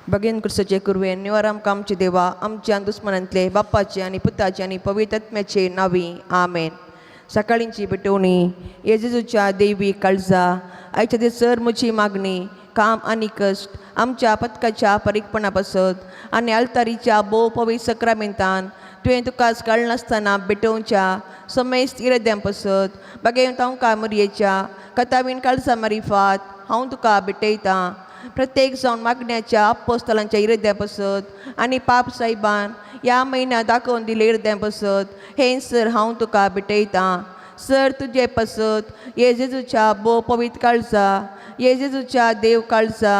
बगेन क्रिस्ताचे कुरवेन निवार आमकां आमचे देवा आमच्या दुस्मनांतले बाप्पाचे आनी पुताचे आनी पवित्र नावी आमेन. सकाळींची भेटवणी येजेजूच्या देवी काळजा आयच्या ते सर म्हजी मागणी काम आनी कश्ट आमच्या पथकाच्या परीकपणा पासत आनी आल्तारीच्या भोव पवित्र सक्रामेंतान तुवें तुका कळनासतना भेटोवच्या समेस्त इराद्यां पासत बागेवन तांकां मरयेच्या कथावीन काळजा मारिफात हांव तुका भेटयतां. प्रत्येक जावन मागण्याच्या अपोस्तलांच्या इराद्या पासत आनी पाप साहेबान ह्या म्हयन्या दाखोवन दिले इराद्यां पासत हें सर हांव तुका भेटयतां. सर तुजे पासत ये जेजूच्या भोव पवित्र काळजा ये जेजूच्या देव काळजा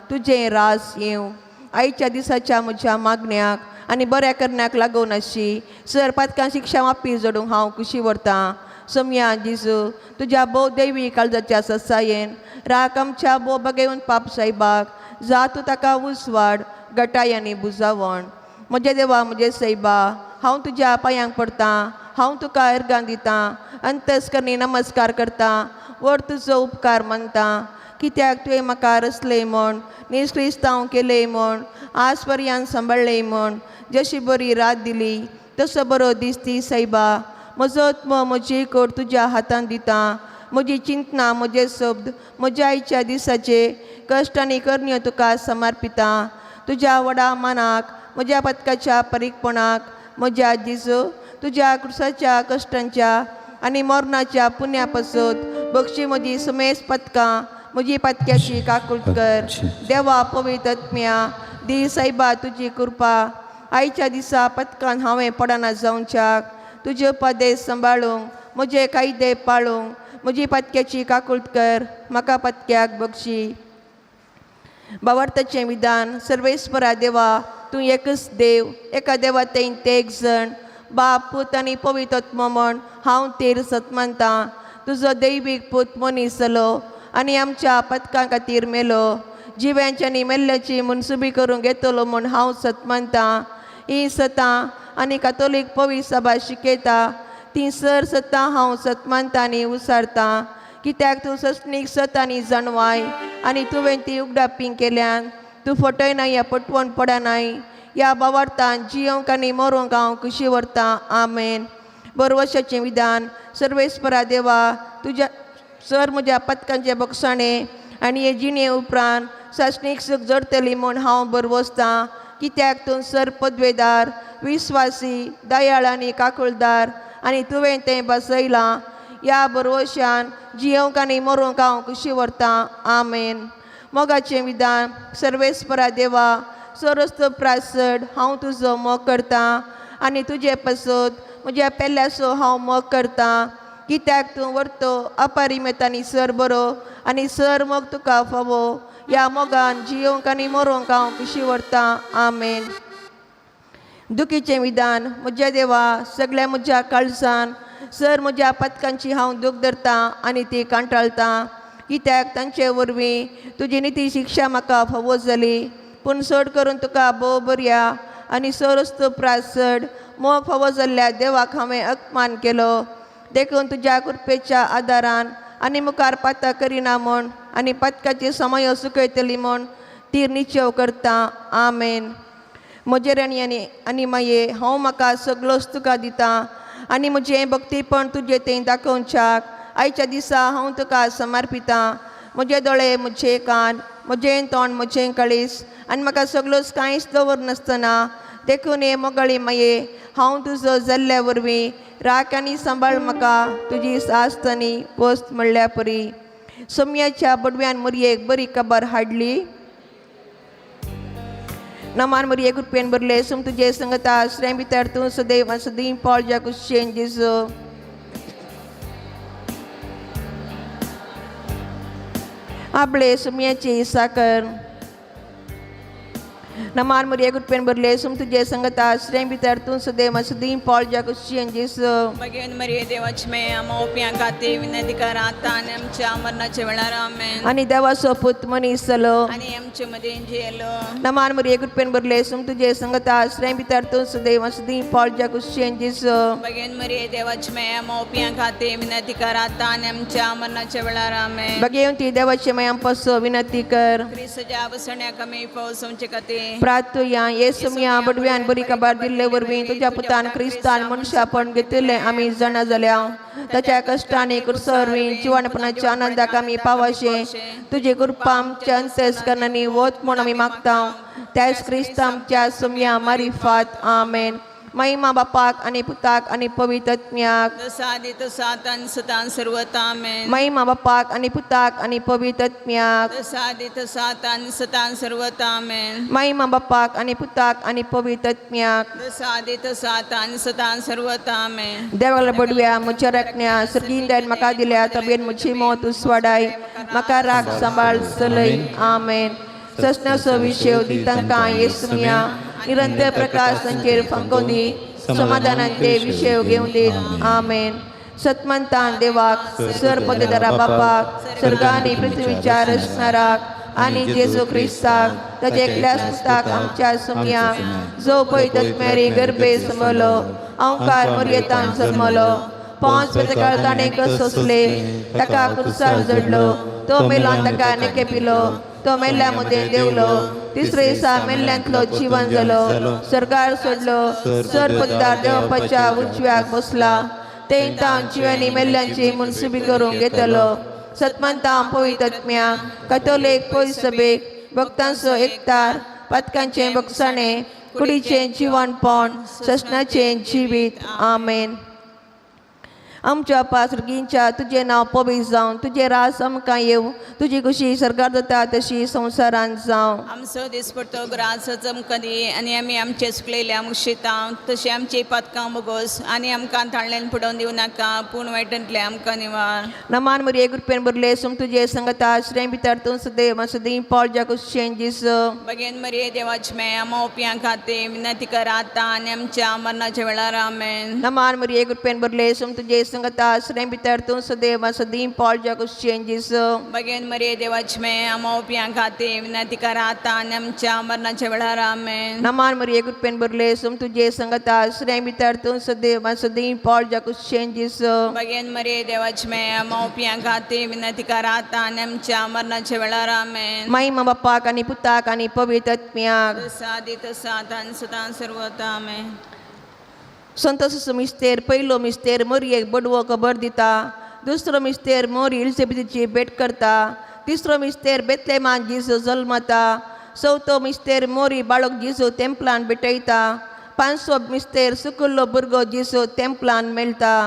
तुजें रास येवं आयच्या दिसाच्या म्हज्या मागण्याक आनी बऱ्या करण्याक लागून आशी सर पातकां शिक्षा मापी जोडूंक हांव खुशी व्हरतां. सोमया जेजू तुज्या भोव देवी काळजाच्या ससायेन राख आमच्या भोव बगेवन पाप साहेबाक जा तूं ताका उजवाड गटाय आनी बुजावण. म्हज्या देवा म्हजे सायबा हांव तुज्या पांयांक पडटां हांव तुका अर्गां दितां अंतस्करणी नमस्कार करतां व्हड तुजो उपकार मानतां कित्याक तुवें म्हाका रचलें म्हूण निश्क्रिस्तांव केलें म्हूण आज पर्यंत सांबाळ्ळें म्हूण जशी बरी रात दिली तसो बरो दीस ती सायबा. म्हजो आत्मो म्हजी कोड तुज्या हातांत दिता म्हजी चिंतना म्हजे शब्द म्हज्या आयच्या दिसाचे कश्ट आनी करण्यो तुका समर्पिता. तुज्या व्हडा मानाक म्हज्या पथकाच्या परीकपणाक म्हज्या जेजू तुज्या क्रुसाच्या कश्टांच्या आनी मरणाच्या पुण्या पासत बक्षी म्हजी समेस पथकां म्हजी पथक्याची काकूट कर. देवा पवित्र आत्म्या दी सायबा तुजी कृपा आयच्या दिसा पथकान हांवें पडना जावच्याक तुजे उपदेश सांबाळूंक म्हजे कायदे पाळूंक म्हजी पथक्याची काकूट कर म्हाका पथक्याक बक्षी. बावार्थाचें विधान सर्वेस्परा देवा तूं एकच देव एका देवा तें एक जण बाप पूत आनी पवित्र आत्मो म्हण हांव तेर सत मानतां. तुजो दैवीक पूत मनीस जालो आनी आमच्या पथकां खातीर मेलो जिव्यांची आनी मेल्ल्याची मनसुबी करूंक येतलो म्हूण हांव सत मानतां. ही सतां आनी कातोलीक पवित्र सभा शिकयता ती सर सतां हांव सत मानतां आनी उसारतां कित्याक तूं ससणीक सत आनी जाणवाय आनी तुवें ती उगडापी केल्यान तूं फटयना या पटवण पडनाय ह्या बावार्थान जियोंक आनी मरोंक हांव खुशी व्हरतां. आमेन. बरवशाचें विधान सर्वेस्परा देवा तुज्या सर म्हज्या पथकांचे बक्षाणे आनी हे जिणे उपरांत सासणीक सूख जोडटली म्हूण हांव बरवसतां कित्याक तूं सर पदवेदार विस्वासी दयाळ आनी काकुळदार आनी तुवें तें बसयलां ह्या बरवशान जियोंक आनी मरोंक हांव खुशी व्हरतां. आमेन. मोगाचें विधान सर्वेस्परा देवा सोरस्त प्रासड हांव तुजो मोग करतां आनी तुजे पासत म्हज्या पेल्याचो हांव मोग करतां कित्याक तूं व्हरतो अपरिमेत आनी सर बरो आनी सर मोग तुका फावो ह्या मोगान जियोंक आनी मरोंक हांव खुशी व्हरतां. आमेन. दुखीचें विधान म्हज्या देवा सगळ्या म्हज्या काळजान सर म्हज्या पथकांची हांव दूख धरतां आनी ती कांटाळटां कित्याक तांचे वरवीं तुजी निती शिक्षा म्हाका फावो जाली पूण चड करून तुका भोव बरया आनी सरस्त प्रासड मोग फावो जाल्ल्या देवाक हांवें अपमान केलो देखून तुज्या कृपेच्या आदारान आनी मुखार पातां करिना म्हूण आनी पथकाची समय सुकयतली म्हूण ती निश्चेव करता. आमेन. म्हजे राणी आनी आनी माये हांव म्हाका सगळोच तुका दितां आनी म्हजें भक्तीपण तुजें तें दाखोवच्याक आयच्या दिसा हांव तुका समर्पितां. म्हजे दोळे म्हजे कान म्हजें तोंड म्हजें कळीस आनी म्हाका सगळोच कांयच दवर नासतना देखून हे मोगाळी माये हांव तुजो जाल्ल्या वरवीं राख आनी सांबाळ म्हाका तुजी सास्त आनी वस्त म्हणल्या परी. सोमयाच्या बडव्यान मुरयेक बरी खबर हाडली. नमान मरिये कृपेन भरले सुम तुजे संगता आश्रय भितर तूं सदैव सदीं पावल कुशेन जेजू. आपले सुमयाची साकर. नमान मरिये कृपेन भरले सुम तुझे संगता स्त्रियां भितर तूं सदैव सदीं पावल जाको जेजू. भगेन मरिये देवाची माया आम्हा ओप्यां खातीर विनंती कर आता आनी आमच्या मरणाच्या वेळार. आमेन. आनी देवाचो पूत मनीस जालो. आनी आमचे मदें जियेलो. नमान मरिये कृपेन भरले सुम तुझे संगता स्त्रियां भितर तूं सदैव सदीं पावल जाको जेजू. भगेन मरिये देवाची माया आम्हा ओप्यां खातीर विनंती कर आता आनी आमच्या मरणाच्या वेळार. आमेन. भगेवंती देवाचे मायां पासो विनंती कर. क्रिस्तच्या बसण्या कमी पावस आमचे खातीर. प्रार्थुया. येसुमिया बडव्यान बरी खबर दिल्ले वरवीं तुज्या पुतान क्रिस्तान मनशापण घेतिल्लें आमी जाणा जाल्या. ताच्या कश्टांनी कुर्सा वरवीं जिवणपणाच्या आनंदाक आमी पावाशे तुजी कृपा आमच्या अंतस्करणांनी वत म्हूण आमी मागता, त्याच क्रिस्त आमच्या सुमया मारिफात. आमेन. महिमा बापाक आनी पुताक आनी पवित्र आत्म्याक. जसा आदी तसा आता आनी सदां सर्वता. आमेन. महिमा बापाक आनी पुताक आनी पवित्र आत्म्याक. जसा आदी तसा आता आनी सदां सर्वता. आमेन. महिमा बापाक आनी पुताक आनी पवित्र आत्म्याक. जसा आदी तसा आता आनी सदां सर्वता. आमेन. देवाला बडव्या म्हज्या राखण्या सर्गींदान म्हाका दिल्या तबेन म्हजी मौत उसवाडाय म्हाका राख सांबाळ चलय. आमेन. ससनाचो विशेव दी तांकां येसुमिया, निरंतर प्रकाश तांचेर फांकोवन दी, समाधानान ते विशेव घेवन दीत. आमेन. सतमंतान देवाक, सर पदधरा बापाक, सर्ग आनी पृथ्वीच्या रचणाराक आनी जेजू क्रिस्ताक ताच्या एकल्याच पुताक आमच्या सुमया, जो पळयतात मेरी गर्भे समलो, अंकार मर्येतान जन्मलो, पांच पेतकाळ ताणें सोसले, ताका कुर्सार जडलो, तो मेलोन ताका नेके पिलो, तो मेल्ल्या मदें देवलो, तिसरे दिसा मेल्ल्यांतलो जिवन जालो, सरकार सोडलो, सर पद्दार देवपाच्या उजव्याक बसला, ते तावन जिवानी मेल्ल्यांची मुनसुबी करूंक घेतलो. सतमंता पवित्र कथोलीक पयसभेक, भक्तांचो एकतार, पातकांचें बगसाणें, कुडीचें जिवनपण, ससनाचें जिवीत. आमेन. आमच्या पासर्गींच्या तुजें नांव पवित्र जावं, तुजें रास आमकां येवं, तुजी खुशी सरकार जाता तशी संवसारांत जावं. आमचो दिसपडतो ग्रास आमकां दी आनी आमी आमचे चुकलेले आमकां शितां तशें आमची पातकां बोगोस आनी आमकां ताळल्यान पुडोवन दिवं नाका पूण वायटांतलें आमकां निवार. नमान मरिये कृपेन भरले सुम तुजे संगता स्त्रियां भितर तूं सदैव सदीं पावल जाको जेजू. भगेन मरिये देवाची माया आम्हा ओप्यां खातीर विनंती कर आता आनी आमच्या मरणाच्या वेळार. आमेन. नमान मरिये कृपेन भरले सुम तुजे संगता स्त्रियां भितर तूं सदैव सदीं पावल जाको जेजू. भगेन मरिये देवाची माया आम्हा ओप्यां खातीर विनंती कर आता आनी आमच्या मरणाच्या वेळार. आमेन. नमान मरिये कृपेन भरले सुम तुजे संगता स्त्रियां भितर तूं सदैव सदीं पावल जाको जेजू. भगेन मरिये देवाची माया आम्हा ओप्यां खातीर विनंती कर आता आनी आमच्या मरणाच्या वेळार. आमेन. महिमा बापाक आनी पुताक आनी पवित्र आत्म्याक. जसा आदी तसा आता आनी सदां सर्वता. आमेन. संतोषाचो मिस्तेर. पयलो मिस्तेर मोरयेक बडवो खबर दिता, दुसरो मिस्तेर मोरी इल्सेबीची भेट करता, तिसरो मिस्तेर बेतलेमान जेजू जल्मता, चवथो मिस्तेर मोरी बाळक जेजू तेंपलान भेटयता, पांचवो मिस्तेर सुकुल्लो भुरगो जेजू तेंपलान मेळटा.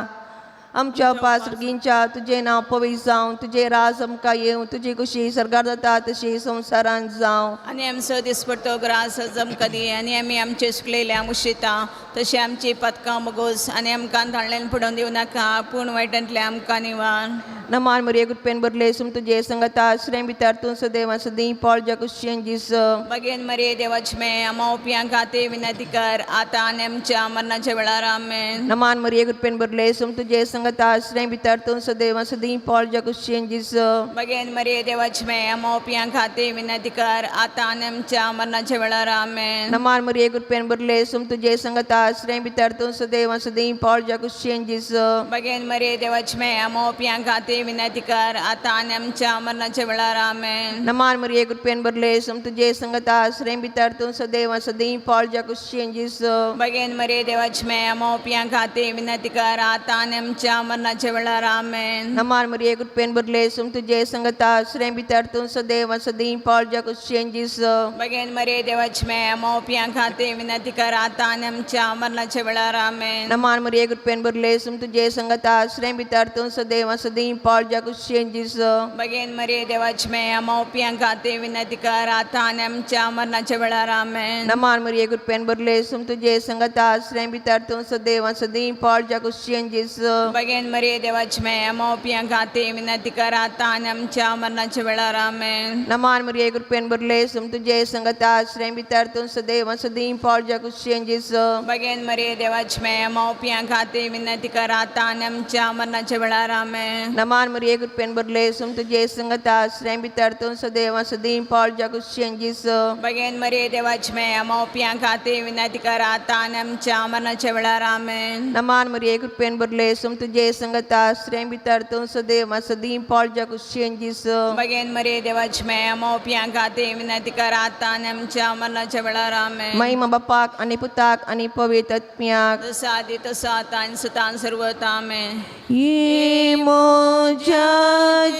आमच्या पासर्गींच्या तुजें नांव पवित्र जावं, तुजें राज आमकां येवं, तुजी खुशी सरकार जाता तशी संवसारांत जावं. आनी आमचो दिसपडतो ग्रास आमकां दी आनी आमी आमचे चुकलेले आमकां शितां तशें आमची पातकां बोगोस आनी आमकां धाडल्यान पुडोवन दिवं नाका पूण वायटांतलें आमकां निवार. नमान मरिये कृपेन भरले सुम तुजे संगता स्त्रियां भितर तूं सदैव सदीं पावल जाको जेजू. भगेन मरिये देवाची माया आम्हा ओप्यां खातीर विनंती कर आता आनी आमच्या मरणाच्या वेळार. आमेन. नमान मरिये कृपेन भरले सुम तुजे संगता स्त्रियां भितर तूं सदैव सदीं पावल जाको जेजू. भगेन मरिये देवाची माया आम्हा ओप्यां खातीर विनंती कर आता आनी आमच्या मरणाच्या वेळार. आमेन. नमान मरिये कृपेन भरले सुम तुजे संगता स्त्रियां भितर तूं सदैव सदीं पावल जाको जेजू. भगेन मरिये देवाची माया आम्हा ओप्यां खातीर विनंती कर आता आनी आमच्या मरणाच्या वेळार. आमेन. नमान मरिये कृपेन भरले सुम तुजे संगता स्त्रियां भितर तूं सदैव सदीं पावल जाको जेजू. भगेन मरिये देवाची माया आम्हा ओप्यां खातीर विनंती कर आता आनी आमच्या मरणाच्या वेळार. आमेन. नमान मरिये कृपेन भरले सुम तुजे संगता स्त्रियां भितर तूं सदैव सदीं पावल जाको जेजू. भगेन मरिये देवाची माया आम्हा ओप्यां खातीर विनंती कर आता आनी आमच्या मरणाच्या वेळार. आमेन. नमान मरिये कृपेन भरले सुम तुजे संगता स्त्रियां भितर तूं सदैव सदीं पावल पाळच्या कुशेन जेजू. बगेन मरिये देवाची माया मावप्यां खातीर विनंती कर आतां आनी आमच्या मरणाच्या वेळार. आमेन. नमान मरिये, कृपेन भरले, सुम तुझे संगता, आश्रय भितर तूं सदैव सदीं पाळच्या कुशेन जेजू. बगेन मरिये देवाची माया मावप्यां खातीर विनंती कर आतां आनी आमच्या मरणाच्या वेळार. आमेन. नमान मरिये, कृपेन भरले, सुम तुझे संगता, आश्रय भितर तूं सदैव सदीं पाळच्या कुशेन जेजू. बगेन मरिये देवाची माया मावप्यां खातीर विनंती कर आतां आनी आमच्या मरणाच्या वेळार. आमेन. नमान मरिये, कृपेन भरले, सुम तुझे संगता, आश्रय भितर तूं सदैव सदीं पाळच्या कुशेन जेजू. बगेन मरिये देवाची माया मावप्यां खातीर विनंती कर आतां आनी आमच्या मरणाच्या वेळार. आमेन. नमान मरिये, कृपेन भरले, सुम तुझे संगता, आश्रय भितर तूं सदैव सदीं पाळच्या कुशेन जेजू. बगेन मरिये देवाची माया मावप्यां खातीर विनंती कर आतां आनी आमच्या मरणाच्या वेळार. आमेन. महिमा बापाक आनी पुताक आनी पवित्र आत्म्याक. जसं आधी तसं आता आणि सतान सर्वता. आमेन. ये म्हज्या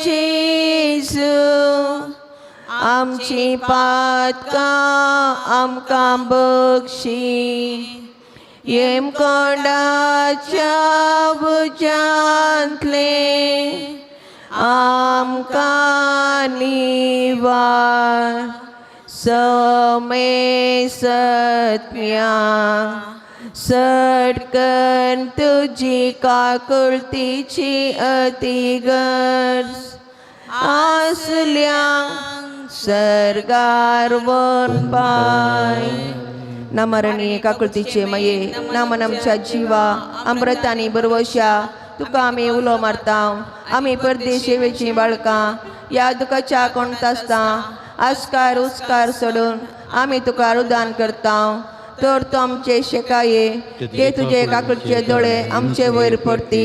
जेजू, आमची पातकां आमकां बक्षी, येमकोंडाच्या उज्यांतले आमकां निवार, समे सत्म्या सटकन तुजी काकुळतीची अति गरज आसल्या सर्गार वन पाय. नमरणी काकुळतीचे मये, नमन आमच्या जिवा अमृत आनी बरवशा, तुका आमी उलो मारता. आमी परदेशेवेची बाळकां ह्या दुखाच्या कोणता आसता आस्कार उस्कार सोडून आमी तुका रुदान करता. तर तूं आमचे शेकाये ते तुजे काकुळचे दोळे आमचे वयर पडती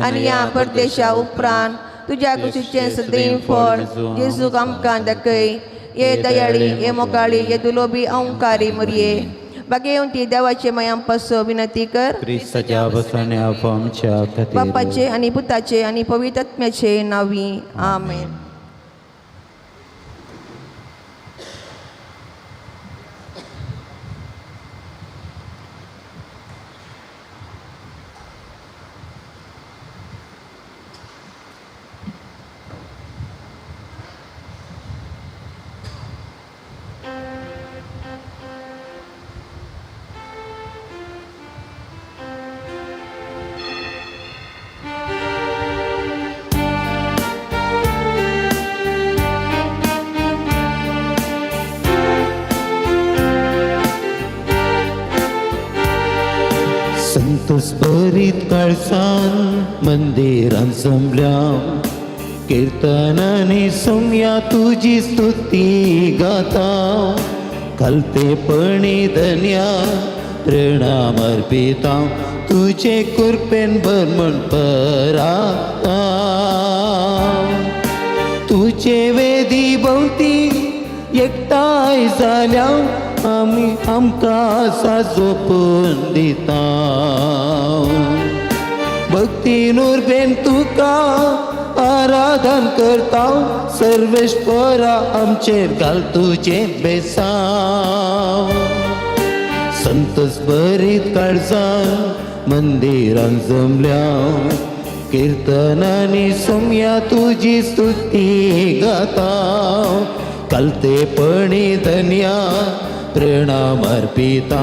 आनी ह्या परदेशा उपरांत तुज्या कुशीचें सदैव फळ जेजूक आमकां दाखय. ये दयाळी, ये मोगाळी, ये दुलोबी अंकारी मुरये, बागेवंती देवाचे मायां पासो विनंती कर. क्रिस्ताच्या बसण्या आमच्या खातीर. बापाचे आनी पुताचे आनी पवित्र आत्म्याचे नावी, आमेन. संतोष भरीत काळसान मंदिरान जमल्या, कीर्तनाने सोम्या तुजी स्तुती गाता, खालतेपणी धन्या प्रणाम अर्पिता, तुझे कृपेन भर म्हण पराता. तुझे वेदी भोवती एकठांय जाल्या, आमी आमकां साजोपून दिता. भक्ती उर्बेन तुका आराधन करता, सर्वेश्वरा आमचेर घाल तुजें बेसांव. संतोष भरीत काळजान मंदिरान जमल्या, कीर्तनानी सोम्या तुजी स्तुती गाता, कालतेपणी धन्या प्रणाम अर्पिता,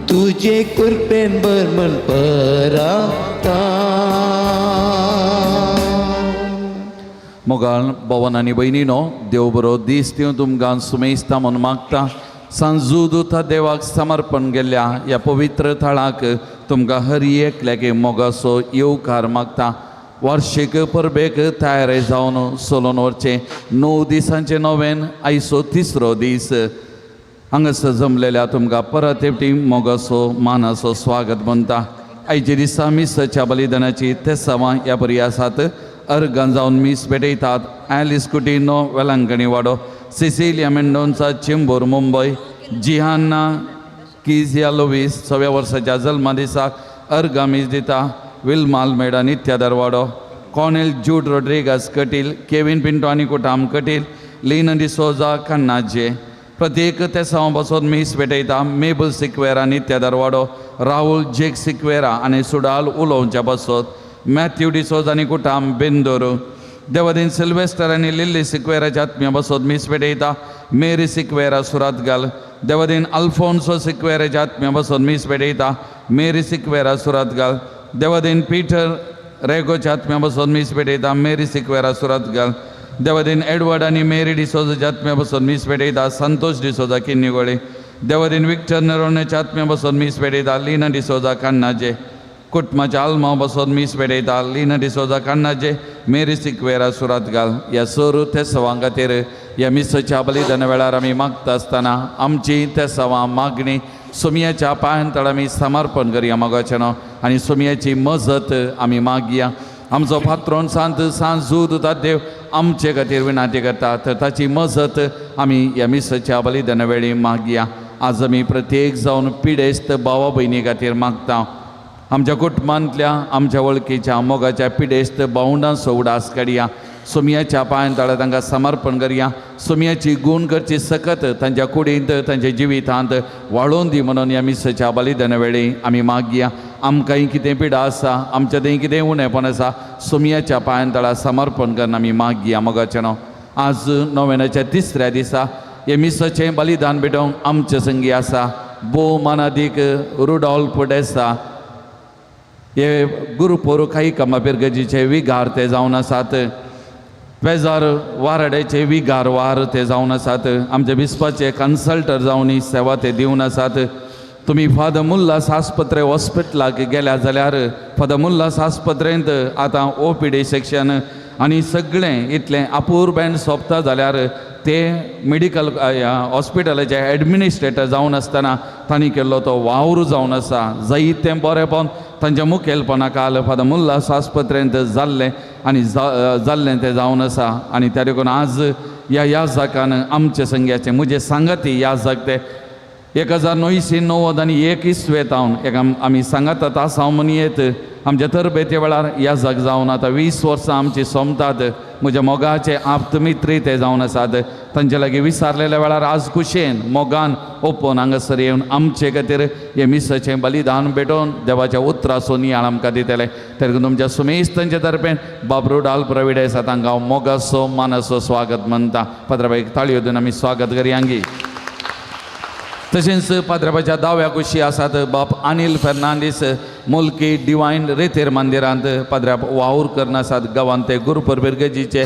तुझे कृपेन भर म्हण पराता. मोगाळ भवन आनी भयणीनो, देव बरो दीस दिवं तुमकां सुमेस्ता म्हूण मागता. सांजू दुता देवाक समर्पण केल्ल्या ह्या पवित्र थळाक तुमकां हर एकल्याक मोगाचो येवकार मागता. वार्षीक परबेक तयार जावन चलोवन वचचें 9 दिसांचें नोवेन आयचो तिसरो दीस. हांगासर जमलेल्या तुमकां परत एकटी मोगाचो मानाचो स्वागत म्हणटा. आयच्या दिसा मिसाच्या बलिदानाची तेसावां ह्या बरी आसात. अर्गां जावन मीस भेटयतात ॲलिस कुटिनो, वेलांकणी वाडो, सिसिलिया मेंडोन्सा, चेंबूर, मुंबय, जिहान्ना किजिया लोवीस, 6व्या वर्साच्या जल्मा दिसाक अर्गां मीस दिता विल्मा आल्मेडा, नित्यादरवाडो, कॉनेल जूड रोड्रिगस, कटील, केवीन पिंटो आनी कुटाम, कटील, लीन डिसोजा, कन्नाजे. प्रत्येक तेसांव बसोन मीस भेटयता मेबल सिक्वेरा, नित्यादरवाडो, राहुल जेक सिक्वेरा आनी सुडाल उलोवच्या बसत, मॅथ्यू डिसोज आनी कुटाम, बेंदोर. देवादीन सिल्वेस्टर आनी लिल्ली सिक्वेराच्या आत्म्या बसोत मीस पेटयता मेरी सिक्वेरा सुरात घाल. देवादीन अल्फोन्सो सिक्वेराच्या आत्म्या बसोत मीस पेटयता मेरी सिक्वेरा सुरात घाल. देवादीन पीटर रेगोच्या आत्म्या बसोत मीस पेटयता मेरी सिक्वेरा सुरात घाल. देवादीन एडवर्ड आनी मेरी डिसोजाच्या आत्म्या बसोत मीस पेटयता संतोष डिसोजा किन्नीगोळे. देवादीन विक्टर नरोण्याच्या आत्म्या बसोत मीस पेटयता लिना डिसोजा कान्नाजे. कुटुंबाच्या आल्मांव बसोत मीस पेटयता लिना डिसोजा कान्नाजे मेरी सिक्वेरा सुरात घाल. ह्या सोरू तेसवां खातीर ह्या मिसाच्या बलिदाना वेळार आमी मागता आसतना आमची तेसवां मागणी सोमयाच्या पांयांतळ आमी समर्पण करया मोगाचें न्हू आनी सोमयाची मजत आमी मागया. आमचो पात्रोन सांत सांत जूद देव आमचे खातीर विनाती करता तर ताची मजत आमी ह्या मिसाच्या बलिदाना वेळी मागया. आज आमी प्रत्येक जावन पिडेस्त भावा भयणी खातीर मागता. आमच्या कुटुंबांतल्या आमच्या वळखीच्या मोगाच्या पिडेस्त भावंडांचो उडास काडया. सोमयाच्या पांयांतळा तांकां समर्पण करया. सोमयाची गूण करची सकत तांच्या कुडींत तांच्या जिवितांत वाळोवन दी म्हणून ह्या मिसाच्या बलिदाना वेळी आमी मागया. आमकांय कितें पिडा आसा आमच्या थंय कितें उणेपण आसा सोमयाच्या पांयांतळा समर्पण करून आमी मागया मोगाचें न्हू. आज नोवेनाच्या तिसऱ्या दिसा हे मिसाचें बलिदान भेटोवंक आमचे संगी आसा भोव मानादीक रुडॉल्फ डेसा. हे गुरुपोरू काही कामा पिरगजीचे विगार ते जावन आसात. पेजार वाराड्याचे विगार वार ते जावन आसात. आमचे बिस्पाचे कन्सल्टर जावन ही सेवा ते दिवन आसात. तुमी फादर मुल्लास आस्पत्रे हॉस्पिटलाक गेल्या जाल्यार फादर मुल्लास आस्पत्रेंत आतां ओ पी डी सेक्शन आनी सगळें इतलें अपुरबेन सोंपता जाल्यार ते मेडिकल हॉस्पिटलाचे एडमिनिस्ट्रेटर जावन आसतना तांणी केल्लो तो वावर जावन आसा. जायतें बरेंपण तांच्या मुखेलपणा काल फादर मुल्लास आस्पत्रेंत जाल्लें आनी जाल्लें तें जावन आसा. आनी त्या देखून आज ह्या याजकान आमचे संग्याचे म्हजे सांगाती याजक ते 1991 इस्वेत हांव एक आमी सांगातात आसा म्हूण येत आमच्या तरबेती वेळार याजक जावन आतां 20 वर्सां आमची सोमतात. म्हज्या मोगाचे आप्त मित्री ते जावन आसात. तांचे लागीं विसारलेल्या वेळार आज खुशयेन मोगान ओपोवन हांगासर येवन आमचे खातीर हें मिसाचें बलिदान भेटोवन देवाच्या उतराचो नियाळ आमकां दितले. तरी तुमच्या सुमेश तांचे तर्फेन बाब रुडाल प्रवीड आसा तांकां हांव मोगाचो मानाचो स्वागत म्हणटा. पात्राबाईक ताळयो दिवन आमी स्वागत करयांगी. तशेंच पाद्राबाच्या दाव्या कुशी आसात बाप अनिल फेर्नांडीस मुल्की डिवायन रेतेर मंदिरांत पाद्रा वावर करून आसात. गांवांत ते गुरुपर बिरगजीचे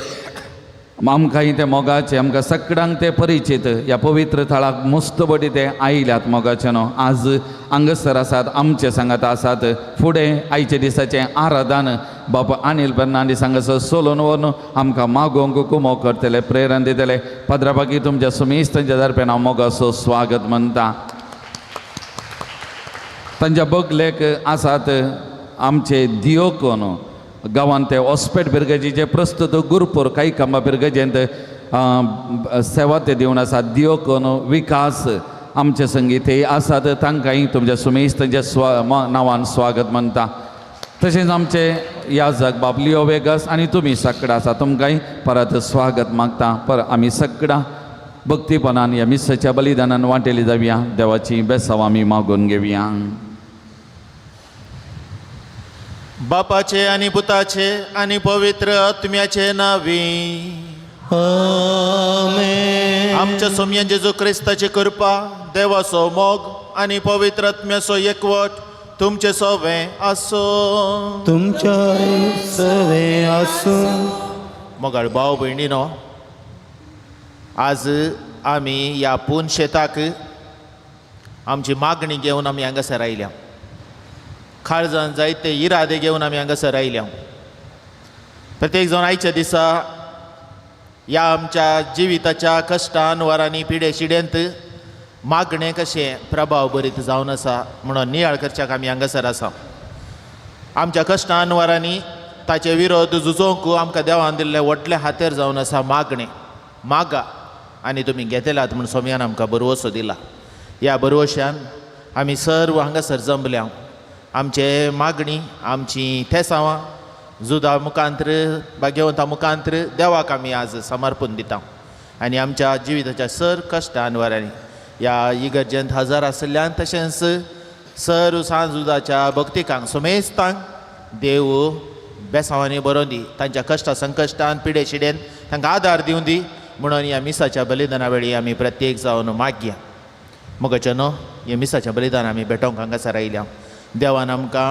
आमकांय ते मोगाचे आमकां सगळ्यांक ते परिचीत ह्या पवित्र थळाक मुस्त बडी ते आयल्यात मोगाचे न्हू. आज हांगासर आसात आमचे सांगात आसात. फुडें आयच्या दिसाचें आराधन बाप अनिल फेर्नांडीस हांगासर सोलोन व्हरून आमकां मागोवंक कुमो करतले प्रेरण दितले. पाद्रा तुमच्या सुमेश तांच्या दरम्यान हांव मोगाचो स्वागत म्हणटा. तांच्या बगलेक आसात आमचे दियोकोन गांवांत ते हॉस्पेट बिरगजीचे प्रस्तुत गुरपूर काही कामा बिरगजेंत सेवा ते दिवन आसात. दियोकोन विकास आमचे संगीत ते आसात तांकांय तुमच्या सुमेश तांच्या नांवान स्वागत म्हणटा. तशेंच आमचे याजक बाब लिओ वेगस आनी तुमी सगळां आसा तुमकांय परत स्वागत मागता. पर आमी सगळां भक्तीपणान ह्या मिसाच्या बलिदानान वांटेली जावया. देवाची बेसांव आमी मागून घेवया. बापाचे आणि पुताचे आणि पवित्र आत्म्याचे नावी आमेन. आमच्या सोमयान जेजू क्रिस्ताची कृपा देवाचो मोग आणि पवित्र आत्म्याचो एकवट तुमचे सोवे आसो. तुमच्या सवे आसूं. मोगाळ भाव भयणीनो, आज आमी ह्या पून शेताक आमची मागणी घेवन आमी हांगासर आयल्या. काळजान जायते इरादे घेवन आमी हांगासर आयल्या. प्रत्येक जावन आयच्या दिसा ह्या आमच्या जिविताच्या कश्टान वरांनी पिडे शिड्यांत मागणें कशें प्रभाव बरीत जावन आसा म्हणून नियाळ करच्याक आमी हांगासर आसा. आमच्या कश्टान वरांनी ताचे विरोध झुजोवंक आमकां देवान दिल्ले व्हडले हातेर जावन आसा मागणें. मागा आनी तुमी घेतल्यात म्हूण सोमयान आमकां बरवसो दिला. ह्या बरवश्यान आमी सर्व हांगासर जमल्या. आमचे मागणी आमची थेसांवां जुदा मुखांत्र भाग्यवंता मुखांत्र देवाक आमी आज समर्पण दिता आनी आमच्या जिविताच्या सर कश्टान वरांनी ह्या इगर्जेंत हजर आशिल्ल्यान तशेंच सर सांजुदाच्या भक्तिकांक सुमेस्तांक देव बेसांवांनी बरोवन दी, तांच्या कश्टा संकश्टान पिडे शिडेन तांकां आदार दिवं दी म्हणून ह्या मिसाच्या बलिदाना वेळी आमी प्रत्येक जावन मागया. मोगाचे न्हू, ह्या मिसाच्या बलिदान आमी भेटोवंक हांगासर आयल्या. देवान आमकां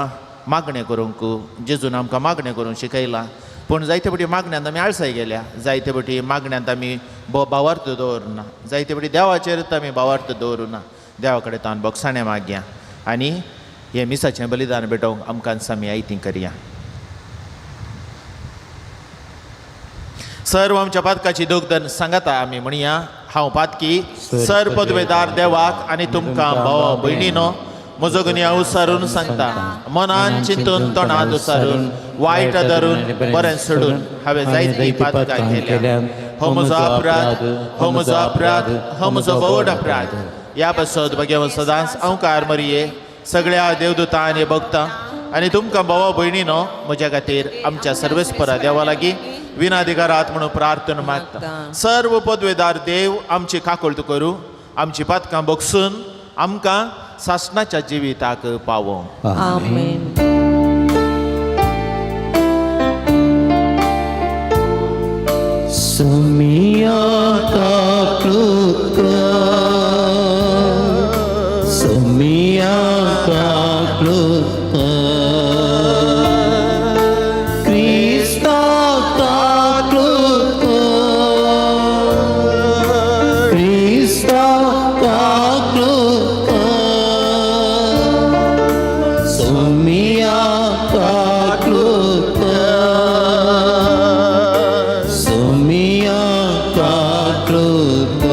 मागणें करूंक, जेजून आमकां मागणें करूंक शिकयलां, पूण जायते फावटी मागण्यांत आमी आळसाय गेल्या, जायते फावटी मागण्यांत आमी भावार्थ दवरुना, जायते फावटी देवाचेरच आमी भावार्थ दवरुना. देवा कडेन तावन बोगसाणें मागया आनी हें मिसाचें बलिदान भेटोवंक आमकां आमी आयती करया. सर्व आमच्या पातकाची दुग्धन सांगाता आमी म्हणया, हांव पातकी सर पदवेदार देवाक आनी तुमकां भावा भयणीनो म्हजो गुन्यांव उसारून सांगता, मनान चिंतून तोंडांत उसारून वायट धरून बरें सोडून हांवें जायतीं पातकां केल्या. हो म्हजो अपराध, हो म्हजो अपराध, हो म्हजो भोवड अपराध. ह्या पासत भगेवन सदांच अंकार मरिये सगळ्या देवदूतांनी भोगता आनी तुमकां भावा भयणीनो म्हज्या खातीर आमच्या सर्वेस्परा देवा लागीं विनाधिकारात म्हणून प्रार्थना मागता. सर्व पदवेदार देव आमची काकुळट करूं, आमची पातकां बगसून आमकां सासणाच्या जिविताक पावों. आमेन. सुमिया काकृत, सुमिया काकृत, क्रिस्ता काकृत, क्रिस्ता काकृत, सुमिया काकृत, सुमिया काकृत.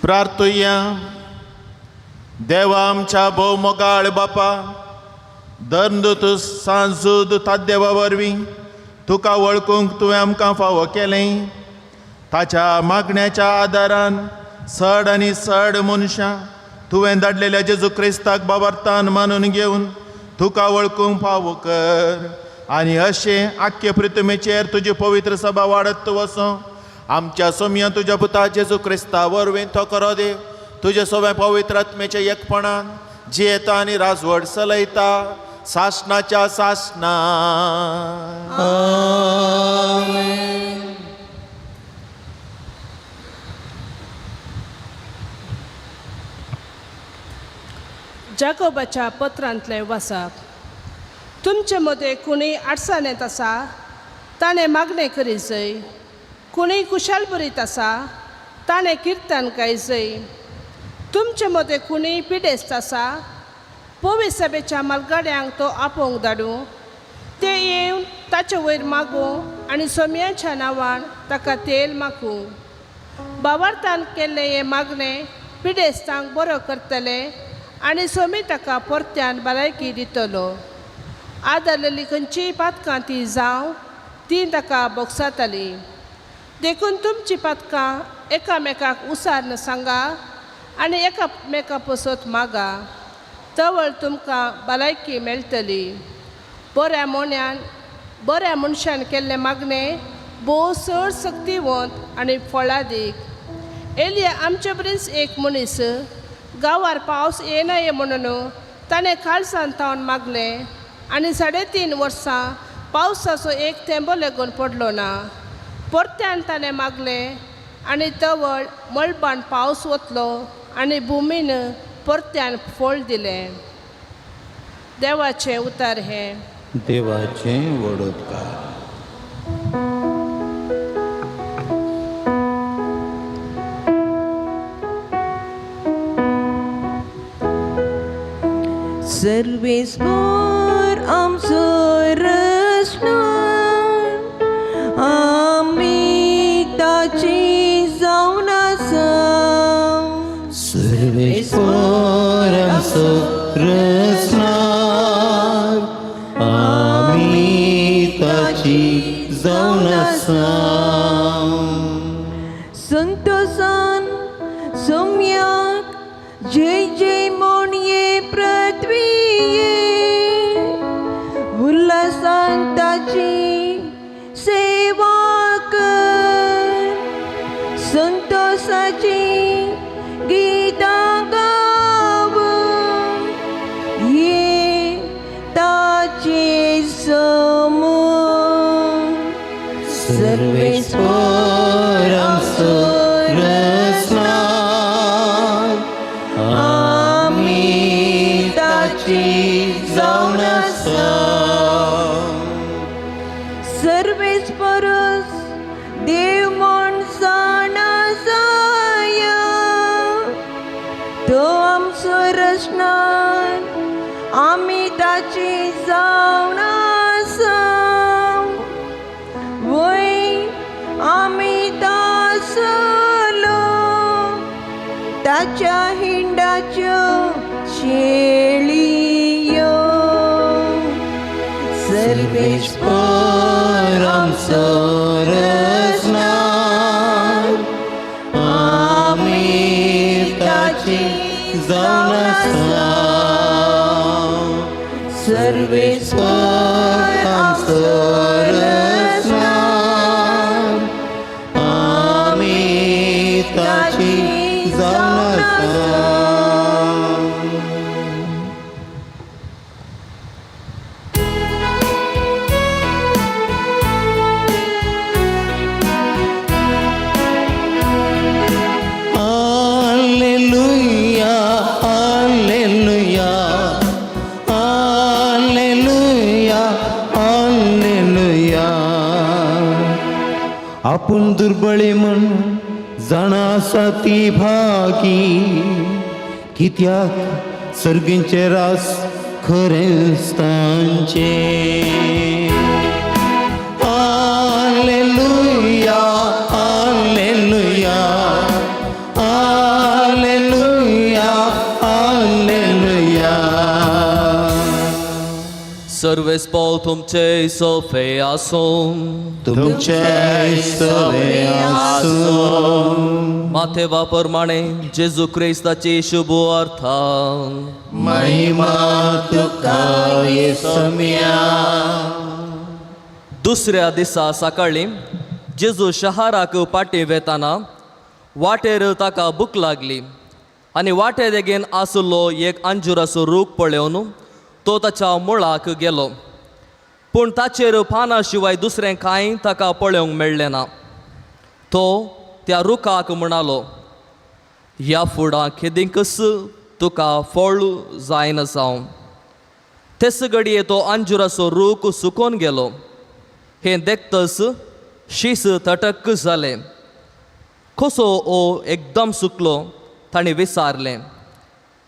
प्रार्थुया. देवा आमच्या भोव मोगाळ बापा, धर्मदूत सांजूद ताद्देवा वरवीं तुका वळखूंक तुवें आमकां फावो केलें. ताच्या मागण्याच्या आदारान सड आनी सड मनशां तुवें धाडलेल्या जेजू क्रिस्ताक बाबार्थान मानून घेवन तुका वळखूंक फावो कर आनी अशें आख्खे पृथ्वीचेर तुजी पवित्र सभा वाडत वचों. आमच्या सोम्या तुज्या पुता जेजू क्रिस्ता वरवीं तो करो देव तुजे सोबे पवित्र आत्मेच्या एकपणान जियेता आनी राजवट चलयता सासणाच्या सासणा. जाकोबाच्या पत्रांतलें वाचप. तुमचे मदें कोणूय आडसाणेंत आसा ताणें मागणें करी जय, कोणूय कुशाल बरीत आसा ताणें किर्तन गायजय. तुमचे मदें कोणूय पिडेस्त आसा पवी सभेच्या मालगाड्यांक तो आपोवंक धाडूं, ते येवन ताचे वयर मागूं आनी सोम्याच्या नांवान ताका तेल मागूं. बावार्थान केल्लें हें मागणें पिडेस्तांक बरो करतले आनी सोमी ताका परत्यान भलायकी दितलो. आदरलेली खंयचीय पातकां ती जावं ती ताका बोगसाताली. देखून तुमची पातकां एकामेकाक उसार्न सांगा आनी एकामेका पसत मागा, तवळ तुमकां भलायकी मेळटली. बऱ्या मोन्यान बऱ्या मनशान केल्लें मागणें भोव चड सक्तिवंत आनी फळादीक. एलिया आमचे बरीच एक मनीस गांवार पावस येना ये म्हणून ताणें काळसान तावन मागलें आनी 3.5 वर्सां पावसाचो एक थेंबो लेगून पडलो ना. परत्यान ताणें मागलें आनी तवळ मळबान पावस वतलो आनी भुमीन परत्यान फळ दिलें. देवाचें उतर हें. देवाचें वडोदकार. सर्वेस्पर आमचो रचणार, आमी ताची जावन आसा. सर्वेस्पर आमचो रचणार, आमी ताची जावन आसा. संतोसान सोम्याक जय जय म्हण ये पृथ्वीये, उल्हासान ताची सेवा कर, संतोषाची गीतां गाय. सर्वेस्पर आमचो रचणार, आमी ताची जावन आसा. सर्वेस्परस देव म्हण जाणा जाया, तो आमचो रचणार, आमी ताची जावन आसा. वय आमी तासलो ताच्या हिंडाच्यो शेळयो. सर्वेस्पर आमचो रचणार, आमी ताची जावन आसा. सर्वेस्पर आमचो रचणार, आमी ताची जावन आसा. Alleluia, Alleluia, Alleluia, Alleluia. आपूण दुर्बळे म्हण जाणा आसा ती भागी, कित्याक सर्गींचे रास खरेंच तांचे. Alleluia, Alleluia, Alleluia, Alleluia. सर्वेस्पोर तुमचे सोफे आसूं. तुमचे सवे आसूं. माथेवा प्रमाणे जेजू क्रिस्ताची शुभ अर्था. महिमा तुका येसम्या. दुसऱ्या दिसा सकाळीं जेजू शहाराक पाटी वेताना वाटेर ताका भूक लागली आनी वाटे देगेन आशिल्लो एक अंजुराचो रूख पळोवन तो ताच्या मुळाक गेलो, पूण ताचेर पानां शिवाय दुसरें कांय ताका पळोवंक मेळ्ळें ना. तो त्या रुखाक म्हणालो, ह्या फुडां खेदींकच तुका फळ जायना जावं. तेच घडये तो अंजुराचो रूख सुकोन गेलो. हें देखतच शीस तटक जालें. कसो हो एकदम सुकलो? तांणी विचारलें.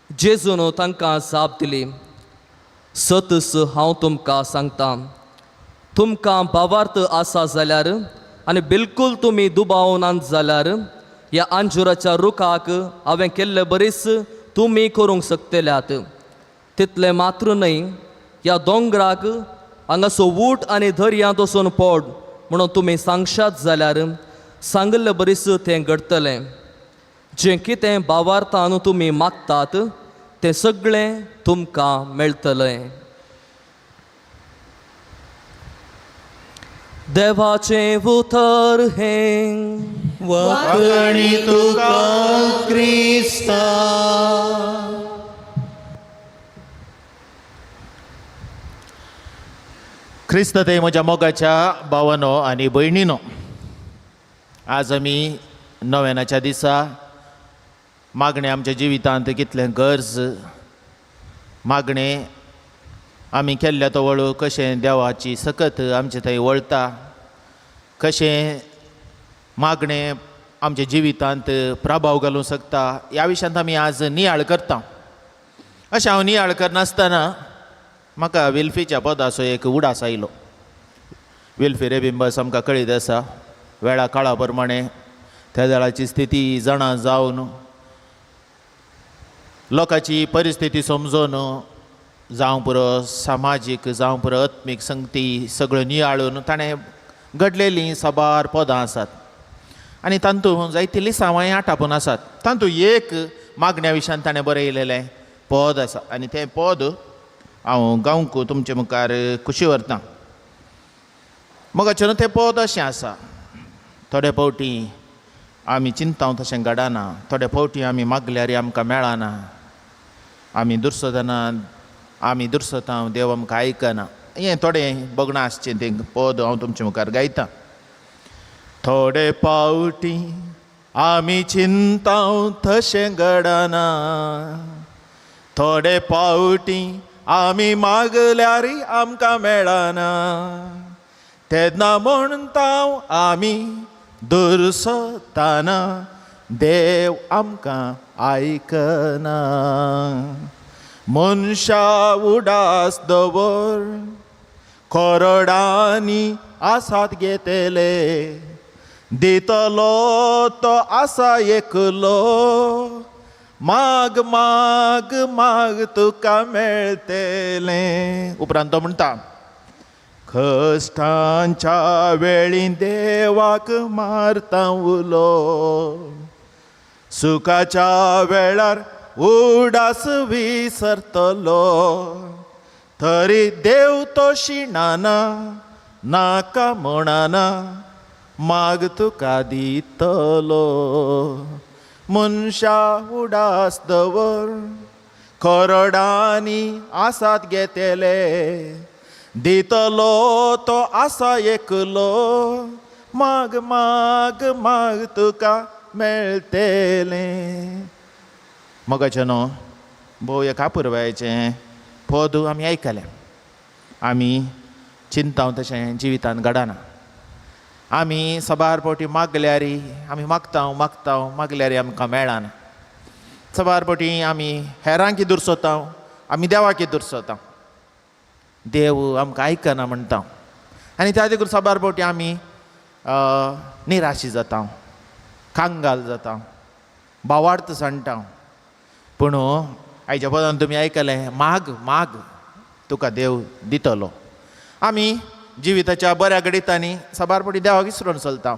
जेजून तांकां जाप दिली, सतस हांव तुमकां सांगता, तुमकां भावार्थ आसा जाल्यार आनी बिलकूल तुमी दुबावनात जाल्यार ह्या अंजुराच्या रुखाक हांवें केल्ले बरीच तुमी करूंक शकतल्यात. तितलें मात्र न्हय, ह्या दोंगराक हांगासो ऊठ आनी दर्यांत वचून पड म्हणून तुमी सांगशात जाल्यार सांगिल्ले बरीच तें घडटलें. जें कितें भावार्थान तुमी मागतात तें सगळें तुमकां मेळटलें. देवाचें उतर हें. वाकणी तुका क्रिस्ता. क्रिस्त ते म्हज्या मोगाच्या भावानो आनी भयणीनो, आज आमी नव्यानाच्या दिसा मागणें आमच्या जिवितांत कितलें गरज, मागणें आमी केल्ल्या तो वळू कशें देवाची सकत आमचे थंय वळता, कशें मागणें आमच्या जिवितांत प्रभाव घालूंक शकता, ह्या विशयांत आमी आज नियाळ करता. अशें हांव नियाळ करनासतना म्हाका विल्फीच्या पदाचो एक उडास आयलो. विल्फी रेबिंबस आमकां कळीत आसा, वेळा काळा प्रमाणे त्या दळाची स्थिती जाणा जावन, लोकांची परिस्थिती समजून, जावं पुरो सामाजीक जावं पुरो आत्मीक संगती सगळ्यो नियाळून ताणें घडलेलीं साबार पदां आसात आनी तातूंत जायतीं लिसांवांय आटापून आसात. तातूंत एक मागण्या विशयान ताणें बरयलेलें पद आसा आनी तें पद हांव गावंक तुमचे मुखार खुशी व्हरतां. मोगाचें तें पद अशें आसा. थोडे फावटी आमी चिंता तशें घडना, थोडे फावटी आमी मागल्यार आमकां मेळना, आमी दुर्सतना, आमी दुर्सता, देव आमकां आयकना. हें थोडें बगणां आसचें तें पद हांव तुमचे मुखार गायतां. थोडे पावटी आमी चिंता तशें घडना, थोडे पावटी आमी मागल्यार आमकां मेळना, तेन्ना म्हणटा आमी दुरसताना देव आमकां आयकना। मनशा उडास दवर करोडांनी आसात घेतले, दितलो तो आसा एकलो, माग माग माग तुका मेळटलें। उपरांत तो म्हणटा कश्टांच्या वेळी देवाक मारता उलो, सुखाच्या वेळार उडास विसरतलो, तरी देव तो शिणाना नाका म्हणना माग तुका दितलो। मनशा उडास दवर करोडांनी आसात घेतले, दितलो तो आसा एकलो, माग माग माग तुका मेळटलें। मोगाचें न्हू भोव एका पुरवायचें पद आमी आयकलें, आमी चिंता तशें जिवितान घडना, आमी सबार फावटी मागल्यार आमी मागता मागता मागल्यार आमकां मेळना, सबार फावटी आमी हेरांकी दुरसोता, आमी देवाकी दुरसोता, देव आमकां आयकना म्हणटा आनी त्या देखून सबार फावटी आमी निराशी जाता, कांगाल जाता, भावार्थ सांडटा। पूण आयच्या पदान तुमी आयकलें माग माग तुका देव दितलो। आमी जिविताच्या बऱ्या घडितांनी साबार फावटी देवाक विसरून चलता,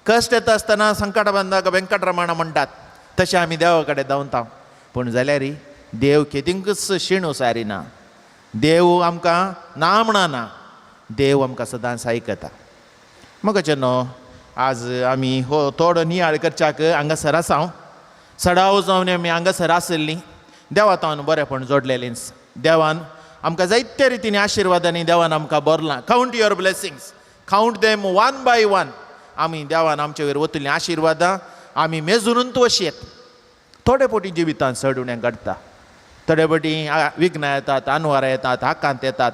कश्ट येता आसतना संकट बांदाक वेंकटरमण म्हणटात तशें आमी देवा कडेन धांवता, पूण जाल्यार देव केदिंकूच शिणू सारिना, देव आमकां ना म्हणना, देव आमकां सदांच आयकता। मोगाचें न्हू आज आमी हो थोडो नियाळ करच्याक हांगासर आसा, हांव सडाव जावन आमी हांगासर आशिल्लीं देवा तावन बरेपण जोडलेलींच, देवान आमकां जायते रितीन आशिर्वादांनी देवान आमकां भरलां। Count your blessings, count them one by one. आमी देवान आमचे वयर वतलीं आशिर्वादां आमी मेजूनच वशयेत। थोडे फावटी जिवितान चड उणें घडटा, थोडे फावटी विघ्नां येतात, आनवारां येतात, आकांत येतात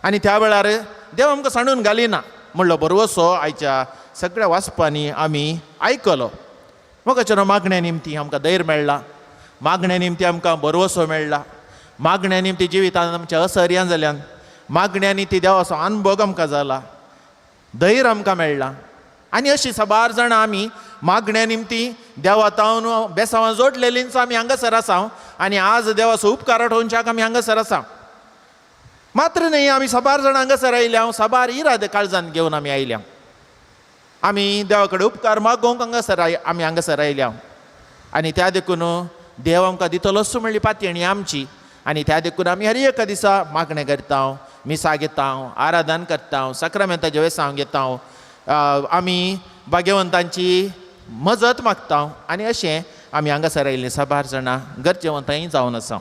आनी त्या वेळार देव आमकां सांडून घालिना म्हणलो बरवसो आयच्या सगळ्या वाचपांनी आमी आयकलो। मोगाच्या मागण्या निमती आमकां धैर्य मेळ्ळा, मागण्या निमती आमकां बरवसो मेळ्ळा, मागण्या निमती जिवितान आमच्या असर्यां जाल्यान, मागण्यांनी ती देवाचो अनुभव आमकां जाला, धैर्य आमकां मेळ्ळा आनी अशी साबार जाणां आमी मागण्या निमती देवा तावन बेसांवां जोडलेलींच आमी हांगासर आसा आनी आज देवाचो उपकार आठोवच्याक आमी हांगासर आसा। मात्र न्ही आमी साबार जाणां हांगासर आयल्या, साबार इरादे काळजान घेवन आमी आयल्या, आमी देवा कडेन उपकार मागोवंक हांगासर आमी हांगासर आयल्या आनी त्या देखून देव आमकां दितलोच म्हणली पातयेणी आमची आनी त्या देखून आमी हर एका दिसा मागणें करता, मिसा घेता, आराधन करता, साक्रामेंताचे वेसांव घेता, आमी भाग्यवंतांची मजत मागता आनी अशें आमी हांगासर आयिल्लीं साबार जाणां गरजेवंतांय जावन आसा।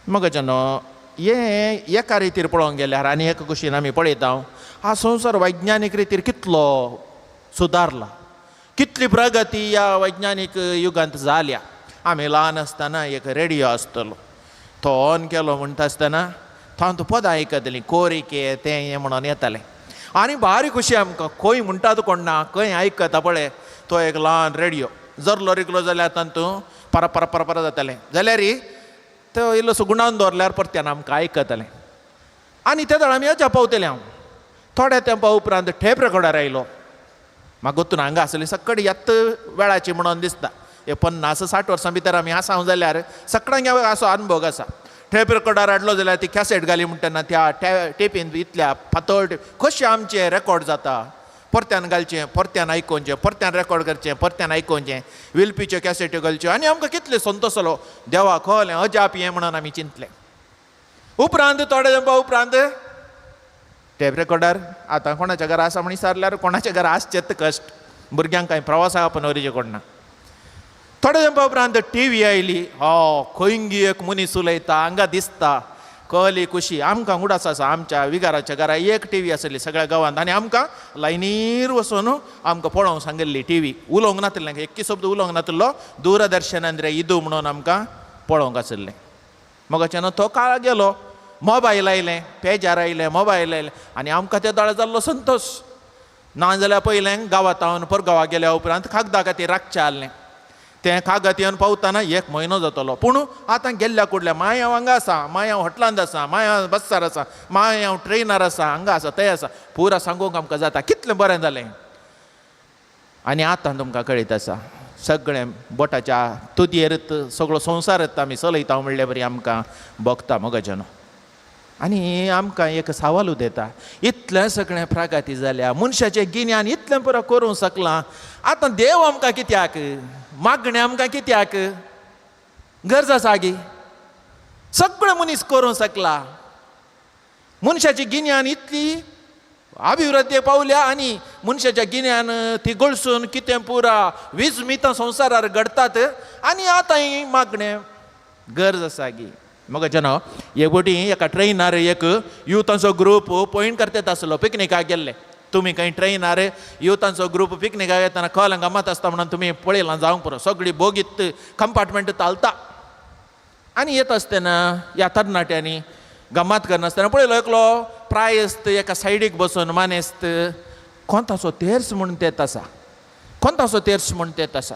मोगाच्या न्हू हें एका रितीर पळोवंक गेल्यार आनी एका कुशीन आमी पळयता हा संवसार वैज्ञानीक रितीर कितलो सुदारला, कितली प्रगती ह्या वैज्ञानीक युगांत जाल्या। आमी ल्हान आसतना एक रेडियो आसतलो, तो ऑन केलो म्हणटा आसतना तातूंत पदां आयकतलीं, कोरिके तें हें म्हणून येतालें आनी भारी खुशी आमकां, खंय म्हणटात कोण ना, खंय आयकता पळय तो एक ल्हान रेडियो जरलो रिकलो जाल्यार तातूंत परा परा परा परा जातालें, जाल्यार तो इल्लोसो गुणान दवरल्यार परत्यान आमकां आयकतलें आनी ते वेळार आमी अजाप पावतलें। हांव थोड्या तेंपा उपरांत टेप रेकॉर्डर आयलो, म्हाका गोतून हांगा आसली सकड यात्त वेळाची म्हणून दिसता, हे 50-60 वर्सां भितर आमी आसा जाल्यार सगळ्यांक असो अनुभव आसा। टेप रेकॉर्डर हाडलो जाल्यार ती कॅसेट घाली म्हणटना त्या टेपीन इतल्या पातळ कशें आमचें रेकॉर्ड जाता, परत्यान घालचें, परत्यान आयकोवचें, परत्यान रेकॉर्ड करचें, परत्यान आयकोवचें, विल्पीच्यो कॅसेट्यो घालच्यो आनी आमकां कितलें संतोश जालो, देवा खोलें अजाप हें म्हणून आमी चिंतलें। उपरांत थोडे तेंपा उपरांत टेप रेकॉर्डर आतां कोणाच्या घरा आसा म्हण विचारल्यार कोणाच्या घरा आसचेत कश्ट, भुरग्यांक कांय प्रवासाक आपण व्हरचें कोण ना। थोडे तेंपा उपरांत टी व्ही आयली, हो खंय एक मनीस उलयता हांगा दिसता, कहली कुशी आमकां उडास आसा आमच्या विगाराच्या घरा एक टी व्ही आसली सगळ्या गांवांत आनी आमकां लायनीर वचून आमकां पळोवंक सांगिल्ली टी व्ही उलोवंक नातिल्लें, एक्की शब्द उलोवंक नातिल्लो. दूरदर्शनान रे इदू म्हणून आमकां पळोवंक आशिल्लें. मगाच्यान तो काळ गेलो, मोबायल आयलें, पेजार आयलें, मोबायल आयलें आनी आमकां ते दोळे जाल्लो संतोश. नाजाल्यार पयलें गांवांत हांव परगांवाक गेल्या उपरांत कागदा खातीर राखचें आहलें, तें कागद येवन पावतना एक म्हयनो जातलो. पूण आतां गेल्ल्या कुडल्या माय हांव हांगा आसा, माय हांव हॉटलांत आसा, माय हांव बस्सार आसा, माय हांव ट्रेनार आसा, हांगा आसा थंय आसा, पुरा सांगूंक आमकां जाता. कितलें बरें जालें. आनी आतां तुमकां कळीत आसा सगळें बोटाच्या तुदयेर सगळो संवसारच आमी चलयता म्हणले बरी आमकां भोगता मगजन. आनी आमकां एक सवाल उदेता, इतलें सगळें प्रगती जाल्या, मनशाचें गिन्यान इतलें पुरो करूंक शकलां, आतां देव आमकां कित्याक, मागणें आमकां कित्याक, गरज आसा गी? सगळें मनीस करूंक शकला, मनशाची गिन्यान इतली अभिवृद्धी पावल्या आनी मनशाच्या गिन्यान ती गळसून कितें पुरा वीज मितां संवसारार घडटात आनी आतां ही मागणें गरज आसा गी? मग जन एक बोटी एका ट्रेनार एक युथांचो ग्रूप पॉयंट करतात आसलो, पिकनिकाक गेल्ले. तुमी खंय ट्रेनार युथांचो ग्रूप पिकनिकाक येतना कळ्ळें गमत आसता म्हणून तुमी पळयलां जावंक पुरो, सगळी बोगीत कंपार्टमेंट तालता. आनी येता आसतना ह्या तरणाट्यांनी गमत करनासतना पळयलो एकलो प्रायस्त एका सायडीक बसून मानेस्त कोंताचो तेर्स म्हूण तेत आसा, कोंताचो तेर्स म्हूण तेत आसा.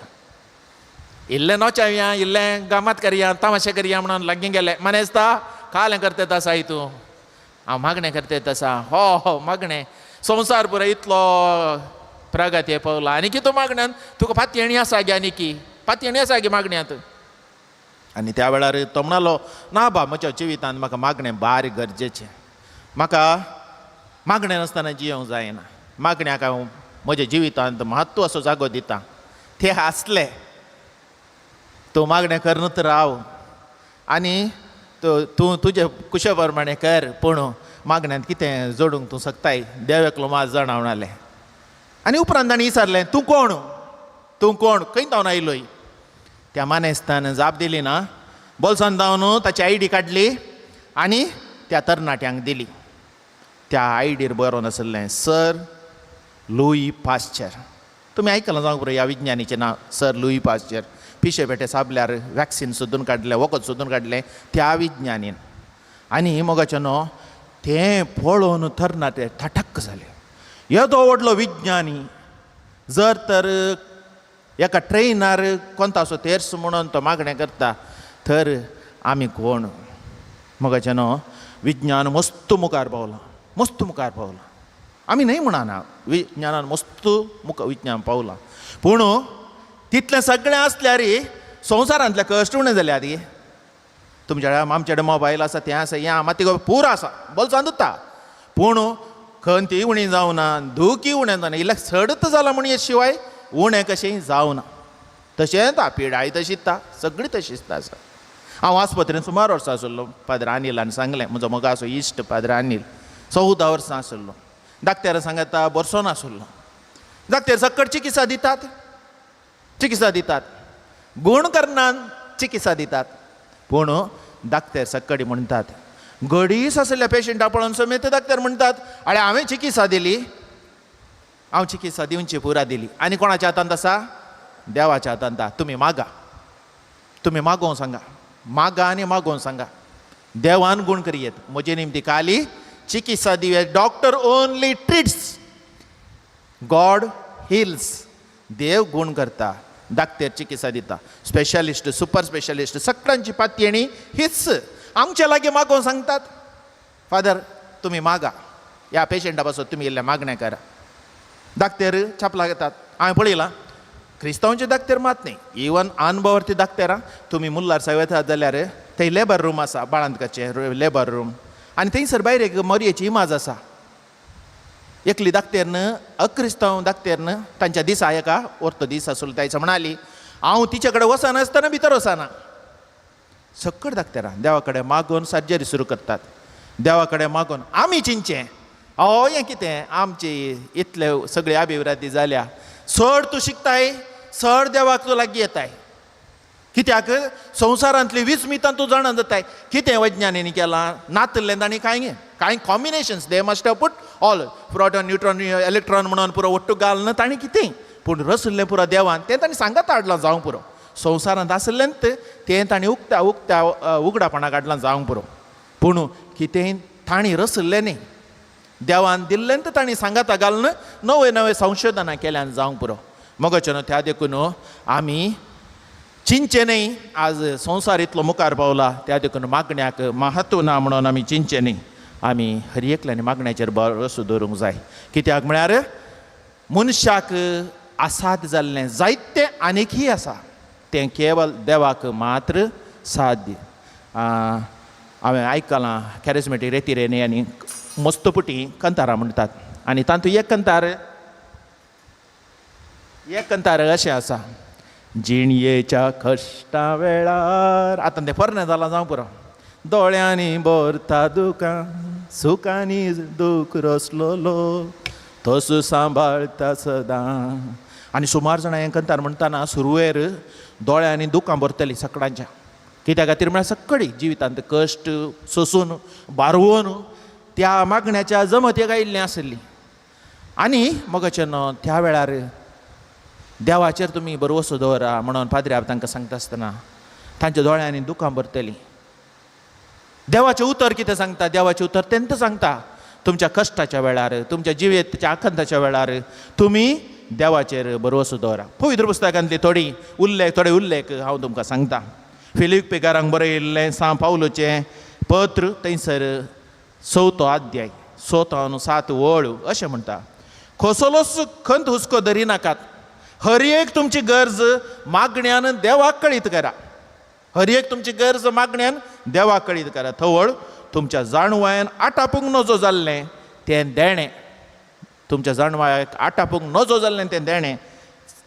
इल्लें नोचावया, इल्लें गमत करया, तमाशे करया म्हणून लागीं गेले. मानेस्ता कालें करतेत आसा तूं? हांव मागणें करतेत आसा. हो हो मागणें, संवसार पुरो इतलो प्रगती पावला आनी कितू मागण्यान तुका पातयेणी आसा गे, आनी की पातयेणी आसा गे मागण्यांत? आनी त्या वेळार तो म्हणालो, ना बा, म्हज्या जिवितांत म्हाका मागणें बारीक गरजेचें, म्हाका मागणें नासतना जियोंक जायना, मागण्याक हांव म्हज्या जिवितांत म्हत्व असो जागो दिता. ते हांसले, तूं मागणें करनूच राव आनी तूं तुजे कुशे प्रमाणें कर, पूण मागण्यांत कितें जोडूंक तूं शकताय, देव एकलो मात जाणा म्हणालें. आनी उपरांत ताणें विचारलें, तूं कोण, तूं कोण, खंय धांवन आयलोय? त्या मानेस्तान जाप दिली ना, बोल्सान धांवन ताची I D काडली आनी त्या तरणाट्यांक दिली. त्या आयडीर बरोवन आशिल्लें सर लुई पाश्चर. तुमी आयकलां जावंक पुरो ह्या विज्ञानीचें नांव, सर लुई पाश्चर. पिशे पेटे साबल्यार वॅक्सिन सोदून काडलें, वखद सोदून काडलें त्या विज्ञानीन. आनी मोगाचें न्हू तें पळोवन तरणाटे थटक जाले. येदो व्हडलो विज्ञानी जर तर एका ट्रेनार कोंताचो तेर्स म्हणून तो मागणें करता तर आमी कोण? मोगाचें न्हू विज्ञान मस्त मुखार पावलां, मस्त मुखार पावलां, आमी न्हय म्हणना विज्ञानान मस्त मुखार विज्ञान पावलां, पूण तितलें सगळें आसल्यार संवसारांतले कश्ट उणें जाले. आदी तुमच्या आमचे कडेन मोबायल आसा, तें आसा, हें मात तिगो पूर आसा, बोल्सान दुखता, पूण खंती उणी जावना, दुखी उणें जावना, इल्लें चडत जालां म्हूण हे शिवाय उणें कशें जावना. तशेंच पिडाय तशीच ता, सगळी तशीच आसा. हांव आस्पत्रेंत सुमार वर्सां आशिल्लो, पाद्र अनिलान सांगलें, म्हजो मोगाचो इश्ट पाद्र अनिल, 14 वर्सां आशिल्लो. डाक्टरा सांगता बरसो नाशिल्लो, डाक्टर सक्कड चिकित्सा दितात, चिकित्सा दितात, गूण करनान चिकित्सा दितात, पूण डाक्टर सक्कडी म्हणटात गडीस आशिल्ल्या पेशंटा पळोवन समेत डाक्टर म्हणटात, आरे हांवें चिकित्सा दिली, हांव चिकित्सा दिवची पुरा दिली, आनी कोणाच्या हातांत आसा? देवाच्या हातांत. तुमी मागा, तुमी मागोवंक सांगा, मागा आनी मागोवंक सांगा, देवान गूण करयेत. म्हजे निमती काली चिकित्सा दिवये. Doctor only treats, God heals. देव गूण करता, डाक्टर चिकित्सा दिता, स्पेशलिस्ट, सुपर स्पेशलिस्ट, सगळ्यांची पातयेणी हीच. आमच्या लागीं मागोवंक सांगतात, फादर तुमी मागा, ह्या पेशंटा पासून तुमी इल्लें मागणें करा. डाक्टर छापला घेतात. हांवें पळयलां क्रिस्तांवचे डाक्टर मात न्ही, इवन अनभवर्ती डाक्टरां. तुमी मुल्लार साहेब वतात जाल्यार थंय लेबर रूम आसा, बाळांतकाचें लेबर रूम, आनी थंयसर भायर एक मोरयेची इमाज आसा. एकली डाक्टरन, अक्रिस्तांव डाक्टरन, तांच्या दिसा एका orto दीस आसलो त्या म्हणाली, हांव तिचे कडेन वचनासतना भितर वचना. सक्कड डाक्टरां देवा कडेन मागून सर्जरी सुरू करतात, देवा कडेन मागून. आमी चिंचें हय हें कितें आमची इतले सगळी अभिवृद्धी जाल्या, चड तूं शिकताय, चड देवाक तूं लागीं येताय. कित्याक संवसारांतली विस्मितां तूं जाणा जाताय कितें वैज्ञानिकांनी केलां नातल्लें तांणी कांय कांय combinations they must have put all proton neutron electron म्हणून पुरो ಒಟ್ಟು घालून तांणी कितें पूण रसल्लें पुरो देवान तें तांणी सांगत हाडलां जावंक पुरो संवसारांत आसलेंच तें तांणी उक्त्या उक्त्या उगडापणाक हाडलां जावंक पुरो पूण कितें तांणी रसल्लें न्ही देवान दिल्लें तर तांणी सांगाता घालून नवे नवे संशोधनां केल्यान जावंक पुरो मगोचें न्हू त्या देखून आमी चिंतचें न्ही आज संवसार इतलो मुखार पावला त्या देखून मागण्याक महत्व ना म्हणून आमी चिंतचें न्ही आमी हर एकल्यानी मागण्याचेर भरोसो दवरूंक जाय कित्याक म्हळ्यार मनशाक आसाद जाल्लें जायतें आनीकय आसा तें केवल देवाक मात्र साध्य. हांवें आयकलां कॅरिस्मेटीक रेती आनी मस्तपुटी कंतारां म्हणटात आनी तातूंत एक कंतार अशें आसा जिणयेच्या कश्टा वेळार आतां तें पोरणें जालां जावं पुरो दोळ्यांनी भरता दुकां सुखांनी दूख रसलोलो तसो सांबाळता सदां. आनी सुमार जाणां हें कंतार म्हणटाना सुरवेर दोळ्यांनी दुकां भरतलीं सकडांच्या कित्या खातीर म्हळ्यार सगळी जिवितांत कश्ट सोसून बारवोन त्या मागण्याच्या जमतेक आयिल्लीं आसली. आनी मगचें न्हू त्या वेळार देवाचेर तुमी भरवसो दवरा म्हणून पाद्री तांकां सांगता आसतना तांच्या दोळ्यांनी दुकां भरतलीं. देवाचें उतर कितें सांगता देवाचें उतर तेंच सांगता तुमच्या कश्टाच्या वेळार तुमच्या जिविताच्या आकांताच्या वेळार तुमी देवाचेर भरवसो दवरा. पवित्र पुस्तकांतली थोडी उल्लेख थोडे उल्लेख हांव तुमकां सांगता. फिलिप्पेकारांक बरयल्लें सांव पावलूचें पत्र थंयसर 4 अध्याय 6 7 वळ अशें म्हणटा कसलोच खंत हुस्को धरी नाकात हर एक तुमची गरज मागण्यान देवाक कळीत करा हर एक तुमची गरज मागण्यान देवाक कळीत करा थवळ तुमच्या जाणवायन आटापूंक नजो जाल्लें तें देणें तुमच्या जाणवायक आटापूंक नजो जाल्लें तें देणें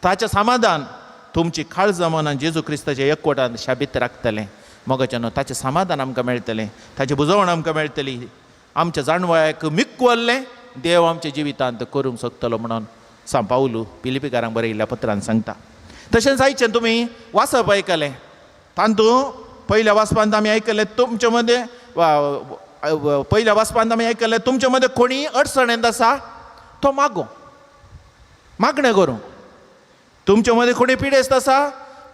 ताचें समाधान तुमची काळजां मनान जेजू क्रिस्ताच्या एकवटान शाबीत राखतलें. मगोचें न्हू ताचें समाधान आमकां मेळटलें ताचें बुजवण आमकां मेळटली आमच्या जाणवायक मिकवल्लें देव आमच्या जिवितांत करूंक शकतलो म्हणून सांव पावलू फिलिपीकारांक बरयल्ल्या पत्रान सांगता. तशेंच आयचें तुमी वाचप आयकलें तातूंत पयल्या वाचपांत आमी आयकलें तुमचे मदें पयल्या वाचपांत आमी आयकलें तुमचे मदें कोणीय अडचणेंत आसा तो मागो मागणें करूं. तुमचे मदें कोणी पिडेस्त आसा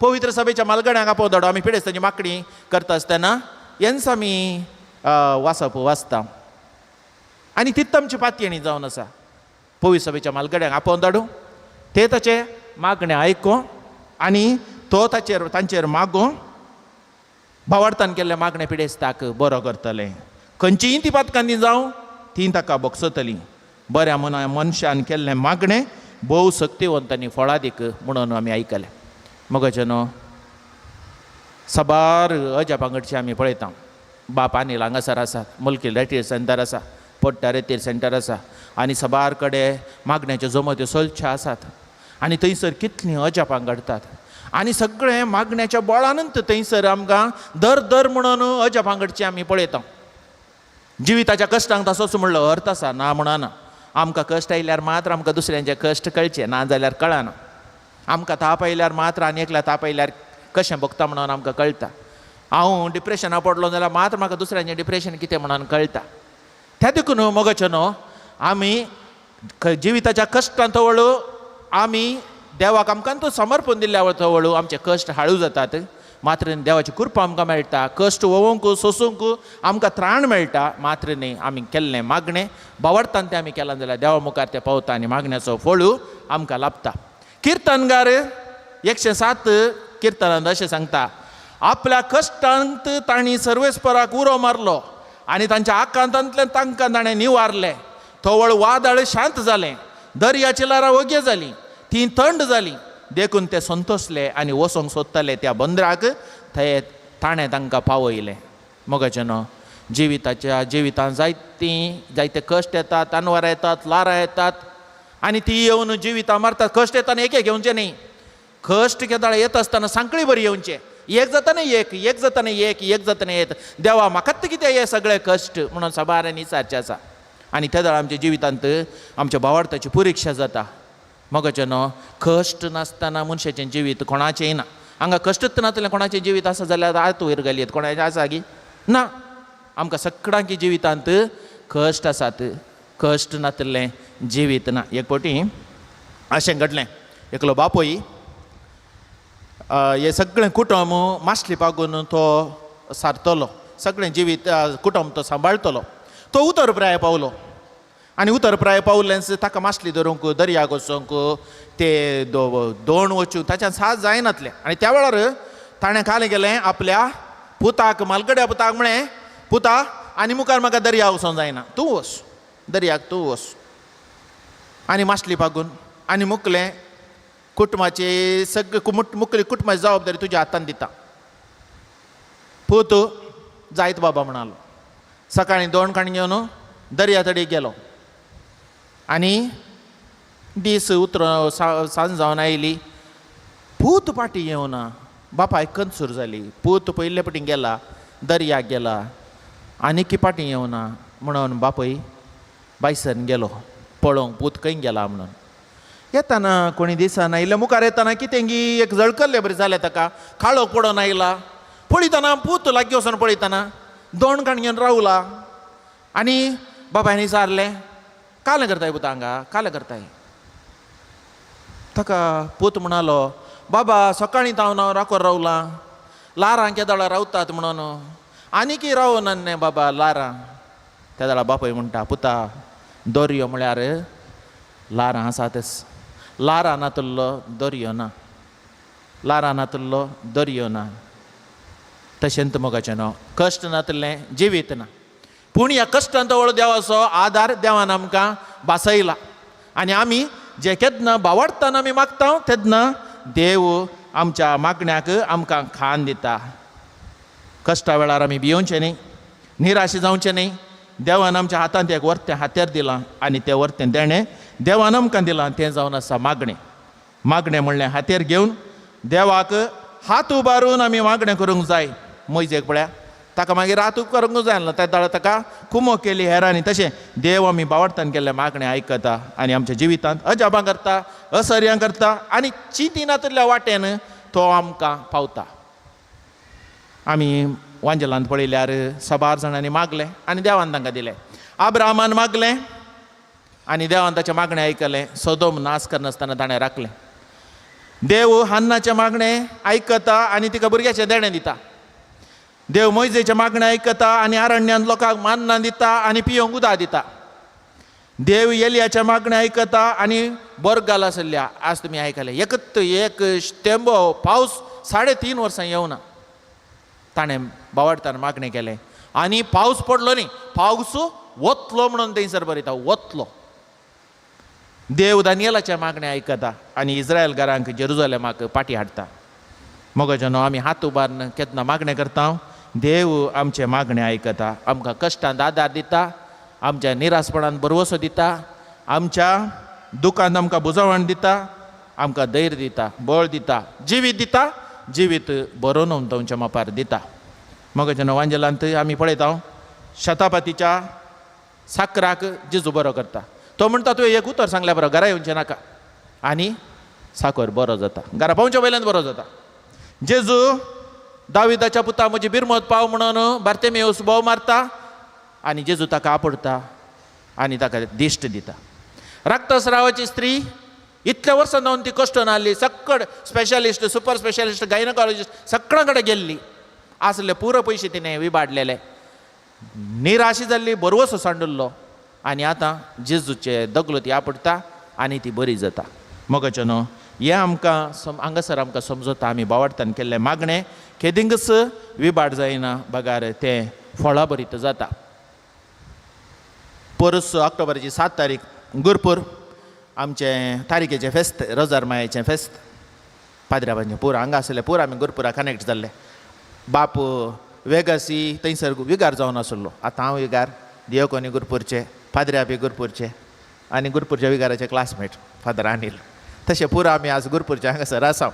पवित्र सभेच्या मालगड्यांक आपोव धाडो. आमी पिडेस्तांची मागणी करता आसतना हेंच आमी वाचप वाचता आनी तीच आमची पातयेणी जावन आसा. पवित्र सभेच्या मालगड्यांक आपोवन धाडूं ते ताचे मागणें आयको आनी तो ताचेर तांचेर मागो भावार्थान केल्लें मागणें पिडेस्ताक बरो करतलें. खंयचीय ती पातकांनी जावं ती ताका बगसतली. बऱ्या मना मनशान केल्लें मागणें भोव सक्तिवंत आनी फळादीक म्हणून आमी आयकलें. मगोचें न्हू साबार अजापां घडचें आमी पळयता. बाप आनील हांगासर आसा मुल्की रेतीर सेंटर आसा पोट्टा रेतीर सेंटर आसा आनी साबार कडेन मागण्याच्यो जमत्यो चलच्यो आसात आनी थंयसर कितलीं अजापां घडटात आनी सगळें मागण्याच्या बळानूच थंयसर आमकां दर दर म्हणून अजापां घडचें आमी पळयता. जिविताच्या कश्टांक तसोच म्हणलो अर्थ आसा ना म्हणना. आमकां कश्ट आयल्यार मात्र आमकां दुसऱ्यांचे कश्ट कळचे ना जाल्यार कळना. आमकां ताप आयल्यार मात्र आनी एकल्या ताप आयल्यार कशें भोगता म्हणून आमकां कळटा. हांव डिप्रेशना पडलो जाल्यार मात्र म्हाका दुसऱ्यांचें डिप्रेशन कितें म्हणून कळटा. त्या देखून मोगाचें न्हू आमी जिविताच्या कश्टांत वळू आमी देवाक आमकां तो समर्पण दिल्ल्या वळू आमचे कश्ट हाळू जातात मात्र देवाची कृपा आमकां मेळटा. कश्ट ओवोंक सोसूंक आमकां त्राण मेळटा मात्र न्ही आमी केल्लें मागणें भावार्थान तें आमी केलां जाल्यार देवा मुखार तें पावता आनी मागण्याचो फळू आमकां लाभता. किर्तनगार 107 किर्तनांत अशें सांगता आपल्या कश्टांत तांणी सर्वेस्पराक उरो मारलो आनी तांच्या आकांतांतल्यान तांकां ताणें निवारलें. थवळ वादळ शांत जालें दर्याची ल्हारां वग्यो जालीं तीं थंड जालीं देखून ते संतोसले आनी वचोंक सोदताले त्या बंदराक थंय ताणें तांकां पावयलें. मोगाचें न्हू जिविताच्या जिवितांत जायतीं जायते कश्ट येतात तानवरां येतात ल्हारां येतात आनी ती येवन जिवितां मारतात. कश्ट येताना एक एक येवचें न्ही कश्ट केदाळ येता आसतना सांकळी बरी येवचें एक जाताना एक एक जाताना एक एक जाताना येत देवा म्हाकाच कितें हे सगळे कश्ट म्हणून साबारांनी विचारचें आसा. आनी ते वेळार आमच्या जिवितांत आमच्या भावार्थाची परिक्षा जाता. मोगाचें न्हू कश्ट नासतना मनशाचें जिवीत कोणाचेंय ना. हांगा कश्टच नातलें कोणाचें जिवीत आसा जाल्यार हात वयर घालयत, कोणाचें आसा गी ना. आमकां सगळ्यांकी जिवितांत कश्ट आसात, कश्ट नातलें जिवीत ना. एक फावटी अशें घडलें, एकलो बापूय हें सगळें कुटुंब मासली पागून तो सारतलो, सगळें जिवीत कुटुंब तो सांबाळतलो. तो उतर प्राय पावलो आनी उतर प्राय पावलेंच ताका मासली धरूंक दर्याक वचूंक ते दोण वचूंक ताच्यान साथ जायनातलें. आनी त्या वेळार ताणें कालें गेलें आपल्या पुताक, मालगड्या पुताक म्हळें, पुता आनी मुखार म्हाका दर्या वचोंक जायना, तूं वच दर्याक, तूं वच आनी मासली पागून आनी मुकलें कुटुंबाची सगळी मुकली कुटुंबाची जबाबदारी तुज्या हातान दिता. पूत जायत बाबा म्हणालो. सकाळीं दोन काण घेवन दर्या तडीक गेलो आनी दीस उतर सांज जावन आयली. पूत पाटी येवना, बापायक कन्सूर जाली. पूत पयले फावटी गेला दर्याक गेला आनीक पाटी येवना म्हणून बापूय बायसन गेलो पळोवंक पूत खंय गेला म्हणून. येताना कोणी दिसना, इल्लें मुखार येताना कितें गी एक जळकल्ले बरें जालें ताका, काळोख पडोन आयला. पळयतना पूत लागीं वचोन पळयतना दोण काण घेवन रावला आनी बापायन विचारलें, कालें करताय पुता हांगा, कालें करताय? ताका पूत म्हणालो, बाबा सकाळीं तावन हांव राखोर रावलां, लारां केदळा रावतात म्हणून आनीकय रावना न्ही बाबा लारां. त्या वेळार बापूय म्हणटा, पुता दर्यो म्हळ्यार लारां आसातच, लारां नातुल्लो दर्यो ना, लारां नातुल्लो दर्यो ना. तशेंच मोगाचें न्हू, कश्ट नातलें जिवीत ना, पूण ह्या कश्टांत व्हड देवाचो आदार देवान आमकां भासयला आनी आमी जे केन्ना बावडटाना आमी मागता तेन्ना देव आमच्या मागण्याक आमकां खान दिता. कश्टा वेळार आमी भियोवचें न्ही, निराश जावचें न्ही. देवान आमच्या हातांत एक वर्तें हात्यार दिलां आनी तें वर्तें देणें देवान आमकां दिलां तें जावन आसा मागणें. मागणें म्हणलें हातेर घेवन देवाक हात उबारून आमी मागणें करूंक जाय. मोयजेक पळया ताका मागीर हात करूंक जाय ना, त्या ताका कुमो केली हेरांनी. तशें देव आमी बावडतान केल्लें मागणें आयकता आनी आमच्या जिवितांत अजाबां करता, असर्यां करता आनी चिंतिनातल्या वाटेन तो आमकां पावता. आमी वांजेलांत पळयल्यार साबार जाणांनी मागलें आनी देवान तांकां दिलें. आब्रामान मागलें आनी देवान ताचें मागणें आयकलें, सोदोम नाश करनासतना ताणें राखलें. देव हान्नाचें मागणें आयकता आनी तिका भुरग्याचें देणें दिता. देव मोयजेचें मागणें आयकता आनी अरण्यांत लोकांक मान्नां दिता आनी पियोंक उदक दिता. देव एलियाचें मागणें आयकता आनी बोरगाल आसल्या आज तुमी आयकलें, एकत एक तेंबो पावस 3.5 वर्सां येवना, ताणें बावडतान मागणें केलें आनी पावस पडलो न्ही, पावस वतलो म्हणून थंयसर बरयता, वतलो. देव दानियलाचें मागणें आयकता आनी इस्रायल घरांक जेरुजलेमाक पाटी हाडटा. मोगाचो न्हू आमी हात उबारून केन्ना मागणें करता, देव आमचें मागणें आयकता, आमकां कश्टांत आदार दिता, आमच्या निरासपणान भरवसो दिता, आमच्या दुखांत आमकां बुजवण दिता, आमकां धैर्य दिता, बळ दिता, जिवीत दिता, जिवीत बरोवन तुमच्या मापार दिता. मोगाचो न्हू वांजेलांत आमी पळयता शतापतीच्या साकराक जेजू बरो करता. तो म्हणटा, तुवें एक उतर सांगल्या बरो, घरा येवचें नाका, आनी साकर बरो जाता, घरा पावच्या वयल्यान बरो जाता. जेजू दाविदाच्या पुता म्हजी बिरमत पाव म्हणून बार्तेमेवस बोव मारता आनी जेजू ताका आपडता आनी ताका दिश्ट दिता. रक्तस्रावाची स्त्री इतल्या वर्सां जावन ती कश्टून आहली, सक्कड स्पेशलिस्ट, सुपर स्पेशलिस्ट, गायनकॉलॉजिस्ट सगळ्यां कडेन गेल्ली, आसले पुरो पयशे तिणें विबाडलेले, निराशी जाल्ली, बरवसो सांडुल्लो आनी आतां जेजूचे दगलो ती आपडटा आनी ती बरी जाता. मोगाचो न्हू हें आमकां हांगासर आमकां समजता, आमी बावडतान केल्लें मागणें केदिंगच विबाड जायना, बगार तें फळां बरीत जाता. पोरस ऑक्टोबराची 7 तारीख गुरपूर आमचें तारीखेचें फेस्त, रोजार मायेचें फेस्त, पाद्र्याबांचें पूर हांगा आसलें, पूर आमी गुरपुरा कनेक्ट जाल्ले. बाप वेगसी थंयसर विगार जावन आसलो, आतां हांव विगार दियोकोनी गुरपूरचे, पाद्र्या बी गुरपूरचे आनी गुरपूरच्या विगाराचे क्लासमेट फादर अनिल. तशें पुरो आमी आज गुरपूरचे हांगासर आसा.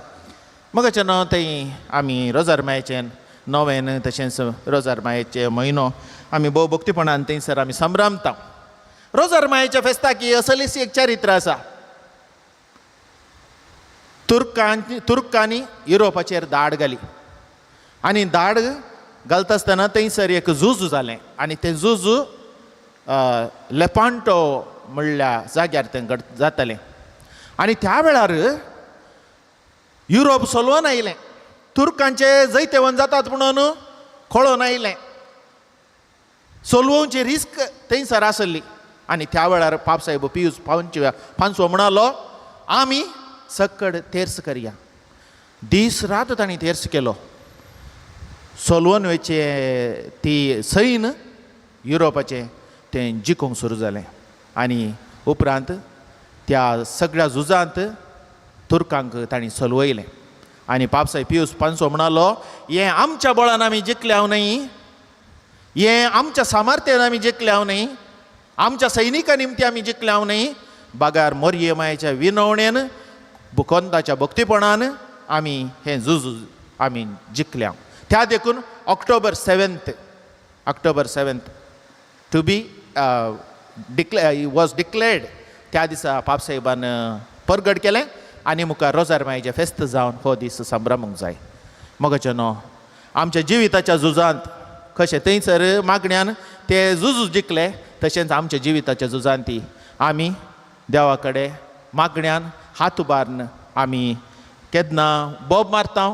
मगाचें न्हू थंय आमी रोजार मायेचें नोवेन तशेंच रोजार मायेचे म्हयनो आमी भोव भक्तीपणान थंयसर आमी संभ्रमता. रोजार मायेच्या फेस्ताक ही असलीच एक चरित्र आसा. तुर्कांनी युरोपाचेर दाड घाली आनी दाड घालता आसतना थंयसर एक झूज जालें आनी तें झूज लेपांटो म्हणल्या जाग्यार तें घड जातालें आनी त्या वेळार युरोप सोलवून आयलें. तुर्कांचे जैतेवन जातात म्हणून कळोन आयलें. सोलवोवची रिस्क थंयसर आसली आनी त्या वेळार पापसाहेब पियूस पांचवो म्हणालो आमी सक्कड तेर्स करया. दीस रात तांणी तेर्स केलो. सोलवून वयचे ती सैन युरोपाचें तें जिखूंक सुरू जालें आनी उपरांत त्या सगळ्या झुजांत तुर्कांक तांणी सोलवयलें. आनी पापसाहेब पियूस पांचवो म्हणालो हें आमच्या बळान आमी जिखल्या न्हय, हें आमच्या सामर्थ्यान आमी जिखल्या न्हय, आमच्या सैनिकां निमती आमी जिखल्या न्हय, बागार मोरये मायेच्या विनवणेन बुकोंदाच्या भक्तीपणान आमी हें झूज आमी जिखल्या. त्या देखून October 7 to be was declared त्या दिसा पापसाहेबान परगट केलें आनी मुखार रोजार मायेचें फेस्त जावन हो दीस संभ्रमूंक जाय. मोगाचें न्हू आमच्या जिविताच्या झुजांत कशें थंयसर मागण्यान ते झूज जिखले तशेंच आमच्या जिविताच्या झुजांत ती आमी देवा कडेन मागण्यान हात उबारून आमी केन्ना बोब मारता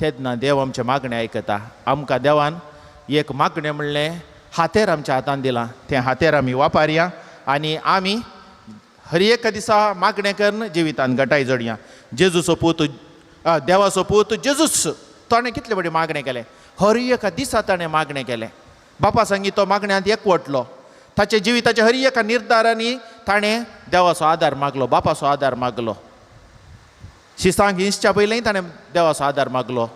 तेन्ना देव आमचें मागणें आयकता. आमकां देवान एक मागणें म्हणलें हातेर आमच्या हातान दिलां तें हातेर आमी वापरया आनी आमी हर एका दिसा मागणें करून जिवितान घटाय जोडया. जेजूचो पूत देवाचो पूत जेजूस ताणें कितले फावटी मागणें केलें. हर एका दिसा ताणें मागणें केलें. बापा सांगी तो मागण्यांत एकवटलो. ताच्या जिविताच्या हर एका निर्धारांनी ताणें देवाचो आदार मागलो, बापाचो आदार मागलो. शिसांक हिंसच्या पयलीं ताणें देवाचो आदार मागलो.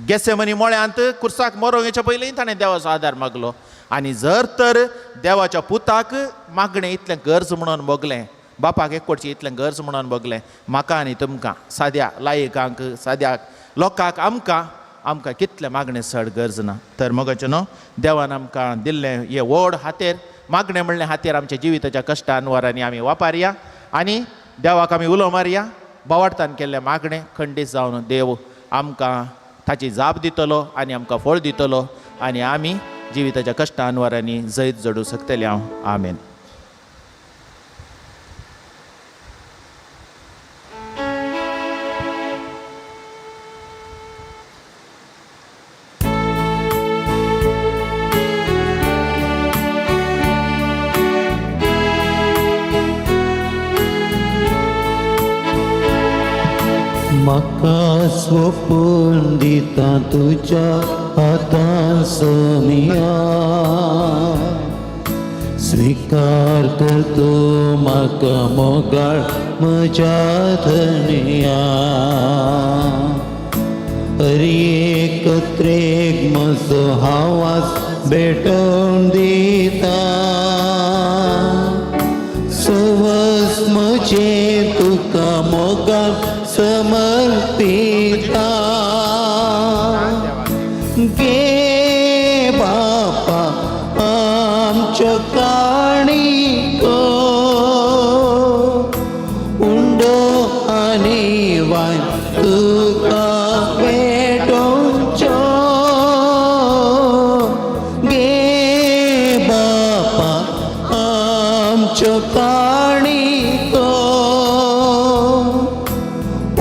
गेसेमनी मळ्यांत कुर्साक मरोंक येच्या पयलीं ताणें देवाचो आदार मागलो. आनी जर तर देवाच्या पुताक मागणें इतलें गरज म्हणून भोगलें, बापाक एकवटचें इतलें गरज म्हणून भोगलें, म्हाका आनी तुमकां साद्या लायकांक साद्या लोकांक आमकां आमकां कितलें मागणें चड गरज ना. तर मोगाचें न्हू देवान आमकां दिल्लें हें व्हड हातेर मागणें म्हणलें हातेर आमच्या जिविताच्या कश्टान वरांनी आमी वापरया आनी देवाक आमी उलो मारया. बोवाळतान केल्लें मागणें खंडीत जावन देव आमकां ताची जाप दितलो आनी आमकां फळ दितलो आनी आमी जिविताच्या कश्टान वरांनी जैत जोडूं शकतले. हांव आमेन. म्हाका स्वपून दिता तुज्या हातान सोमिया, स्विकार कर तूं म्हाका मोगाळ म्हज्या धनया. हर एकत्रेक म्हजो हावास भेटोवन दिता, सवस म्हजें तुका मोगान समर्पिता. गे बापा आमच्यो काणयो उंडो आनी वायन तुका भेटोवच्यो. गे बापा आमच्यो काणयो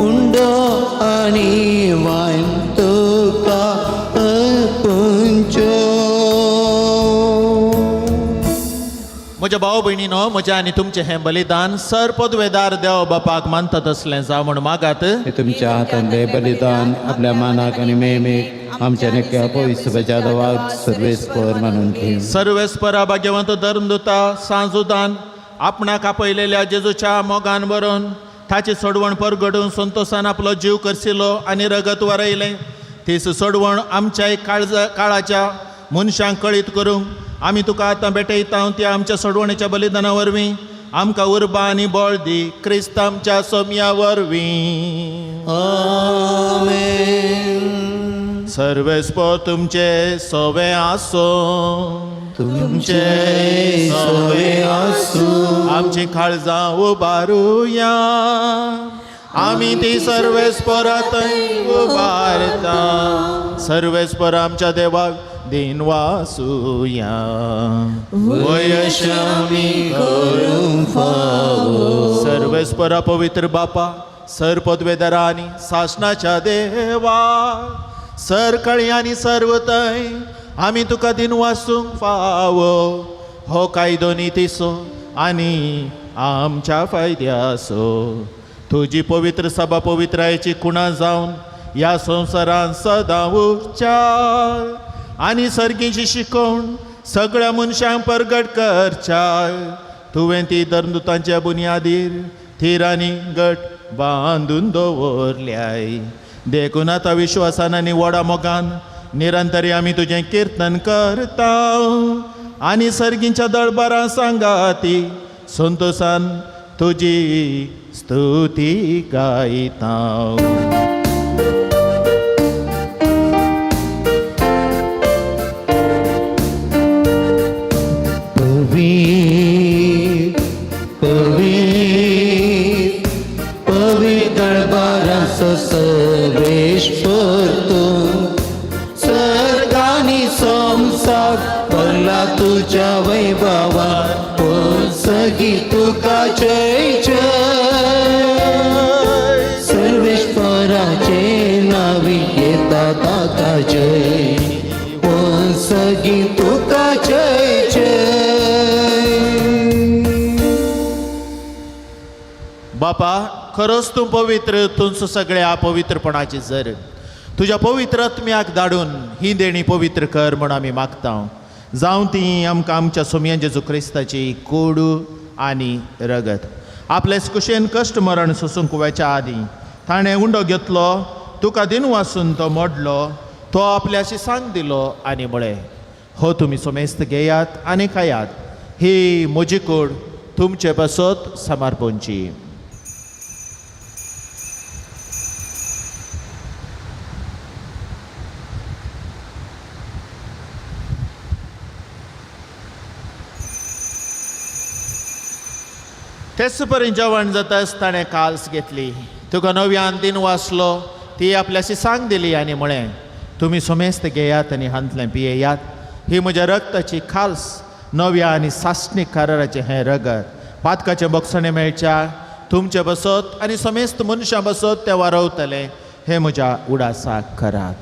उंडो आनी वायन तुका अर्पुंच्यो. म्हज्या भाव भयणीनो म्हज्या आनी तुमचें हें बलिदान सर पदवेदार देव बापाक मानता तसलें जावं म्हूण मागात. हे तुमच्या हातांतलें बलिदान आपल्या मानाक आनी मेमेक आमच्या नेक्या पवित्रच्या देवाक सर्वेस्पर मानून घेवं. सर्वेस्परा भाग्यवंत धर्मदुता सांजुदान आपणाक आपयलेल्या जेजूच्या मोगान बरोवन ताची सोडवण परगडून संतोसान आपलो जीव करसिलो आनी रगत वरयलें. तीच सोडवण आमच्याय काळजा काळाच्या मनशांक कळीत करूंक आमी तुका आतां भेटयता त्या आमच्या सोडवणेच्या बलिदाना वरवीं आमकां उर्बा आनी बळ दी क्रिस्त आमच्या सोम्या वरवीं. आमेन. सर्वेस्पर तुमचे सवे आसो, तुमचे सवे आसूं. आमची काळजां उबारुया. आमी ती सर्वेस्परातय उबारता. सर्वेस्पर आमच्या देवाक दिन वासुया. वयशामी करूंक फावो. सर्वेस्परा पवित्र बापा, सर पदवेदारा आनी सासणाच्या देवा, सर कळी आनी सर्वतय आमी तुका दिन वासूंक फावो. हो कायदो नितीचो आनी आमच्या फायद्याचो. तुजी पवित्र सभा पवित्रायेची खुणा जावन ह्या संवसारान सदां उरच्या आनी सर्गीची शिकोवण सगळ्या मनशांक परगट करच्या. तुवें ती धर्मदुतांच्या बुन्यादीर थीर आनी गट बांदून दवरल्याय. देखून आतां विश्वासान आनी व्हडा मोगान निरंतरी आमी तुजें किर्तन करता आनी सर्गींच्या दळबारां सांगाती संतोसान तुजी स्तुती गायता. पवित्र पवित्र पवित्र दरबाराचो सर्वेश्वर तूं, सर्ग आनी संवसार भरला तुज्या वैभवान. पूण सगळीं तुका जय जय. सर्वेश्वराचे नांवी येता ताका जय. पूण सगळीं तुका जय जय. बापा, खरोच तूं पवित्र, तुमचो सगळ्या पवित्रपणाची जर तुज्या पवित्र आत्म्याक धाडून ही देणी पवित्र कर म्हूण आमी मागता. जावं ती आमकां आमच्या सोमयान जेजू क्रिस्ताची कोडू आनी रगत. आपले कुशेन कश्ट मरण सोसूंक वयच्या आदीं ताणें उंडो घेतलो, तुका दिन वासून तो मोडलो, तो आपल्याशी सांग दिलो आनी म्हळें, हो तुमी सोमेस्त घेयात आनी खायात, ही म्हजी कूड तुमचे पासत समर्पणची. तेच परी जेवण जाताच ताणें काल्स घेतली, तुका नव्यान दिन वाचलो, ती आपल्याशी सांग दिली आनी म्हळें, तुमी सोमेस्त घेयात आनी हांतलें पियेयात, ही म्हज्या रक्ताची खाल्स, नव्या आनी सासणीक कराराचें हें रगत, पातकाचें बक्षणें मेळच्या तुमचे बसत आनी समेस्त मनशां बसत तें वारवतलें, हें म्हज्या उडासाक करात.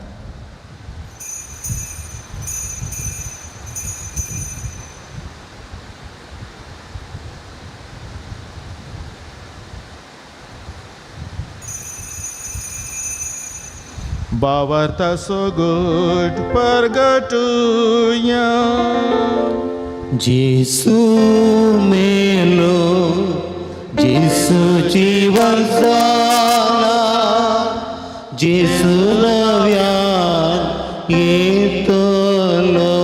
बावर्ता सोगट परगटुया. जेसू मेलो, जेसू जिवन जाला, जेसू नव्यान येतलो.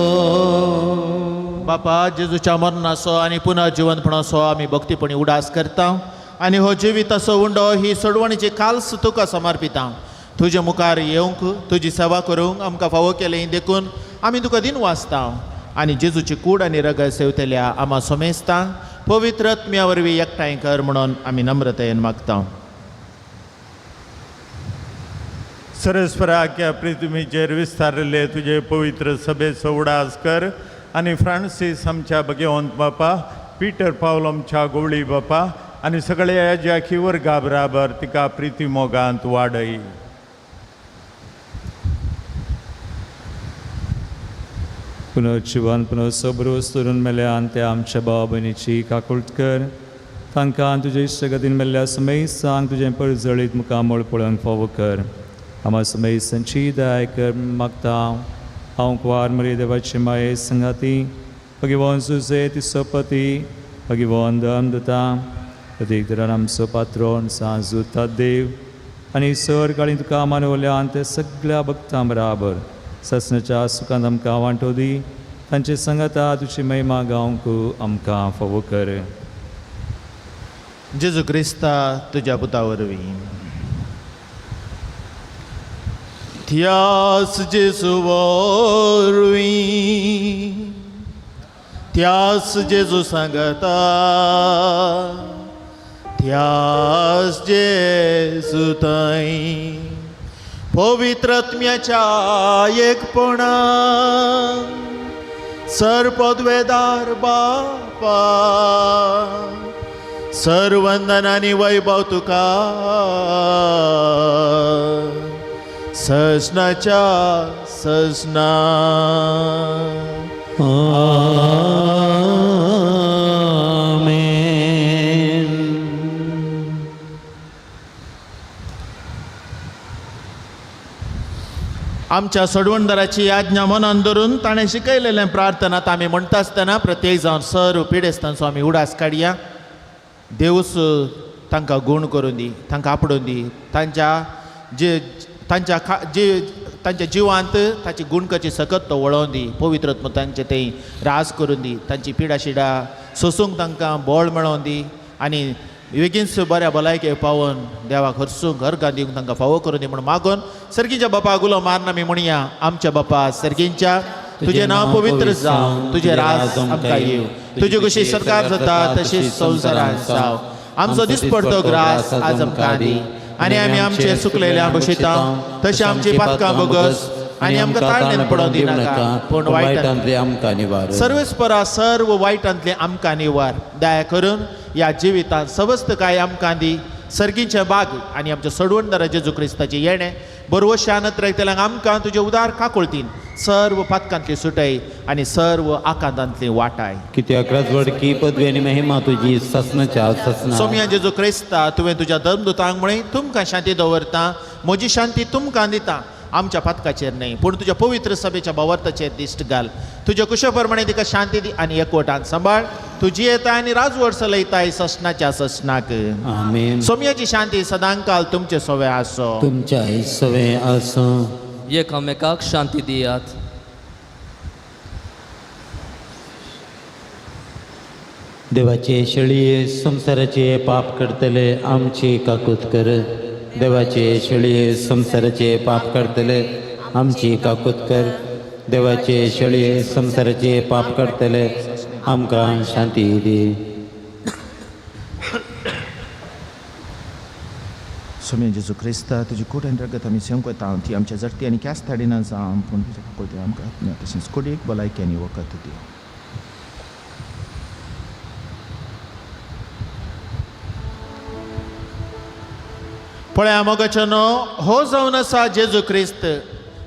बापा, जेजूच्या मरणाचो आनी पुनर्जिवनपणाचो आमी भक्तीपणी उडास करता आनी हो जिविताचो उंडो ही सोडवणीची खाल्स तुका समर्पिता. तुजे मुखार येवंक तुजी सेवा करूंक आमकां फावो केलें देखून आमी तुका दिन वाचता आनी जेजूची कूड आनी रगत सेवतल्या आमा सोमेस्ता पवित्र आत्म्या वरवीं एकठांय कर म्हणून आमी नम्रतायेन मागता. सरस्वराख्या पृथ्वीचेर विस्तारिल्ले तुजे पवित्र सभेचो उडास कर आनी फ्रांसीस आमच्या भगवंत बापा, पीटर पावल आमच्या गोवळी बापा आनी सगळ्या ज्याखी वर्गा बराबर तिका प्रिती मोगांत वाडय. पुनर्जिवन पुनर्सबरोस तरून मेल्यान ते आमच्या भाव भयणीची काकुळट कर. तांकां तुजे इश्टगतीन मेल्ल्या समेस्तांक तुजें परजळीत मुखामळ पळोवंक फावो कर. आमा समेस्तांची दया कर मागता. हांव कुवार मरे देवाची माये संगाती भगवान सुजे तिसोपती भगवान धर्म दिता प्रत्येक दरान आमचो पात्रोन सांजुता देव आनी सर काळी तुका मानवल्यान ते सगळ्या भक्तां बराबर ससनाच्या सुखांत आमकां वांटो दी. तांचे संगता तुजी महिमा गावंक आमकां फावो कर. जेजू क्रिस्ता तुज्या पुता वरवीं. त्यास जेजू वरवीं, त्यास जेजू सांगता ध्यास जेजू थंय पवित्रत्म्याच्या एकपणा सर्पद्वेदार बापा सर्वंदन आनी वैभव तुका सजनाच्या सजना. आमेन. आमच्या सोडवणदाराची आज्ञा मनान धरून ताणें शिकयलेलें प्रार्थनात आमी म्हणटा आसतना प्रत्येक जावन सर्व पिडेस्तांचो आमी उडास काडया. देवूच तांकां गूण करून दी, तांकां आपडून दी, तांच्या जे तांच्या खा जे तांच्या जिवांत ताची गूण करची सकत तो वळोवन दी. पवित्रत्म तांचे थंय राज करून दी, तांची पिडा शिडा सोसूंक तांकां बळ मेळोवन दी आनी बेगीनच बऱ्या भलायके पावोवन देवाक हरसूंक हरगां दिवंक तांकां फावो करून दी म्हूण मागून सर्गीच्या बापा गुलो मारना आमी म्हणया. आमच्या बापा सर्गींच्या, तुजें नांव पवित्र जावं, तुजें राज आमकां येवं, तुजी कशी सरकार जाता तशीच संवसारांत जावं. आमचो दिसपडतो ग्रास आज आमकां दी आनी आमी आमचे सुकलेल्या भशेता तशें आमची पातकां बोगस आनी आमकां ताळणेन पडोवन दिनाका, पूण वायटांतले आमकां निवार. सर्वेस्परा सर्व वायटांतले आमकां निवार. दया करून ह्या जिवितांत सवस्त काय आमकां दी. सर्गीचें बाग आनी आमच्या सोडवणदारा जेजू क्रिस्ताचें येणें बरवशान त्रयतल्यांक आमकां तुजे उदार काकुळतीन सर्व पातकांतली सुटय आनी सर्व आकांतांतली वाटाय. कित्याक राजवडकी पदवी आनी महिमा तुजी ससनाच्या ससना. सोमया जेजू क्रिस्ता, तुवें तुज्या धर्मदूतांक म्हळें तुमकां शांती दवरता, म्हजी शांती तुमकां दिता. आमच्या पातकाचेर न्हय पूण तुज्या पवित्र सभेच्या भावार्थाचेर दिश्ट घाल. तुज्या कुशा प्रमाणे तिका शांती दी आनी एकवटान सांबाळ. तुजी येता आनी राजवट चलयताय ससनाच्या ससनाक. आमेन. सोमयाची शांती सदांकाल तुमचे सवे आसो. तुमच्या सवे आसूं. एकामेकाक शांती दियात. देवाचे शेळये संवसाराचे पाप करतले आमची काकूत कर. देवाचे शेळये संवसाराचे पाप करतले आमची काकूत कर. देवाचे शेळये संवसाराचे पाप करतले आमकां शांती दी. सोम्या जेजू क्रिस्ता, तुजी कूड आनी रगत आमी संकयता ती आमच्या जडती आनी क्यास धाडिना जावं, पूण तुज्या काकुळती आमकां आत्म्या तशेंच कुडीक भलायकी आनी वखद दी. पळया मोगाच्यानो, हो जावन आसा जेजू क्रिस्त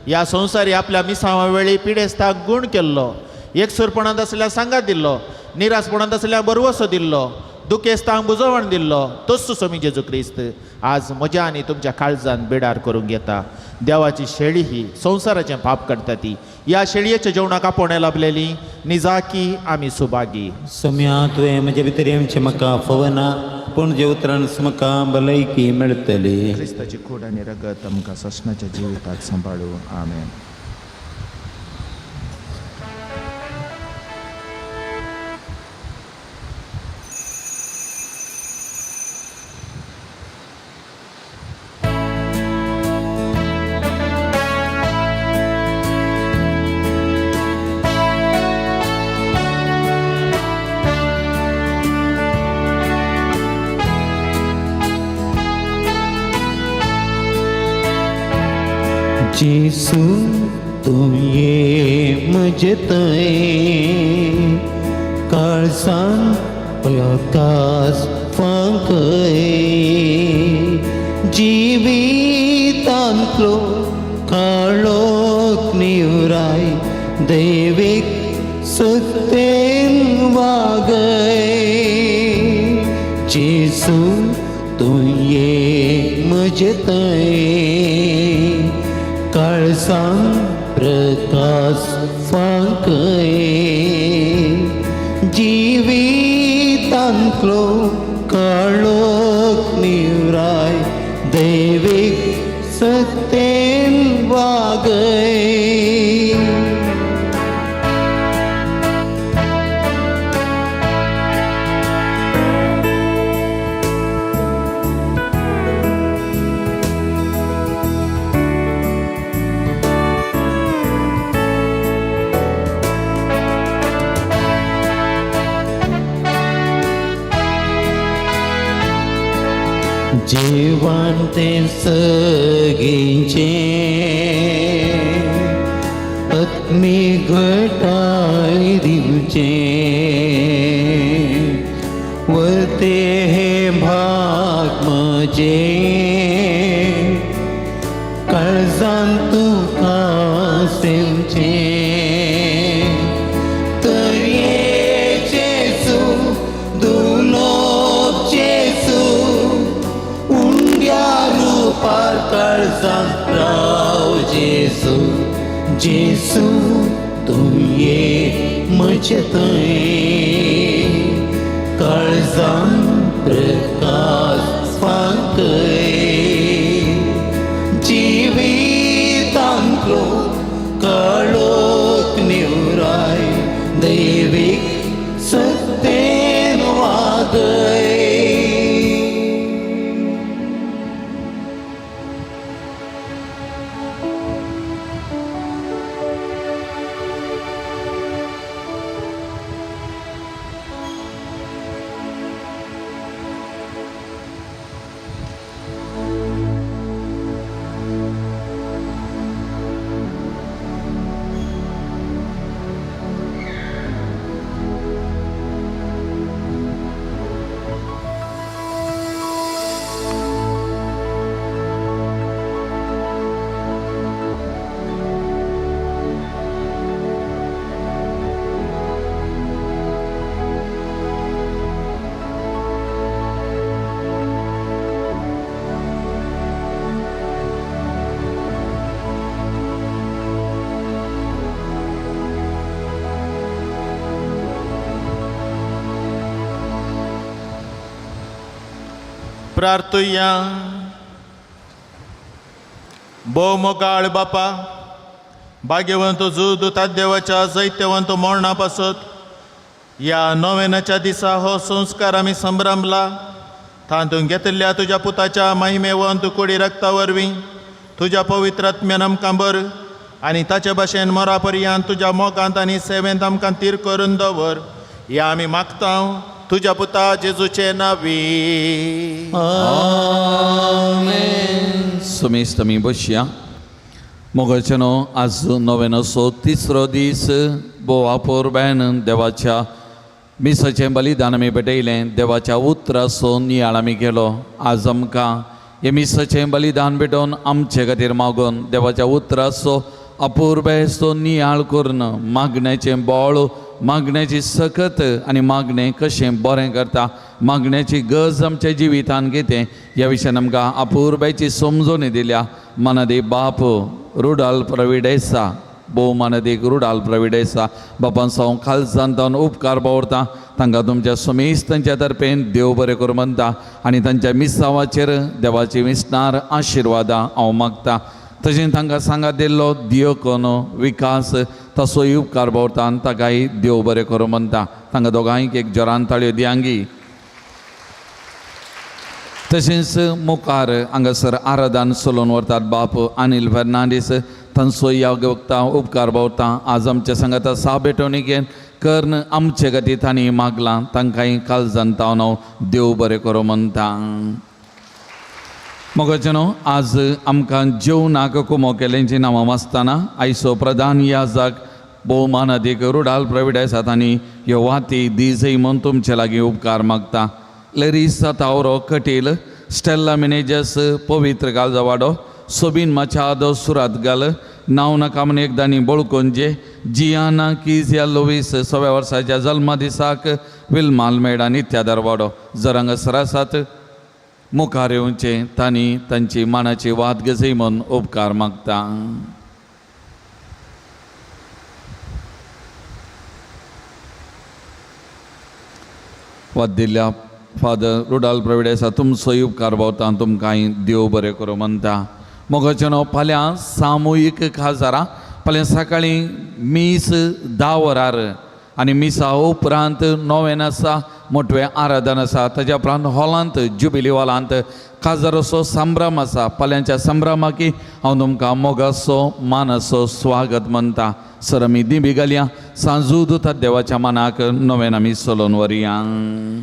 ह्या संवसारी आपल्या मिसांवा वेळी पिडेस्ताक गूण केल्लो, एकसुरपणांत आसल्यार सांगात दिल्लो, निरासपणांत आसल्यार बरवसो दिल्लो, दुखेस्तांक बुजवण दिल्लो, तोच सोमी जेजू क्रिस्त आज म्हज्या आनी तुमच्या काळजान बेडार करूंक येता. देवाची शेळी ही संवसाराचें पाप काडटा ती ह्या शेळयेच्या जेवणाक आपोवणें लाभलेली निजाकी आमी सुभागी. सोम्या तुवें म्हजे भितर येवचें म्हाका फवना, पूण जे उतरान म्हाका भलायकी मेळटली. क्रिस्ताची कूड आनी रगत आमकां ससनाच्या जिविताक सांबाळू. आमेन. जेसू तूं ये म्हजे थंय काळजान प्रकाश फांकय, जिवितांतलो काळोख निवराय दैवीक सत्तेन वागय. जेसू तूं ये म्हजे थंय काळजान प्रकाश फांकय, जिवितांतलो काळोख निवराय दैवीक सत्तेन वागय. जेवण तें सगळींचें आत्मी घटाय दिवचें वते हे भाग म्हजें काळजान तुका सेवचें तर ये जेजू दुलोब जेजू उंड्या रुपार काळजान राव जेजू जेजू तूं ये म्हजे थंय काळजान प्रकाश फांकय जिवितांतलो काळोख निवराय दैवीक सत्तेन वागय. प्रार्थुया. भोव मोगाळ बापा, भाग्यवंत जुद ताद्देवाच्या जैत्यवंत मरणा पासत ह्या नोवेनाच्या दिसा हो संस्कार आमी संभ्रमला. तातूंत घेतिल्ल्या तुज्या पुताच्या महिमेवंत कुडी रक्ता वरवीं तुज्या पवित्र आत्म्यान आमकां बर आनी ताचे भाशेन मरा पर्यंत तुज्या मोगांत आनी सेवेंत आमकां तीर करून दवर, ह्या आमी मागता तुज्या पुता जेजूचे नावी. सुमेस्त आमी बसया. मोगाचे न्हू आज नोवेनाचो तिसरो दीस. भोव अपुरबायेन देवाच्या मिसाचें बलिदान आमी भेटयलें. देवाच्या उतराचो नियाळ आमी केलो. आज आमकां हें मिसाचें बलिदान भेटोवन आमचे खातीर मागून देवाच्या उतराचो अपुरबायेचो नियाळ करून मागण्याचें बळ, मागण्याची सकत आनी मागणें कशें बरें करता, मागण्याची गरज आमच्या जिवितान कितें ह्या विशयान आमकां अपुरबायेची समजोणी दिल्या. मानादीक बाप रुडाल प्रविडेसा, भोव मानादीक रुडाल प्रविडेसा बापान हांव खालसान तावन उपकार पावरता. तांकां तुमच्या समेस्त तांच्या तर्फेन देव बरें करूं म्हणटा आनी तांच्या मिसावाचेर देवाची विसणार आशिर्वादां हांव मागता. तशें तांकां सांगात दिल्लो दियोकोन विकास तसोय उपकार पावरता आनी ताकाय देव बरें करूं म्हणटा. तांकां दोगांयक एक जोरान ताळयो दियांगी. तशेंच मुखार हांगासर आराधन चलोवन व्हरतात बाप अनिल फेर्नांडीस, तांचो ह्या वखता उपकार पावता. आज आमच्या सांगाता सा भेटवणी कर्ण आमचे खातीर तांणी मागलां, तांकांय काळजान तावन हांव देव बरें करूं म्हणटा. मोगाचे न्हू आज आमकां जेवणाक कुमो केल्यांची नांवां वाचतना आयचो प्रधान याजक भोव मानादीक रुडाल प्रविडायसात आनी ह्यो वाती दीजय म्हूण तुमचे लागीं उपकार मागता. लरिसा तावरो कटील, स्टेल्ला मिनेजस पवित्र गालजावाडो, सोबीन माचादो सुरात गाल, नांव नाका म्हूण एकदांनी बोळकोंजे, जियाना किजिया लोवीस सव्या वर्साच्या जल्मा दिसाक विल्माल मेडा नित्या दरवाडो. जर हांगासर आसात मुखार येवचें तांणी तांची मानाची वाद गजय म्हूण उपकार मागता. वाद दिल्ल्या फादर रुडाल प्रविडेसा तुमचोय उपकार पावता, तुमकांय देव बरें करूं म्हणटा. मोगाचें न्हू फाल्यां सामुहीक खाजारां फाल्यां सकाळीं मीस 10 वरार आनी मिसा उपरांत नोवेन आसा, मोटवें आराधन आसा. ताज्या उपरांत हॉलांत जुबिली हॉलांत काजाराचो संभ्रम आसा. फाल्यांच्या संभ्रमाकी हांव तुमकां मोगाचो मानाचो स्वागत म्हणटा. सर आमी दिंबी घालया सांजू दुता देवाच्या मानाक नोवेन आमी चलोवन व्हरया.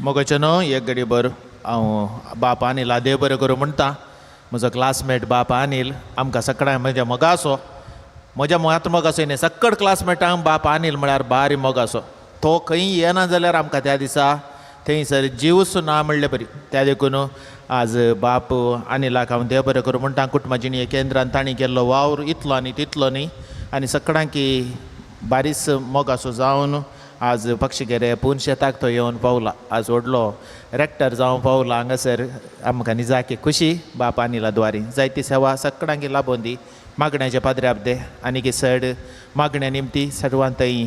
मोगाचें न्हू एक घडी भर हांव बाप अनिला देव बरें करूं म्हणटा. म्हजो क्लासमेट बाप अनिल आमकां सगळ्यांक म्हज्या मोगासो, म्हज्या मात मोगासो न्ही, सक्कड क्लासमेटांक बाप अनिल म्हळ्यार बारी मोगासो. तो खंय येना जाल्यार आमकां त्या दिसा थंयसर जीवच ना म्हणले बरी. त्या देखून आज बाप अनिलाक हांव देव बरें करूं म्हणटा. कुटुंबाची केंद्रान तांणी केल्लो वावर इतलो आनी तितलो न्ही, आनी सगळ्यांकी बारीस मोगासो जावन आज पक्षीगेरे पून शेताक तो येवन पावला. आज व्हडलो रेक्टर जावन पावला हांगासर. आमकां निजाकी खुशी बाप अनिला द्वारी जायती सेवा सगळ्यांकी लाबोवन दी. मागण्याचे पाद्रे दे आनीक चड मागण्या निमती सर्वां थंय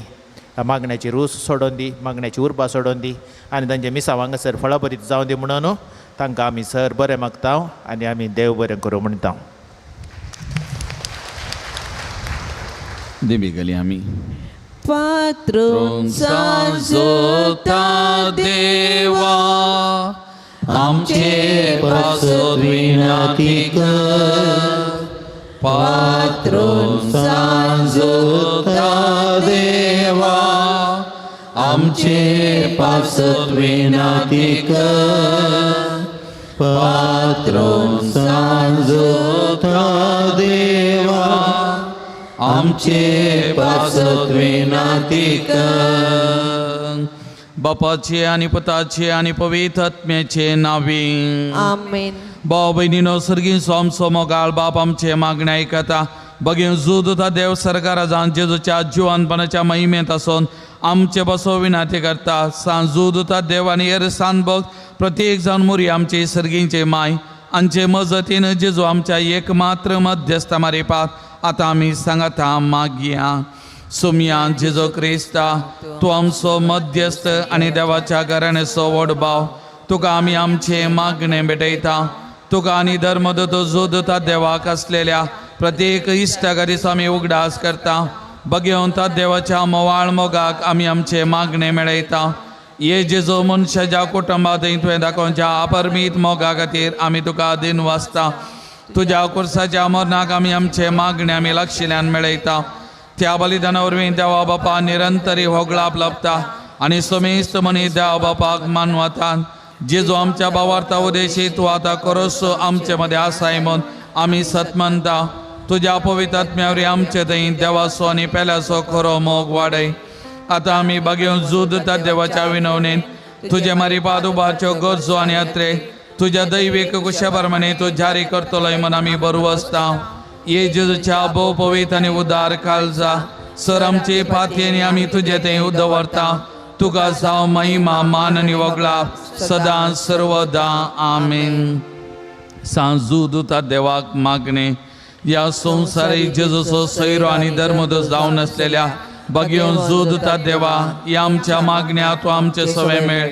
मागण्याची रूस सोडोवन दी, मागण्याची उर्बा सोडोवन दी आनी तांचे मिसांव हांगासर फळाबरीत जावन दी म्हणून तांकां आमी सर बरें मागता आनी आमी देव बरें करूं म्हणटा. देवी गेली आमी. पात्रून जोता देवा आमचे पासत विनंती कर, पात्रून जोता देवा आमचे पासत विनंती कर, पात्रून जोता देवा आमचे पासत विनंती कर. बापाचे आनी पुताचे आनी पवित्र आत्म्याचे नांवी आमेन. भाव भयणीनो, सर्गीं सोमसो मोगाळ बाप आमचे मागणें आयकता. बगें जुदता देव सरकारा जावन जेजूच्या जिवनपणाच्या महिमेंत आसून आमचे बसो विनाती करता. सांज जुदता देव आनी येरसान भक्त प्रत्येक जावन मुरी आमचे सर्गींचे माय आमचे मजतीन जेजू आमच्या एकमात्र मध्यस्थ मारिपात आतां आमी सांगता मागया. सुमया जेजू क्रिस्ता, तूं आमचो मध्यस्थ आनी देवाच्या घराण्याचो व्हड भाव, तुका आमी आमचें मागणें भेटयता. तुका आनी धर्मदूत जोदता देवाक आसलेल्या प्रत्येक इश्टागतीचो आमी उगडास करता. बगेवन देवाच्या मोवाळ मोगाक आमी आमचें मागणें मेळयता. ये जेजू मनशाच्या कुटुंबांत तुवें दाखोवच्या अपरमीत मोगा खातीर आमी तुका दिन वाचता. तुज्या कुर्साच्या मरणाक आमी आमचें मागणें आमी लक्षिल्यान मेळयता. त्या बलिदाना वरवीं देवा बापा निरंतरी होगळाप लाभता आनी समेस्त मनीस देवा बापाक मानवता. जेजू आमच्या भावार्था उदेशी तूं आतां करोसो आमचे मदें आसाय म्हूण आमी सत मानता. तुज्या पवित्र आत्म्या आमचे थंय देवाचो आनी पेल्याचो खरो मोग वाडय. आतां आमी बागेवन झूज देवाच्या विनवणेन तुजे मारिपाद उबारच्यो गरजो आनी यात्रे तुज्या दैवीक कुशा प्रमाणे तूं जारी करतलोय म्हूण आमी बरो आसता. ये जेजूच्या भोव पवित्र आनी उदार काळजा सर आमची पातयेनी आमी तुजे थंय दवरता. तुका जावं महिमा मान आनी वगळा सदां सर्वदा. आमेन. सांजू दुता देवाक मागणे ह्या संवसारी जेजूचो सैरो आनी धर्मदोस जावन आसलेल्या बगेवन जुदता देवा ह्या आमच्या मागण्या तूं आमचे सवे मेळ.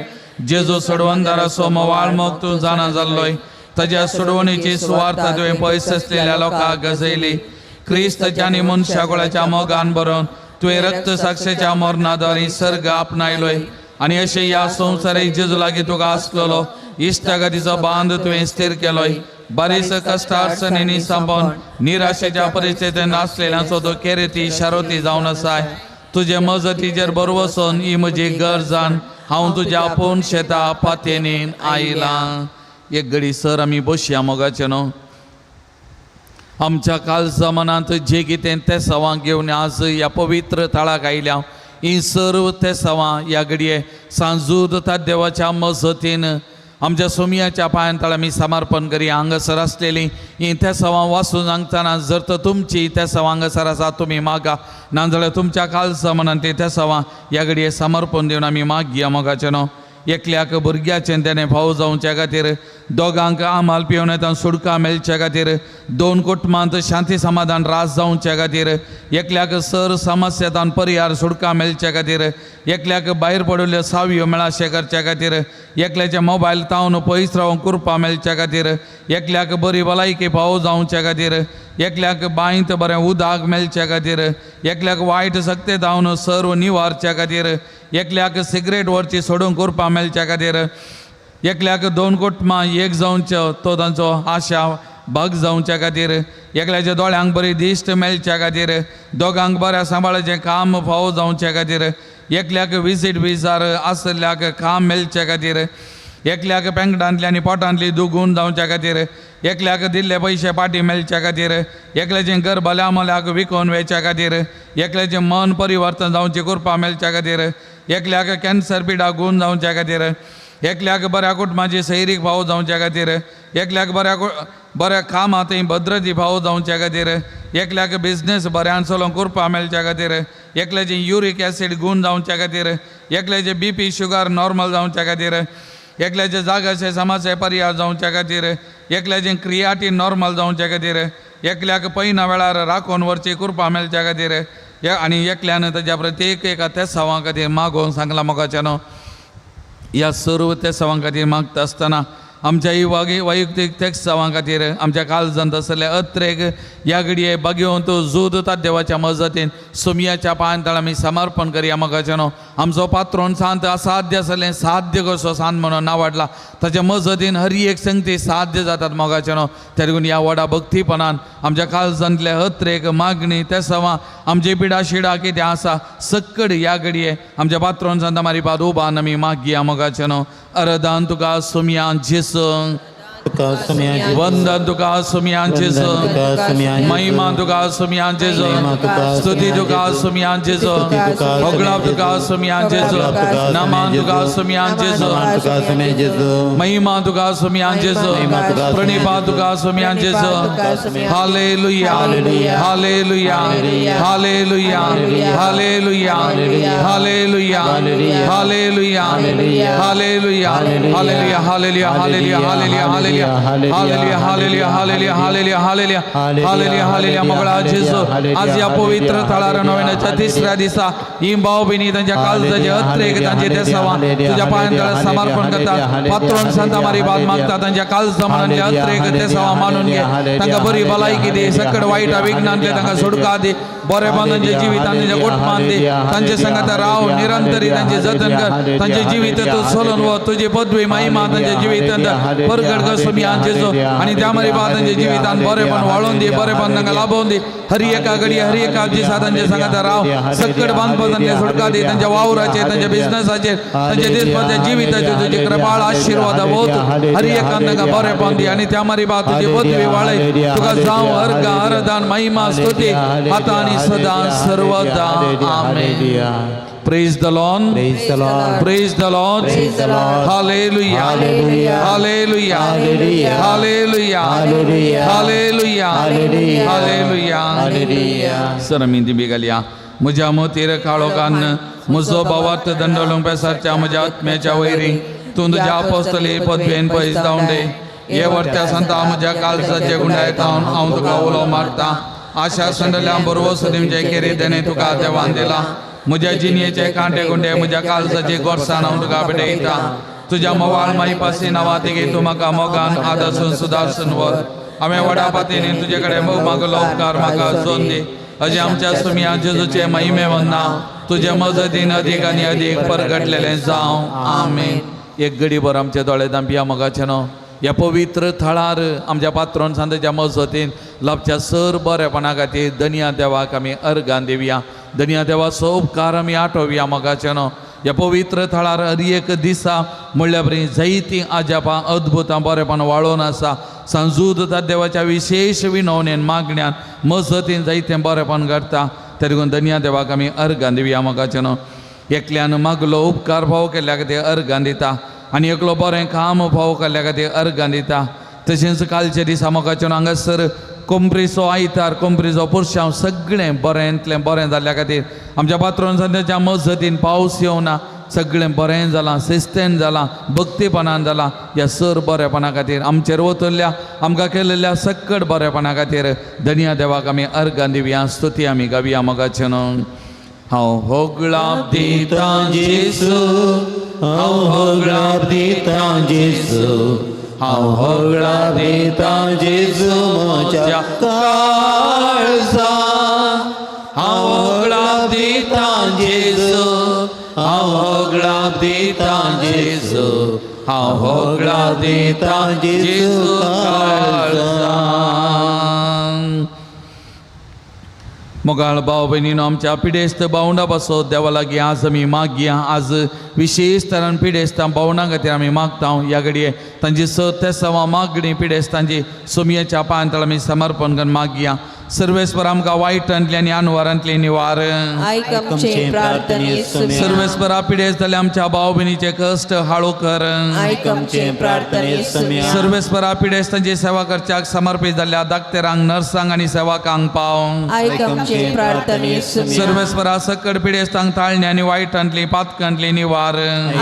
जेजू सोडवणदाराचो मोवाळ मोग तूं जाणा जाल्लोय, ताज्या सोडवणीची सुवार्ता तुवें पयस आसलेल्या लोकांक गजयली. क्रिस्ताच्या आनी मनशा गोळाच्या मोगान बरोवन तुवें रक्त साक्षेच्या मरणाद्वारे सर्ग आपणायलोय आनी अशें ह्या संवसारीक जेजू लागीं तुका आसलेलो इश्टागतीचो बांद तुवें स्थीर केलोय. बारीस कश्ट अडचणींनी सांबाळून निराशेच्या परिस्थितीन आसलेल्यांचो तो केरेती शारोती जावन आसाय. तुजे मजतीचेर बरो वचून ही म्हजी गरज जाण हांव तुज्या आपूण शेता पातयेनीन आयलां. एक घडी सर आमी बसया मोगाचें न्हू. आमच्या कालजा मनांत जे कितें ते सवां घेवन आज ह्या पवित्र थळाक आयल्या ही सर्व ते सवां ह्या घडये सांजूद देवाच्या मजतीन आमच्या सोमयाच्या पांयान तळ आमी समर्पण करी. हांगासर आसलेली ही तेसांवां वाचून सांगतना जर तर तुमची तेसांवां हांगासर आसा तुमी मागा, नाजाल्यार तुमच्या कालसा मनान ती तेसांवां ह्या घडये समर्पण दिवन आमी मागया मोगाचें न्हू. एकल्याक भुरग्याचें तेणें फावो जावच्या खातीर, दोगांक आमाल पिवन येता सुडका मेळच्या खातीर, दोन कुटुंबांत शांती समाधान रास जावच्या खातीर, एकल्याक सर समस्येतान परिहार सुडका मेळच्या खातीर, एकल्याक भायर पडिल्ल्यो सावयो मेळाशें करच्या खातीर, एकल्याचे मोबायल तावन पयस रावूंक कुरपा मेळच्या खातीर, एकल्याक बरी भलायकी फावो जावच्या खातीर, एकल्याक बांयत बरें उदक मेळच्या खातीर, एकल्याक वायट शक्ती धांवन सर्व निवारच्या खातीर, एकल्याक सिगरेट व्हरची सोडूंक कुरपा मेळच्या खातीर, एकल्याक दोन कुटुंबां एक जावच्यो तो तांचो आशा भाग जावच्या खातीर, एकल्याच्या दोळ्यांक बरी दिश्ट मेळच्या खातीर, दोगांक बऱ्या सांबाळाचें काम फावो जावच्या खातीर, एकल्याक विजीट विजार आसल्याक काम मेळच्या खातीर, एकल्याक पेंगटांतली आनी पोटांतली दुगून जावच्या खातीर, एकल्याक दिल्ले पयशे पाटी मेळच्या खातीर, एकल्याचें घर भल्या मोल्याक विकोवन वेच्या खातीर, एकल्याचें मन परिवर्तन जावची कृपा मेळच्या खातीर, एकल्याक कॅन्सर पिडा गूण जावच्या खातीर, एकल्याक बऱ्या कुटुंबाची सैरीक भाव जावच्या खातीर, एकल्याक बऱ्या बऱ्या कामां थंय भद्रती भाव जावच्या खातीर, एकल्याक बिजनेस बऱ्यान चलोवंक कृपा मेळच्या खातीर, एकल्याचें युरीक एसीड गूण जावच्या खातीर, एकल्याचें बीपी शुगर नॉर्मल जावच्या खातीर, एकल्याचे जागाचे समाजचे पर्याय जावच्या खातीर, एकल्याचें क्रियाटीन नॉर्मल जावच्या खातीर, एकल्याक पयना वेळार राखून व्हरची कृपा मेळच्या खातीर, आनी एकल्यान ताज्या प्रत्येक एका तेसांवा खातीर मागोवन सांगलां मोगाच्यानो. ह्या सर्व तेसांवां खातीर मागता आसतना आमच्या ही वैयक्तीक तेसांवां खातीर आमच्या काळजांत आसले अत्रेक ह्या घडये बागेवंत जूद देवाच्या मजतीन सुमयाच्या पांय आमी समर्पण करया मोगाच्यानो. आमचो पात्रोन सांत असाध्य आसलें साध्य कसो सांत म्हणून नावाडला ताच्या मजतीन हर एक संगती साध्य जातात मोगाच्यानो. त्या देखून ह्या व्हडा भक्तीपणान आमच्या काळजांतले अत्रेक मागणी तेसांवां आमची पिडा शिडा कितें आसा सक्कड ह्या घडये आमच्या पात्रोन सांत मारी पाद उबान आमी मागया मोगाच्यानो. अरदान तुका सुमयान जेसू, वंदन तुका सुमयान जेसू, महिमा तुका सुमयान जेसू, स्तुती तुका सुमयान जेसू, होगळाप तुका सुमयान जेसू, नमन तुका सुमयान जेसू, महिमा तुका सुमयान जेसू, प्रणिपा तुका सुमयान जेसू. Hallelujah, hallelujah, hallelujah, hallelujah, hallelujah, hallelujah, hallelujah, hallelujah, hallelujah, hallelujah, hallelujah, hallelujah, hallelujah, hallelujah, hallelujah, hallelujah, hallelujah, hallelujah, hallelujah. मगळा जेजू आज ह्या पवित्र थळार नव्याच्या तिसऱ्या दिसा ही भाव भयणी तांच्या काळजाचे अत्रेक तांचे देसावां तुज्या पांयां तळा समर्पण करतात. पात्रोन संता मारी बाद मागता तांच्या काळजा मनांतले अत्रेक देसावां मानून घे, तांकां बरी भलायकी दी, सकड वायट विघ्नांतले तांकां सोडका दी, बरेपण तांच्या जिवितान तांच्या कुटुंबान दी, तांचे संगात राव निरंतरी तांचे जतन कर, तांचे जिवीत तूं चलोवन वच, तुजी पदवी महिमा तांच्या जिवितांत परगट कर सुमयान जेजू. आनी त्या मारी बाद तांच्या जिवितान बरेपण वाळोवन दी, बरेपण तांकां लाभोवन दी. हर एका घडी हर एका दिसा तांच्या संगात राव, सकट बांदपा तांचे सुटका दी, तांच्या वावराचेर तांच्या बिझनसाचेर तांच्या दिसपाच्या जिविताचेर तुजी कृपाळ आशिर्वाद वत, हर एकान तांकां बरेपण दी. आनी त्या मारी बाद तुजी पदवी वाळय, तुका जावं अर्घ अर्दान महिमा स्तुती आतां आनी सदां सर्वदा. आमेन. Praise the Lord. Praise the Lord. Praise the Lord. Praise the Lord. Hallelujah. Hallelujah. Hallelujah. Hallelujah. Hallelujah. Hallelujah. Hallelujah. Hallelujah. Hallelujah. Hallelujah. Sir आमी दिमी घालया. म्हज्या मोतीर काळोखान म्हजो भावार्थ दंडलोंग पेसाच्या म्हज्या आत्म्याच्या वैरी तूं तुज्या आपोस्तली पदवेन पयस जावन दे. हे वर्त्या संता म्हज्या काळजाचे गुंडायत हांव तुका उलो मारता. आशा संडल्या बरवस दिवचे केरी देणे तुका देवान दिला. म्हज्या जिणयेचे कांटे गुंडे म्हज्या काळजाचे गोरसान हांव तुका भेटयता. तुज्या मोवाळ माई पासी नांवा तिगे तूं म्हाका मोगान आदर्शन सुदारसून व्हर. हांवें व्हडा पातीन तुजे कडेन मोग मागलो उपकार म्हाका जोन दी. अशें आमच्या सुमया जेजूचे महिमे नांव तुजे मजतीन अदीक आनी अदीक परगटलेलें जावं. आमेन. एक घडीभर आमचे दोळे धांपया मोगाचें न्हू. ह्या पवित्र थळार आमच्या पात्रोन सांताच्या मजतीन लाभच्या सर बरेपणा खातीर दनया देवाक आमी अर्गान दिवया. दनया देवाचो उपकार आमी आठोवया मोगाचें न्हू. ह्या पवित्र थळार हर एक दिसा म्हणल्या परी जायतीं आजापां अद्भुतां बरेपण वाळोवन आसा. सांजूद देवाच्या विशेश विनवणेन मागण्यान मजतीन जायतें बरेपण घडटा. त्या देखून दनया देवाक आमी अर्गान दिवया मोगाचें न्हू. एकल्यान मागलो उपकार फावो केल्ल्या खातीर अर्गान दिता आनी एकलो बरें काम फावो केल्ल्या खातीर अर्गान दिता. तशेंच कालच्या दिसा मोगाचें हांगासर कोंबरीचो आयतार कोंबरीचो पुरशांव सगळें बरेंतलें बरें जाल्ल्या खातीर आमच्या पात्रोन संत्याच्या मजतीन पावस येवना सगळें बरें जालां, शिस्तेन जालां, भक्तीपणान जालां. ह्या सर बरेपणा खातीर आमचेर वतल्या आमकां केलेल्या सक्कड बरेपणा खातीर धनया देवाक आमी अर्गान दिवया, स्तुती आमी गावया मोगाचें न्हू. हांव होगळाप दितां जेजू, हांव होगळाप दितां जेजू, हांव होगळाप दितां जेजू म्हज्या काळजा. हांव होगळाप दितां जेजू, हांव होगळाप दितां जेजू, हांव होगळाप दितां जेजू काळजा. मोगाळ भाव भयणीनो, आमच्या पिडेस्त भावंडा पासत देवा लागीं आज आमी मागया. आज विशेश तरान पिडेस्तां भावंडां खातीर आमी मागता. ह्या घडये तांची सत्यासवा मागणी पिडेस्तांची सोमयेच्या पांयांतळ आमी समर्पण करून मागया. सर्वेस्पर आमकां वायटांतली आनी अनवारांतली निवार. आयक आमचे प्रार्थने सुम्या. सर्वेस्परा पिडेस्त जाल्ले आमच्या भाव भयणीचे कश्ट हाळू कर. आयक आमचे प्रार्थने सुम्या. सर्वेस्परा पिडेस्तांची सेवा करच्याक समर्पीत जाल्ल्या दाक्तेरांक, नर्सांक आनी सेवकांक पाव. आयक आमचे प्रार्थने सुम्या. सर्वेस्परा सकड पिडेस्तांक ताळणे आनी वायटांतली पातकांतली निवार.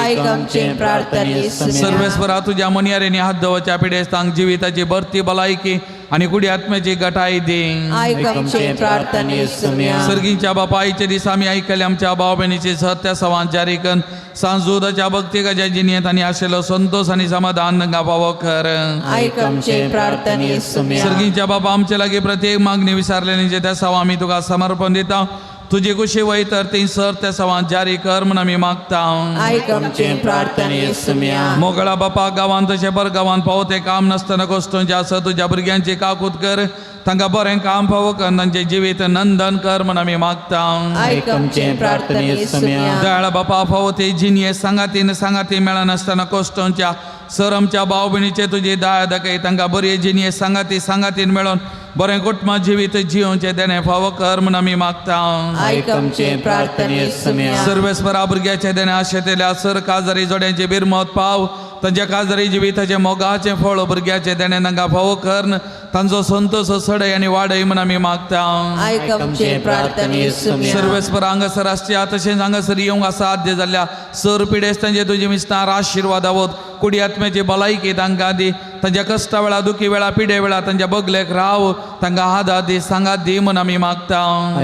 आयक आमचे प्रार्थने सुम्या. सर्वेस्परा तुज्या मनयारेनी हात दवरच्या पिडेस्तांक जिविताची भरती भलायकी आनी कुडी आत्म्याची गटाय दी. आयक आमचे प्रार्थने सुम्या. सर्गीच्या बापायचे दीस आमी आयकले आमच्या भाव भयणीची सत्य सवान जारी करून सांजूदाच्या भक्तिकाच्या जिणेंत आनी आशिल्लो संतोष आनी समाधान तांकां फावो कर. आयक आमचे प्रार्थने सुम्या. सर्गीच्या बाबा, आमचे लागीं प्रत्येक मागणी विचारलेली त्या सवा आमी तुका समर्पण दिता. तुजी कुशी वय तर ती सर त्या सवान जारी कर म्हूण आमी मागता. आयक आमचे प्रार्थने सुम्या. मोगळा बापा, गांवांत तशें पर गांवांत पावो तें काम नासतना कश्टोंचें आसा तुज्या भुरग्यांची काकूत कर. तांकां बरें काम फावो कर, तांचें जिवीत नंदन कर म्हूण आमी मागता. आयक आमचे प्रार्थने सुम्या. दयाळ बापा, फावो ते जिणये सांगातीन सांगाती मेळनासतना कश्टोंच्या सर आमच्या भाव भयणीचे तुजी दया दाखय. तांकां बरी जिणये सांगाती सांगातीन मेळोन बरें कुटुंब जिवीत जियोवचें देणें फावो कर म्हूण आमी मागता. आयक आमचे प्रार्थने सुम्या. सर्वेस्परा भुरग्याचे देणें आशेतल्या सर काजारी जोड्यांचे बिरमत पाव. तांच्या काजारी जिविताचें मोगाचें फळ भुरग्याचें देणें तांकां फावो कर. तांचो संतोष सडय आनी वाडय म्हूण आमी मागता. आयक आमचे प्रार्थने सुम्या. सर्वेस्पर हांगासर आसच्या तशेंच हांगासर येवंक असाध्य जाल्ल्या सर पिडेस्तांचे तुजे मिस्तार आशिर्वाद आवत. कुडी आत्म्याची भलायकी तांकां दी. तांच्या कश्टा वेळा, दुखी वेळा, पिडे वेळा तांच्या बगलेक राव. तांकां आदार दी, सांगात दी म्हूण आमी मागता.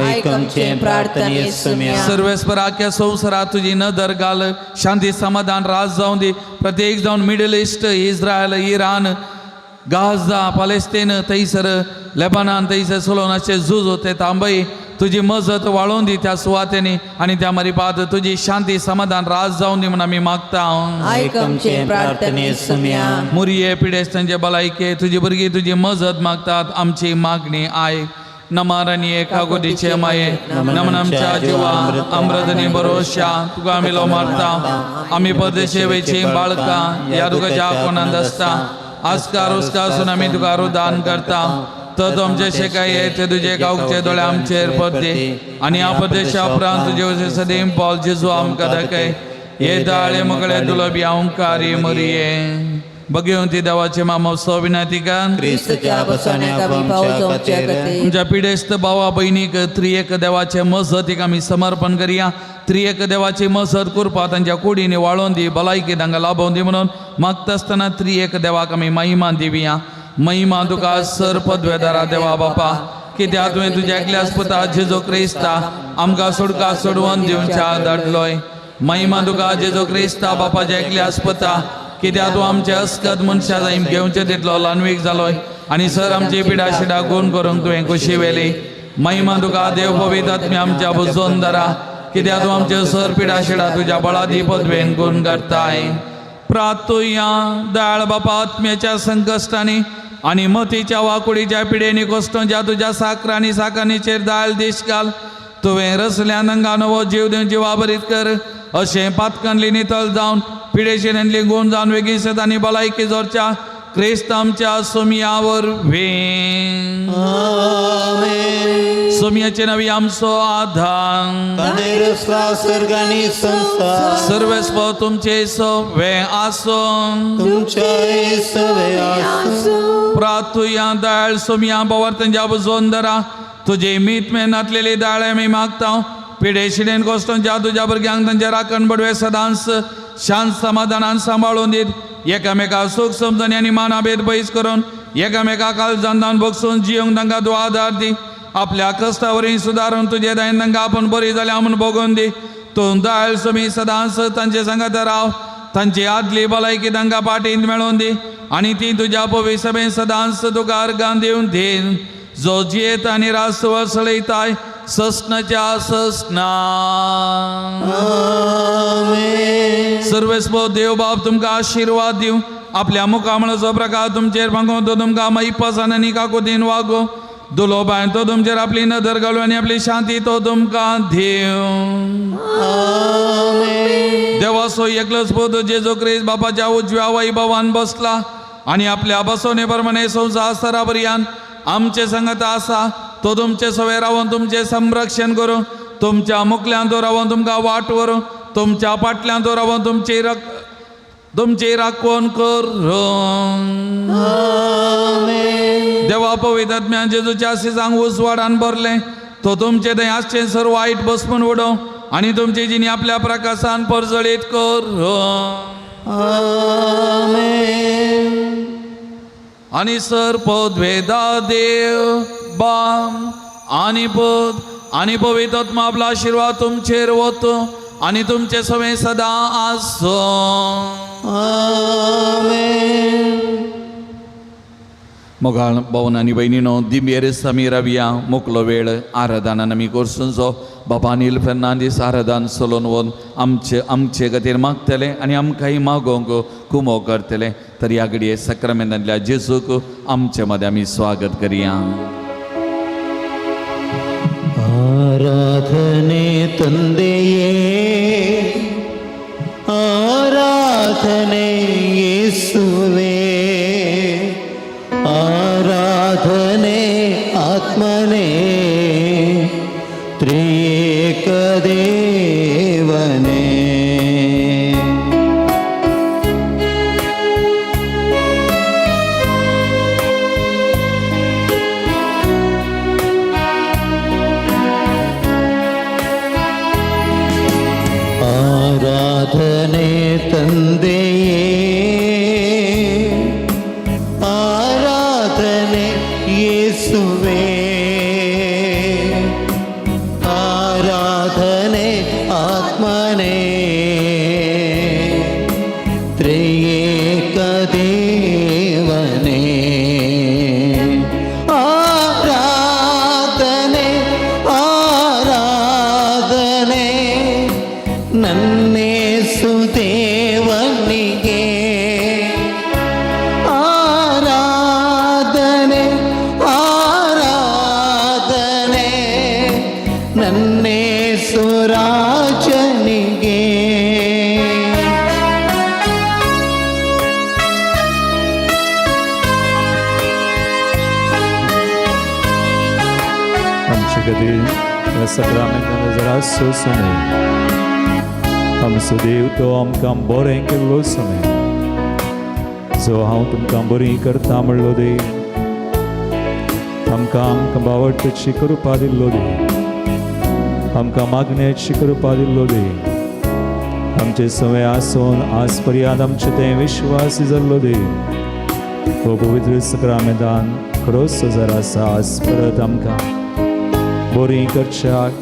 आयक आमचे प्रार्थने सुम्या. सर्वेस्पर आख्या संवसारात तुजी नदर घाल. शांती समाधान राज जावं दी. प्रत्येक जावन Middle East, Israel, Iran, Gaza, Palestine, थंयसर लेबानान, थंयसर सोलोनाचे झूज ते थांबय. तुजी मजत वाळोवन दी त्या सुवातेनी आनी त्या मरिपात तुजी शांती समाधान राज जावं दी म्हूण आमी मागता. आयक आमचे प्रार्थने सुम्या. मुरये पिडेस्तांचे भलायके तुजी भुरगीं तुजी मजत मागतात. आमची मागणी आयक. नमार आनी एका गोदीचे माये, नमन आमच्या जिवा अमृतनी बरोशा तुका आमी लो मारता. आमी परदेशे वेची बाळकां ह्या तुका कोणांत आसता आस्कार उस्कार आमी तुका रुदान करता. तर तुमचे शेकाय ते तुजे गांवचे दोळे आमचेर पडदे आनी ह्या परदेशा उपरांत तुजे सदीम पावल जेजू आमकां दाखय. हे दाळे मगळे दुलबी अंकारी मरिये बघेवन ती देवाचे मामा विनातिकान क्रिस्तच्या बसण्या आमच्या खातीर. आमच्या पिडेस्त भावा भयणीक त्रियेक देवाचे मजतीक आमी समर्पण करया. त्रियेक देवाची मजत करपा तांच्या कुडीनी वाळोवन दी, भलायकी तांकां लाभोवन दी म्हणून मागता आसतना त्रियेक देवाक आमी महिमा दिवया. महिमा तुका सर पदवेदारा देवा बापा, कित्याक तुवें तुज्या एकल्याच पुता जेजू क्रिस्ता आमकां सोडका सोडवून दिवच्या धाडलोय. महिमा तुका जेजू क्रिस्ता बापाच्या एकल्याच पुता, कित्याक तूं आमचे अस्कत मनशा जाय घेवचे तितलो ल्हानवीक जालोय आनी सर आमची पिडा शिडा गुण करूंक तुवें खुशी वेली. महिमा तुका देव पवित्र आत्म्या आमच्या बुजोन दरा, कित्याक तूं आमचे सर पिडा शिडा तुज्या बळादी पदवेन गुण करताय. प्रातुया दयाळ बापा, आत्म्याच्या संकश्टांनी आनी मतीच्या वाकुडीच्या पिडेनी कोश्टोंच्या तुज्या साकरांनी साकांनीचेर दयाळ दीश घाल. तुवें रसल्या नंगा नवो जीव दिवन जिवाभरीत कर. अशें पातकांतली नितळ जावन पिडेशिरेंतली गुण जावन वेगीं आनी भलायकी जोरच्या क्रिस्त आमच्या सोमया वरवीं. सोमयाचे नवी आमचो आधार. सर्गानी संस्था. सर्वेस्पर तुमचे सवे आसूं. तुमच्या सवे आसूं. प्रातुया दाळ सोमया बवर्तंजा बुजोन दरा तुजे मीत में नातलेली दाळ आमी मागता. पिडे शिडेन कोश्टोंच्या तुज्या भुरग्यांक तांच्या राखण बडवे सदांच शांत समाधानान सांबाळून दीत. एकामेका सूख समजणी आनी मानाभेद पयस करून एकामेका काळजान बगसून जियोंक तांकां तूं आदार दी. आपल्या कश्टावरी सुदारून तुजे दयेन तांकां आपूण बरी जाल्या म्हूण भोगून दी. तूं दयाळ सुमी सदांच तांचे सांगात राव. तांची आदली भलायकी तांकां पाटींत मेळोवन दी आनी ती तुज्या पवी सभेन सदांच तुका अर्गां दिवन then, जो जियेत आनी रास वसळयताय ससनाच्या ससना. सर्वेस्पर देव बाप तुमकां आशिर्वाद दिवं. आपल्या मुखामळाचो प्रकार तुमचेर मागूं, तो तुमकां मैपासान आनी काकुतीन वागो. दुलोबायन तो तुमचेर आपली नदर घालूं आनी आपली शांती तो तुमकां दिवं. देवाचो एकलोच पूत जेजू क्रिस्त बापाच्या उजव्या वैभवान बसला आनी आपल्या बसवणे प्रमाणे संवसार सराबरयान आमचे संगत आसा. तो तुमचे सवे रावन तुमचें संरक्षण करूं, तुमच्या मुखल्यान तो रावन तुमकां वाट व्हरूं, तुमच्या फाटल्यान तो रावन तुमची राखवण करूं. देवा पवित्र जेजूच्या आशिसांक उजवाडान भरलें तो तुमचे थंय आसचें सर्व वायट बसपून उडोवं आनी तुमची जिणी आपल्या प्रकाशान परजळीत करूं. आनी सर पदवेदा देव बाम आनी पद आनी पवित्र आत्मा आपलो आशिर्वाद तुमचेर वतो आनी तुमचे सवें सदां आसूं. मोगाळ भोवन आनी भयणीनो, दिंबेर समी रवया मोकलो वेळ आराधनान आमी कोर्सूंचो. बाबा अनील फेर्नांदीस आराधन चलोवन वोन आमचे आमचे खातीर मागतले आनी आमकांय मागोवंक कुमो करतले. तर ह्या घडये सक्रामेंतांतल्या जेजूक आमचे मदें आमी स्वागत करया. ಆರಾಧನೆ ತಂದೆಯೇ, ಆರಾಧನೆ ಯೇಸುವೇ, ಆರಾಧನೆ ಆತ್ಮನೇ, ತ್ರಿಯೇಕ ದೇವನೇ. ಆರಾಧನೆ ತಂದೆಯೇ, ಆರಾಧನೆ ಯೇಸುವೇ, ಆರಾಧನೆ ಆತ್ಮನೇ, ತ್ರಿಯೇಕ ದೇವನೇ. ಆರಾಧನೆ ಆರಾಧನೆ ನನ್ನೇಸು ದೇವನಿಗೆ, ಆರಾಧನೆ ಆರಾಧನೆ ನನ್ನೇಸು ರಾಜನಿಗೆ. आमचे खातीर ह्या सक्रामेंतान जरा सोंसूं. आमचो देव तो आमकां बरें केल्लो समय जो हांव तुमकां बरी करता म्हणलो देव, आमकां आमकां बावडची कृपा दिल्लो देव, आमकां मागण्याची कृपा दिल्लो देव, आमचे सवय आसून आज पर्यंत आमचे ते विश्वासी जाल्लो देव, हो पवित्र सक्रामेंतान खरोच जर आसा आज परत आमकां बरी करच्याक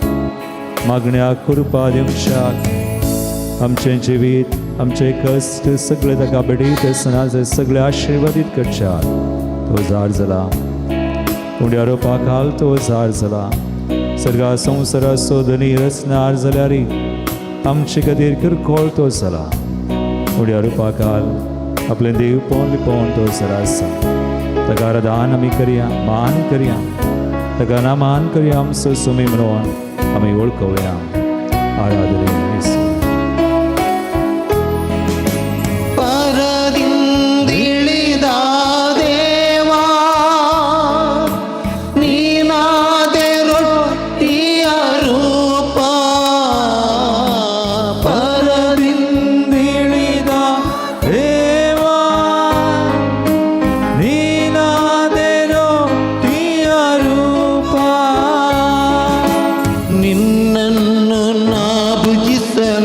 मागण्याक कृपा दिवच्याक आमचें जिवीत आमचे कश्ट सगळे ताका भेटयत आसतना सगळे आशिर्वादीत करच्याक तो जार जाला. उंड्या रोपा खाल तो जार जाला. सर्गा संवसाराचो धनी रचणार जाल्यार आमचे खातीर किरकोळ तो जाला. उंड्या रोपा खाल आपलें देव पोवन लिपोवन तो जरा आसा. ताका आराधन आमी करया, मान करया, ताका ना मान करया, आमचो सुमी म्हणून आमी वळखोवया. आराधने येसू. ಪರದಿಂದಿಳಿದ ದೇವಾ, ನೀನಾದೆ ರೊಟ್ಟಿಯ ರೂಪ. ಪರದಿಂದಿಳಿದ ದೇವಾ, ನೀನಾದೆ ರೊಟ್ಟಿಯ ರೂಪ. ನಿನ್ನನ್ನು ನಾ ಭುಜಿಸಲು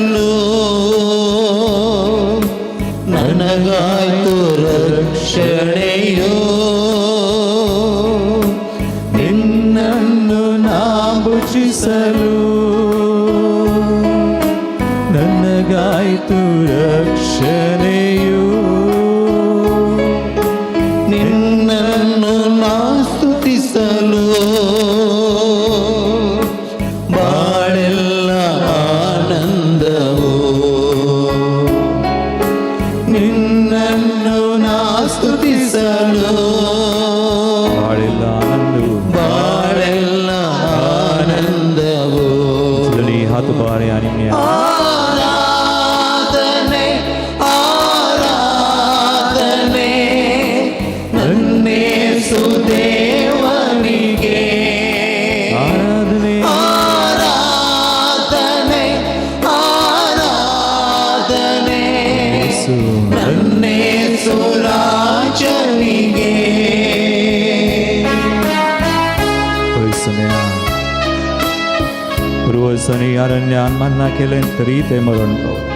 वर्सांनी अरण्यान मान्ना केलें तरी ते मरण पावले.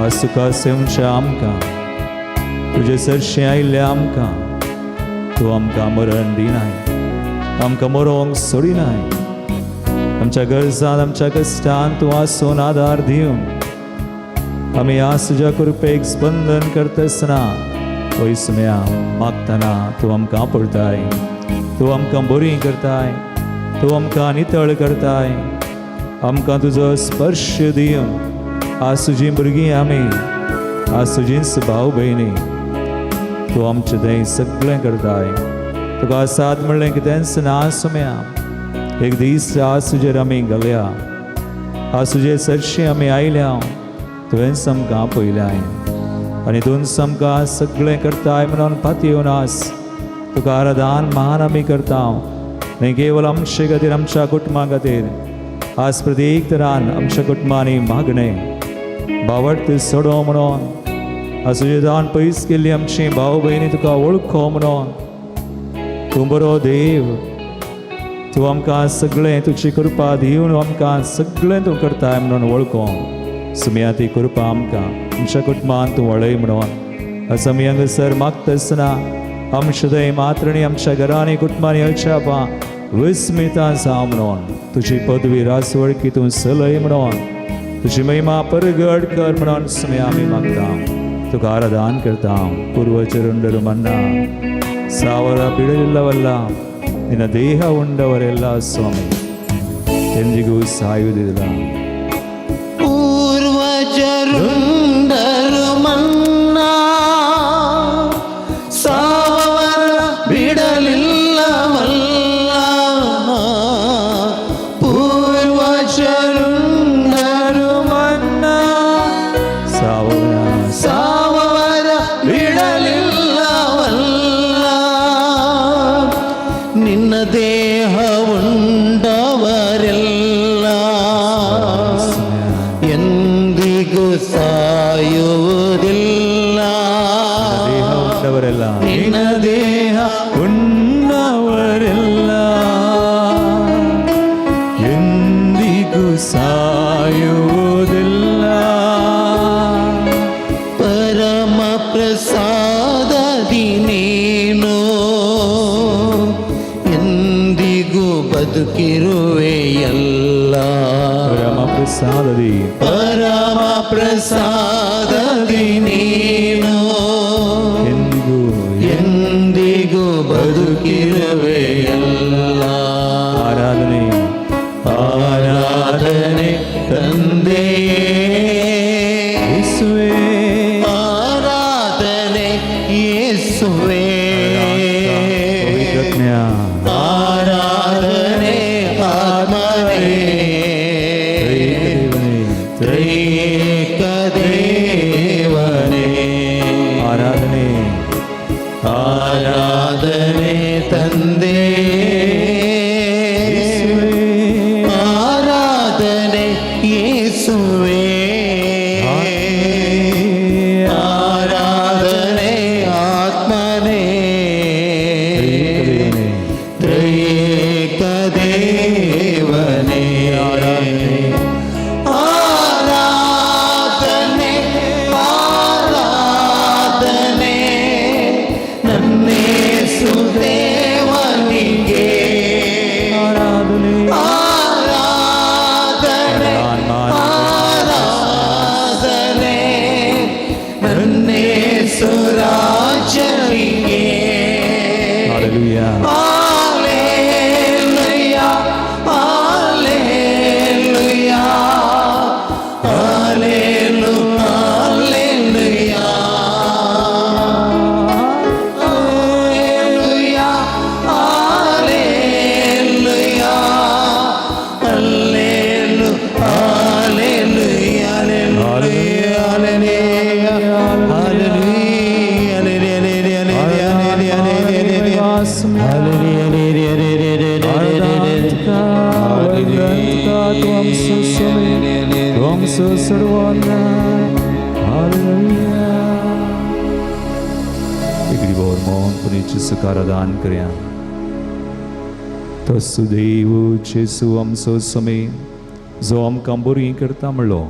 आज तुका सेवच्या आमकां तुजे सरशें आयिल्लें आमकां तूं आमकां मरण दिनाय, आमकां मरोंक सोडिनाय. आमच्या गरजान आमच्या कश्टान तूं आसून आदार दिवन आमी आज तुज्या कृपेक स्पंदन करतासना पयसम्या मागतना तूं आमकां पळताय, तूं आमकां बरी करताय, तूं आमकां नितळ करताय. आमकां तुजो स्पर्श दिवन आज तुजीं भुरगीं आमी, आज तुजींच भाव भयणी तूं आमचें थंय सगळें करताय. तुका साद म्हणलें कितेंच ना सुम्या, एक दीस आज तुजेर आमी घालया, आज तुजे सरशीं आमी आयल्या, तुवेंच आमकां पयल्याय आनी तूंच आमकां सगळें करताय म्हणून पातयेवन आस तुका आराधन महान आमी करता. न्ही केवल आमचे खातीर आमच्या कुटुंबा खातीर आज प्रत्येक तरान आमच्या कुटुंबांनी मागणें बावडत सोडो म्हणून आज तुजे दान पयस केल्ली आमची भाव भयणी तुका वळखो म्हणून. तूं बरो देव, तूं आमकां सगळें तुजी कृपा दिवन आमकां सगळें तूं करताय म्हणून वळखो सुमया. ती कृपा आमकां आमच्या कुटुंबान तूं वळय म्हणून आज आमी हांगासर मागतासना आमच्या थंय मात्र न्ही आमच्या घरांनी कुटुंबांनी अजापां विस्मितां जावं म्हणून तुजी पदवी रासवळकी तूं चलय म्हणून तुजी महिमा परगट कर म्हणून सुमया आमी मागता. तुका आराधन करता. ಪೂರ್ವಜರುಂಡರು ಮನ್ನಾ ಸಾವಿರ ಬಿಡಲಿಲ್ಲವಲ್ಲ, ನಿನ್ನ ದೇಹ ಉಂಡವರೆಲ್ಲ ಸ್ವಾಮಿ ಎಂದಿಗೂ ಸಾಯುವುದಿಲ್ಲ. ಪೂರ್ವಜರುಂಡರು ಮನ್ನಾ ಸಾವರ ಬಿಡಲಿಲ್ಲವಲ್ಲ, ಪೂರ್ವಜರುಂಡರು ಮನ್ನಾ ಸಾವರ ಸಾವರ ಬಿಡಲಿಲ್ಲವಲ್ಲ, ನಿನ್ನ ದೇಹ ಉಂಡವರೆಲ್ಲ ಎಂದಿಗೂ ಸಾಯುವುದಿಲ್ಲ. ದೇಹ ಉಂಡವರೆಲ್ಲ, ನಿನ್ನ ದೇಹ ಉಣ್ಣವರೆಲ್ಲ ಎಂದಿಗೂ ಸಾಯುವುದಿಲ್ಲ. ಪರಮ ಪ್ರಸಾದದಿ ನೀನು ಎಂದಿಗೂ ಬದುಕಿರುವೆಯಲ್ಲ. ಪರಮ ಪ್ರಸಾದದಿ, ಪರಮ ಪ್ರಸಾದದಿ ನೀನು ಎಂದಿಗೂ ಎಂದಿಗೂ ಬದುಕಿರುವೆಯಲ್ಲ. ಆರಾಧನೆ ಆರಾಧನೆ ತಂದೆ ಯೇಸುವೇ, ಆರಾಧನೆ ಯೇಸುವೇ, ಪವಿತ್ರಾತ್ಮೆಯ ಆರಾಧನೆ ಆತ್ಮನೇ, ತ್ರಿಯೇಕ ದೇವನೇ, ತ್ರಿಯೇಕ ದೇವನೇ. ಆರಾಧನೆ ಆರಾಧನೆ ತಂದೆ ಯೇಸುವೇ, ಆರಾಧನೆ ಯೇಸುವೇ, ಆರಾಧನೆ ಆತ್ಮನೇ, ತ್ರಿಯೇಕ ದೇವನೇ, ತ್ರಿಯೇಕ ದೇವನೇ. ಆರಾಧನೆ ಆರಾಧನೆ ನನ್ನೇಸು ದೇವನಿಗೆ, ಆರಾಧನೆ ಆರಾಧನೆ ಆರಾಧನೆ ನನ್ನೇಸು ರಾಜನಿಗೆ. Hallelujah. Hallelujah, hallelujah, hallelujah, hallelujah, hallelujah, hallelujah, इकड़ी बोर मोहन पुनीची सुकारादान करया. तसो देव जेजू आमचो समी जो आमकां बरीं करता म्हणलो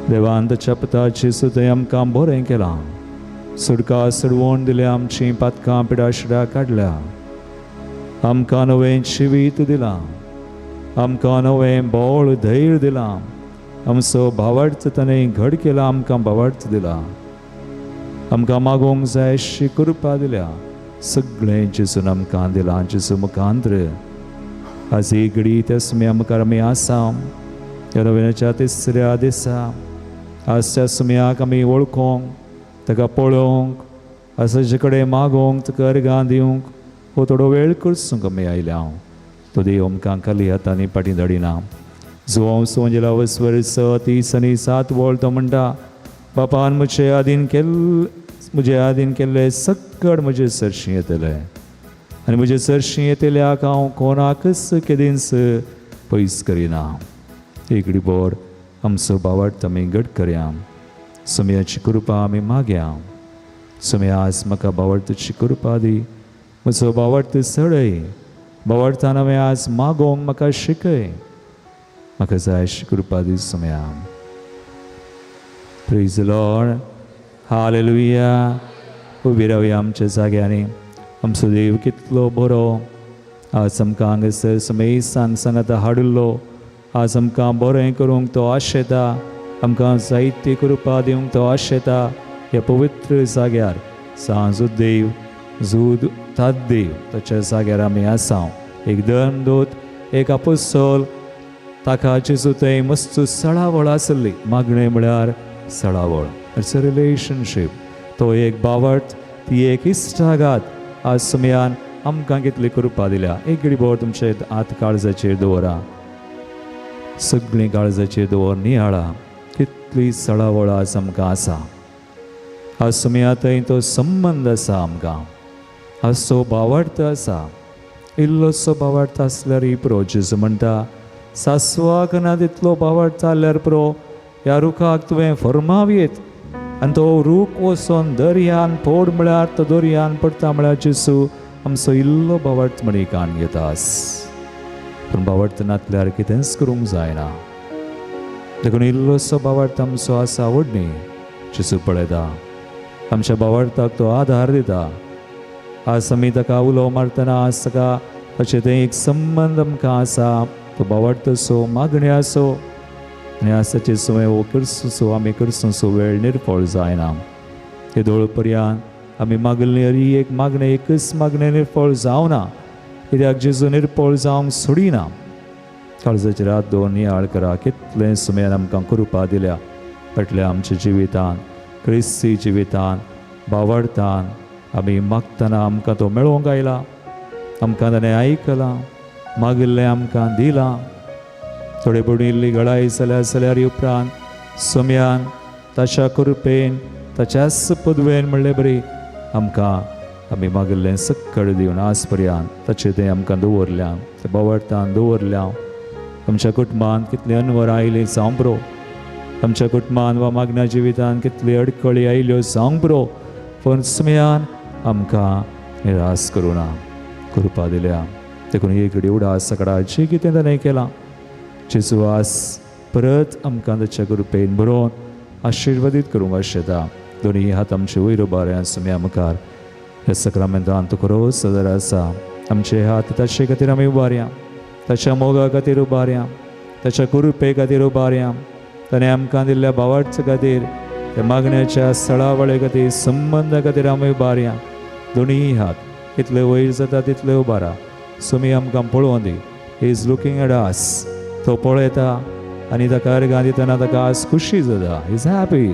देवान ताच्या पुता जेजू थंय आमकां बरें केलां, सुडका सोडवण दिल्या, आमचीं पातकां पिडाशिडा काडल्या, आमकां नवें जिवीत दिलां, आमकां नवें बळ धैर्य दिलां, आमचो भावार्थ ताणें घड केला, आमकां भावार्थ दिला, आमकां मागोवंक जाय अशी कृपा दिल्या. सगळें जेजून आमकां दिलां. जेजू मुखांत्र आज ही घडी त्या सुम्या मुखार आमी आसा. ह्या नव्याच्या तिसऱ्या दिसा आज त्या सुम्याक आमी वळखोंक, ताका पळोवंक, आज ताचे कडेन मागोवंक, ताका अर्गां दिवंक हो थोडो वेळ करसूंक आमी आयल्या. तो देव आमकां खाली हातांनी फाटीं धाडिना. जुवांव सोंजेला वसवर 6, 30 आनी 7 वळ तो म्हणटा, बापान म्हजे आदीन केल्ले म्हजे आदीन केल्ले सक्कड म्हजे सरशीं येतले आनी म्हजे सरशीं येतल्याक हांव कोणाकच केदींच पयस करिना. एकडे बोर आमचो भावार्थ आमी घट करया. सुम्याची कृपा आमी मागया. सुम्या आज म्हाका भावार्थाची कृपा दी, म्हजो भावार्थ चडय, भावार्थान हांवें आज मागोवंक म्हाका शिकय, म्हाका जाय अशी कृपा दी सुम्या. Praise Lord, hallelujah. उबी रावया आमच्या जाग्यांनी. आमचो देव कितलो बरो, आज आमकां हांगासर समेस्तांक सांगाता हाडिल्लो. आज आमकां बरें करूंक तो आशेता, आमकां जायती कृपा दिवंक तो आशेता. ह्या पवित्र जाग्यार सांजू देव जूद तात देव ताच्या जाग्यार आमी आसा. एक धर्मदूत, एक आपोस्तोल, ताका जेजू थंय मस्त सळावळ आसली. मागणें म्हळ्यार सळावळ, it's a relationship. तो एक बावट, ती एक इश्टागात. आज सुमयान आमकां कितली कृपा दिल्या. एक घडी भर तुमचे हात काळजाचेर दवरा, सगळीं काळजाचेर दवर, नियाळा कितली सळावळ आज आमकां आसा. आज सुमया थंय तो संबंद आसा आमकां, आज तो बावडत आसा. इल्लोसो बावडत आसल्यार पुरो. जेजू म्हणटा, सासवाक ना तितलो बावडत जाल्यार पुरो, ह्या रुखाक तुवें फर्मावयेत आनी तो रूख वचोन दर्यान पोड म्हळ्यार तो दर्यान पडटा. म्हळ्यार जेजू आमचो इल्लो बावडत म्हणी कान घेतास. पूण बावडत नातल्यार कितेंच करूंक जायना. देखून इल्लोसो बावडत आमचो आसा आवड न्ही. जेजू पळयता आमच्या बावडताक, तो आधार दिता. आज आमी ताका उलो मारतना आज ताका ताचे तें एक संबंद आमकां आसा. तो बावडतसो मागणी आसो आनी आज ताचे सुवें हो करसो आमी करसो वेळ निर्फळ जायना. हे दोळ पर्यंत आमी मागली हरी एक मागणें, एकच मागणें निर्फळ जावना, कित्याक जेजू निर्फळ जावंक सोडिना. काळजाचेर हात दवर, नियाळ करा कितलें सुम्यान आमकां कृपा दिल्या. फाटल्या आमच्या जिवितान, क्रिस्ती जिवितान, बावडतान आमी मागतना आमकां तो मेळोवंक आयला. आमकां ताणें आयकलां, मागिल्लें आमकां दिलां. थोडे पडून इल्ली गळाय जाल्यार जाल्यार उपरांत सोम्यान ताच्या कृपेन ताच्याच पदवेन म्हणले बरी आमकां आमी मागिल्लें सक्कड दिवन आज पर्यंत ताचें तें आमकां दवरल्या, ते बावडतान दवरल्या. आमच्या कुटुंबांत कितली अनवर आयली जावं पुरो, आमच्या कुटुंबान वा मागण्या जिवितान कितली अडकळी आयल्यो जावंक पुरो, पूण सुमयान आमकां निरास करूं ना, कृपा दिल्या. देखून एक घडी उडास सकाळ जें कितें ताणें केलां, जेजू आज परत आमकां ताच्या कृपेन बरोवन आशिर्वादीत करूंक आशेता. दोनी हात आमचे वयर उबारया सुमया मुखार. ह्या सक्रामेंतान तो खरो सदर आसा. आमचे हात ताचे खातीर आमी उबारया, ताच्या मोगा खातीर उबारया, ताच्या कृपे खातीर उबारया, ताणें आमकां दिल्ल्या भावार्थ खातीर, त्या मागण्याच्या सळावळे खातीर, संबंदा खातीर आमी उबारया. दोनीय हात कितले वयर जाता तितले उबारा. सुमी आमकां पळोवन दी. He is looking at us. तो पळयता आनी ताका अर्गां दितना ताका आज खुशी जाता. Is happy.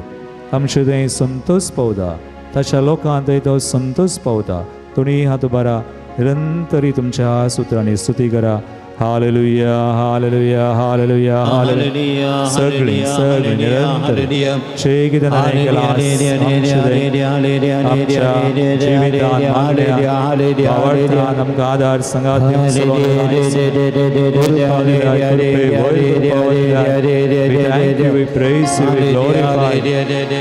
आमचे थंय संतोष पावता, ताच्या लोकांत थंय तो संतोष पावता. दोनीय हात उबारा, निरंतरी तुमच्या सुत्रांनी स्तुती करा. Hallelujah, hallelujah, hallelujah, hallelujah. सगळीं सगळीं निरंतर जे कितें ताणें केलां आमच्या जिवितान, मागण्या भावार्थान आमकां आदार सांगात. We thank you, we praise you, we glorify you.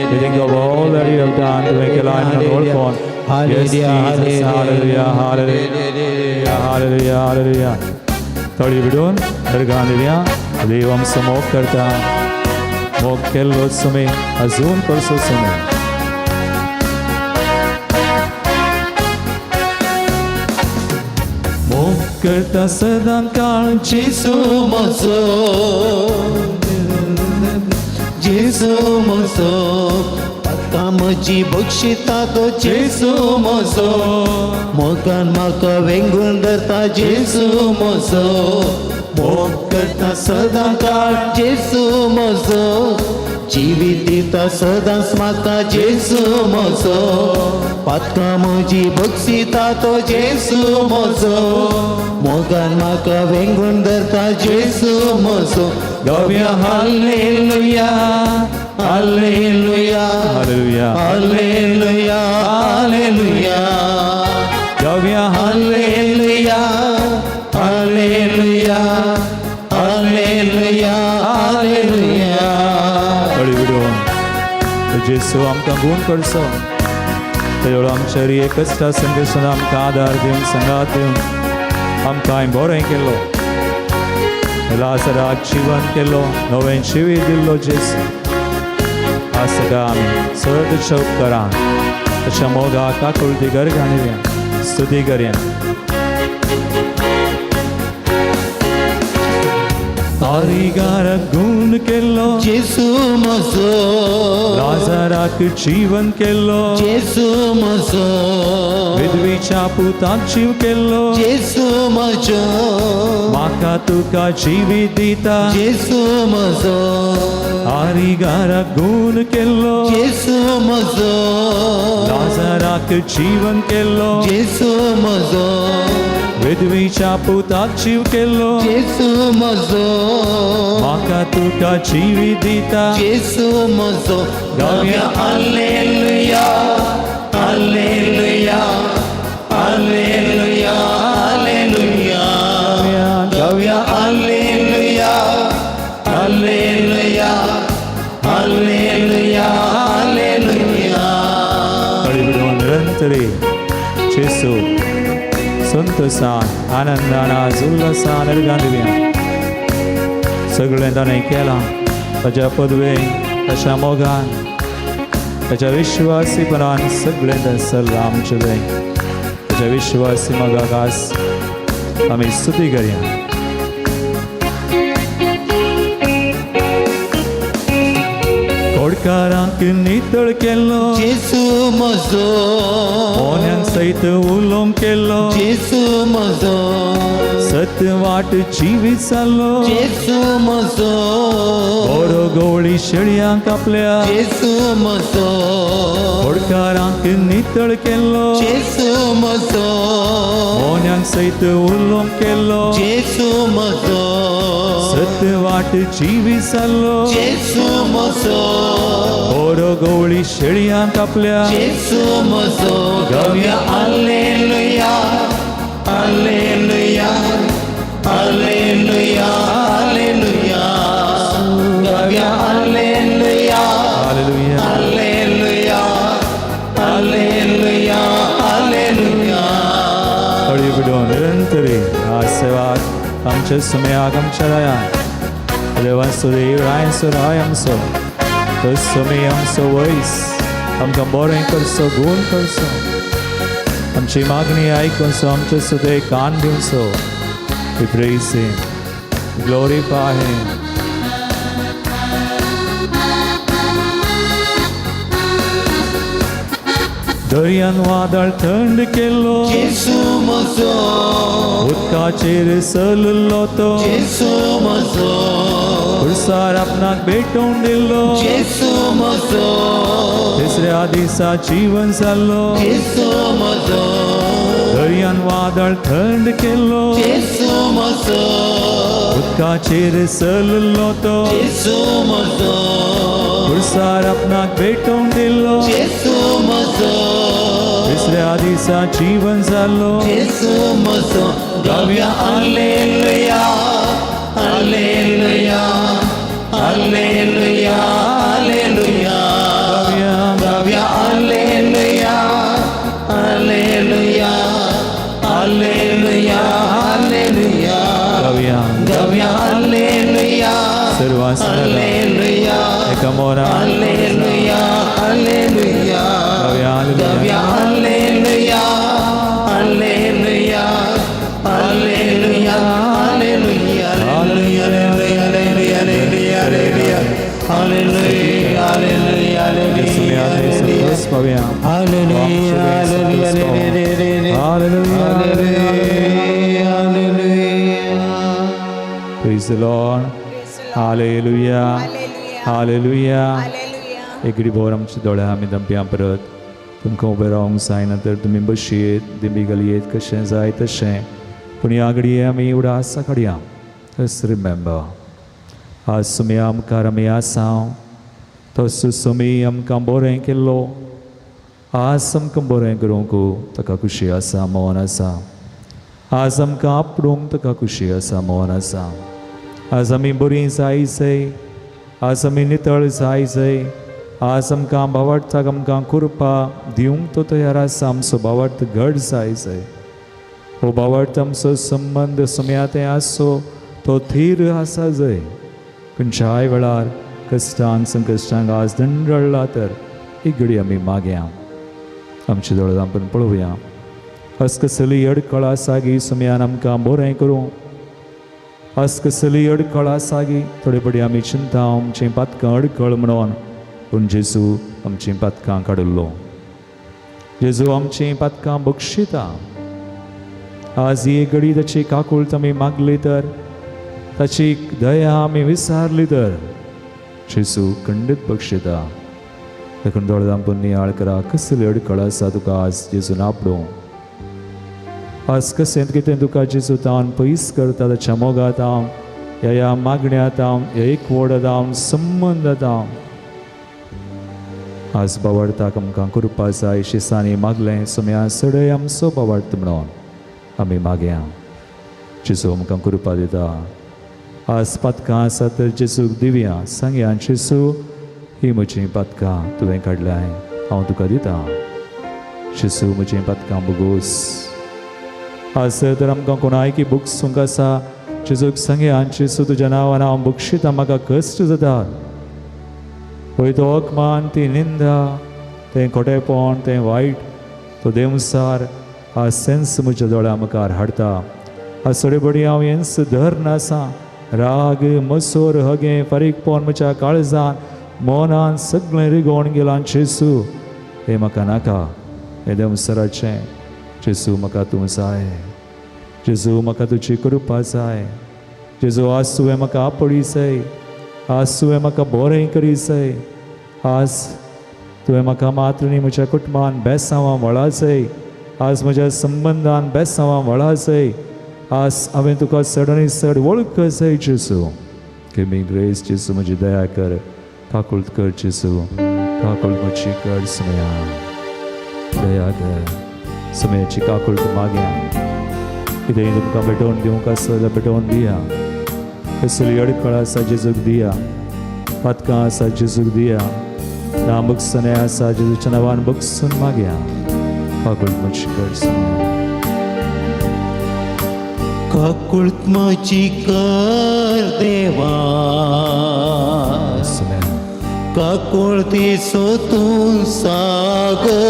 We think of all that you have done to make a life and all gone. Yes, Jesus, hallelujah, hallelujah. Hallelujah, hallelujah. तळी विडून दर्गा दिवया. देव आमचो मोग करता, मोग केल्लो सुमे अजून करचो सुमे. मोग करता सदां काळ जेजू म्हजो, जेजू म्हजो, आतां म्हजी बक्षिता तो जेजू म्हजो, मोगान म्हाका वेंगून धरता जेजू म्हजो, मोग करता सदां काळ जेजू म्हजो, जिवीत दिता सदांच म्हाका जेजू म्हजो, पातकां म्हजी बक्षिता तो जेजू म्हजो, मोगान म्हाका वेंगून धरता जेजू म्हजो. गावया hallelujah, hallelujah, hallelujah, hallelujah, hallelujah. गावया hallelujah, hallelujah, hallelujah, hallelujah. तळी विडोवन जेजू आमकां गूण करचो. तेजो आमच्या एकच संदेशान आमकां आदार दिवन, संगात दिवन आमकां बरें केलो. लाजराक जिवन केलो, नवें जिवीत दिल्लो जेजू. आज सगळं आमी सद उपकारान तशा मोगा काकुळती गरगान दिवया, स्तुती करया. कारिगाराक गूण केल्लो जेजू म्हजो, लाजराक जीवन केल्लो जेजू म्हजो, विधवीच्या पुताक जीव केल्लो जेजू म्हजो, म्हाका तुका जिवीत दिता जेजू म्हजो, कारिगाराक गूण केल्लो जेजू म्हजो, लाजराक जीवन केल्लो जेजू म्हजो, विधवीच्या पुताक जीव केल्लो जेजू म्हजो, म्हाका तुका जिवीत दिता जेजू म्हजो. गावया hallelujah, hallelujah, hallelujah, hallelujah. गावया hallelujah, hallelujah, hallelujah, hallelujah. तळी विडोवन निरंतरी जेजू संतोसान आनंदान उल्हासान अर्गान दिवया. सगळें ताणें केलां ताच्या पदवेन, ताच्या मोगान, ताच्या विश्वासीपणान सगळें ताणें चल्लां आमचें थंय. ताच्या विश्वासी मोगाक आज आमी स्तुती करया. कोडकारांक नितळ केल्लो जेजू म्हजो, मोन्यांक सयत उलोवंक केल्लो जेजू म्हजो, सत वाट जिवीत जाल्लो जेजू म्हजो, बरो गवळी शेळयांक आपल्या जेजू म्हजो, कोडकारांक नितळ केल्लो जेजू म्हजो, मोन्यांक सयत उलोवंक केल्लो जेजू म्हजो, सत वाट जिवीत जाल्लो जेजू म्हजो, बरो गवळी शेळयांक आपल्या जेजू म्हजो. गावया hallelujah, hallelujah, hallelujah, hallelujah. गावया hallelujah, hallelujah, hallelujah, hallelujah, hallelujah. तळी विडोवन निरंतरी आज सेवाक आमच्या सुमयाक आमच्या रायान देवांचो देव रायांचो राय आमचो तो सुमी आमचो वयस आमकां बरें करचो, गूण करचो, आमची मागणी आयकुनचो, आमचे सुद्दां कान दिवचो. We praise Him, glorify Him. दर्यान वादळ थंड केल्लो जेजू म्हजो, उदकाचेर चललो तो जेजू म्हजो, पुरसार आपणाक भेटोवन दिल्लो जेजू म्हजो, तिसऱ्या दिसा जीवन जाल्लो जेजू म्हजो, दर्यान वादळ थंड केल्लो जेजू म्हजो, उदकाचेर चललो तो जेजू म्हजो, पुरसार आपणाक भेटोवन दिल्लो जेजू म्हजो, तिसऱ्या दिसा जीवन जाल्लो जेजू म्हजो. गावया hallelujah, hallelujah, hallelujah, hallelujah. गावया hallelujah, hallelujah, hallelujah, उपासना एका मोरा Hallelujah, hallelujah, hallelujah, hallelujah, hallelujah, hallelujah, hallelujah, hallelujah, hallelujah, hallelujah, hallelujah, hallelujah. Praise the Lord. Hallelujah. Hallelujah. एकडे भोवर आमच्या दोळ्या आमी दमप्या परत तुमकां उबें रावंक जायना तर तुमी बशयेत दिंबी घालयेत कशें जाय तशें पूण ह्या घडये आमी उडास काडया. जस्ट रिमेंबर आज सुमया मुखार आमी आसा तसो सुमी आमकां बरें केल्लो आज आमकां बरें करूंक ताका खुशी आसा मोन आसा. आज आमकां आपडूंक ताका खुशी आसा मोन आसा. आज आमी बरीं जाय जाय, आज आमी नितळ जाय जाय, आज आमकां भावार्थाक आमकां कृपा दिवंक तो तयार आसा. आमचो भावार्थ घड जाय जाय. हो भावार्थ आमचो संबंद सुमया तें आसचो तो थीर आसा जाय. खंयच्याय वेळार कश्टांक संकश्टांक आज दंडळ्ळा तर एक घडी आमी मागया आमच्या दोळ्यां आपूण पळोवया. असकसली अडखळ आसा गी सुमयान आमकां बरें करूं. असकसली अडखळ आसा गी थोडे पडी आमी चिंता आमचीं पातकां अडखळ म्हणून पूण जेजू आमचीं पातकां काडिल्लो. जेजू आमचीं पातकां बक्षिता. आज ही घडी ताची काकूळत आमी मागली तर ताची दया आमी विसारली तर जेजू खंडीत बक्षिता. देखून दोळे धांपून नियाळ करा कसली अडखळ आसा तुका आज जेजून आपडूं. आज कशें कितें तुका जेजू तावन पयस करता ताच्या मोगात हांव ह्या ह्या मागण्यांत हांव ह्या एकवटांत हांव संबंदात हांव. आज बावडताक आमकां कृपा जाय शिसांनी मागलें सुमया सडय आमचो बावडत म्हणून आमी मागया. जेजू आमकां कृपा दिता. आज पातकां आसा तर जेजूक दिवया सांगया जेजू ही म्हजीं पातकां तुवें काडल्याय हांव तुका दिता. जेजू म्हजीं पातकां बगोस. आज तर आमकां कोणायकी बक्षूंक आसा जेजूक सांगया जेजू तुज्या नांवान हांव बक्षिता म्हाका कश्ट जातात. पळय तो अपमान ती निंदा तें खोटेपण तें वायट तो देवसार आज सेन्स म्हज्या दोळ्या मुखार हाडटा. आज थोडे बडी हांव हेंच धर आसा राग मसोर हगें फारीकपण म्हज्या काळजान मनान सगळें रिगोवन गेलां. जेजू हें म्हाका नाका हें देवसराचें. जेजू म्हाका तूं जाय. जेजू म्हाका तुजी कृपा जाय. जेजू आज तुवें म्हाका आपडी जाय. आज तुवें म्हाका बरें करी जाय. आज तुवें म्हाका मात्र न्ही म्हज्या कुटुंबान बेसांवां वळा जाय. आज म्हज्या संबंदान बेसांवां वळा जाय. आज हांवें तुका चड आनी चड वळख जाय. जेजू गिव मी ग्रेस. जेजू म्हजी दया कर काकूळत कर. जेजू काकूळत म्हजी कर सुमया दया कर. सुमयाची काकूळत मागया. कितेंय तुमकां भेटोवन दिवंक आसा जाल्यार भेटोवन दिया. कसली अडखळ आसा जेजूक दिया. पातकां आसा जेजूक दिया. ना बक्षणे आसा जेजूच्या नांवान बक्षून मागया. काकूळत म्हजी कर सुमया. काकूळत म्हजी कर देवा काकूळतीचो तूं सागर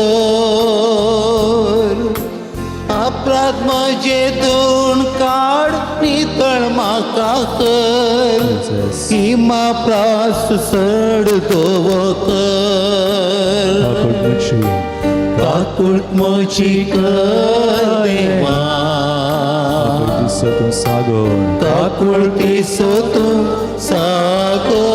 अपराध म्हजे दोन काड नितळ म्हाका कर हिमा प्रास चड दवर काकूळत म्हजी कर देवा काकूळतीचो तूं सागर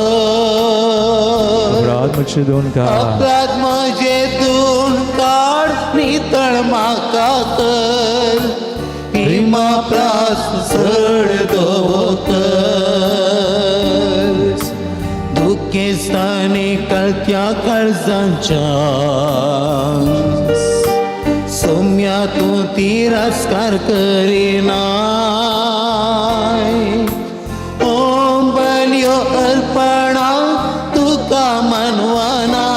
अपराध म्हजे दोन काड अपराध म्हजे दोन काड नितळ म्हाका कर हिमा प्रास चड दवर दुखेस्तानी कळत्या काळजांच्या सोम्या तूं तिरस्कार करिनाय ओम बलियो अर्पणा तुका मनवाना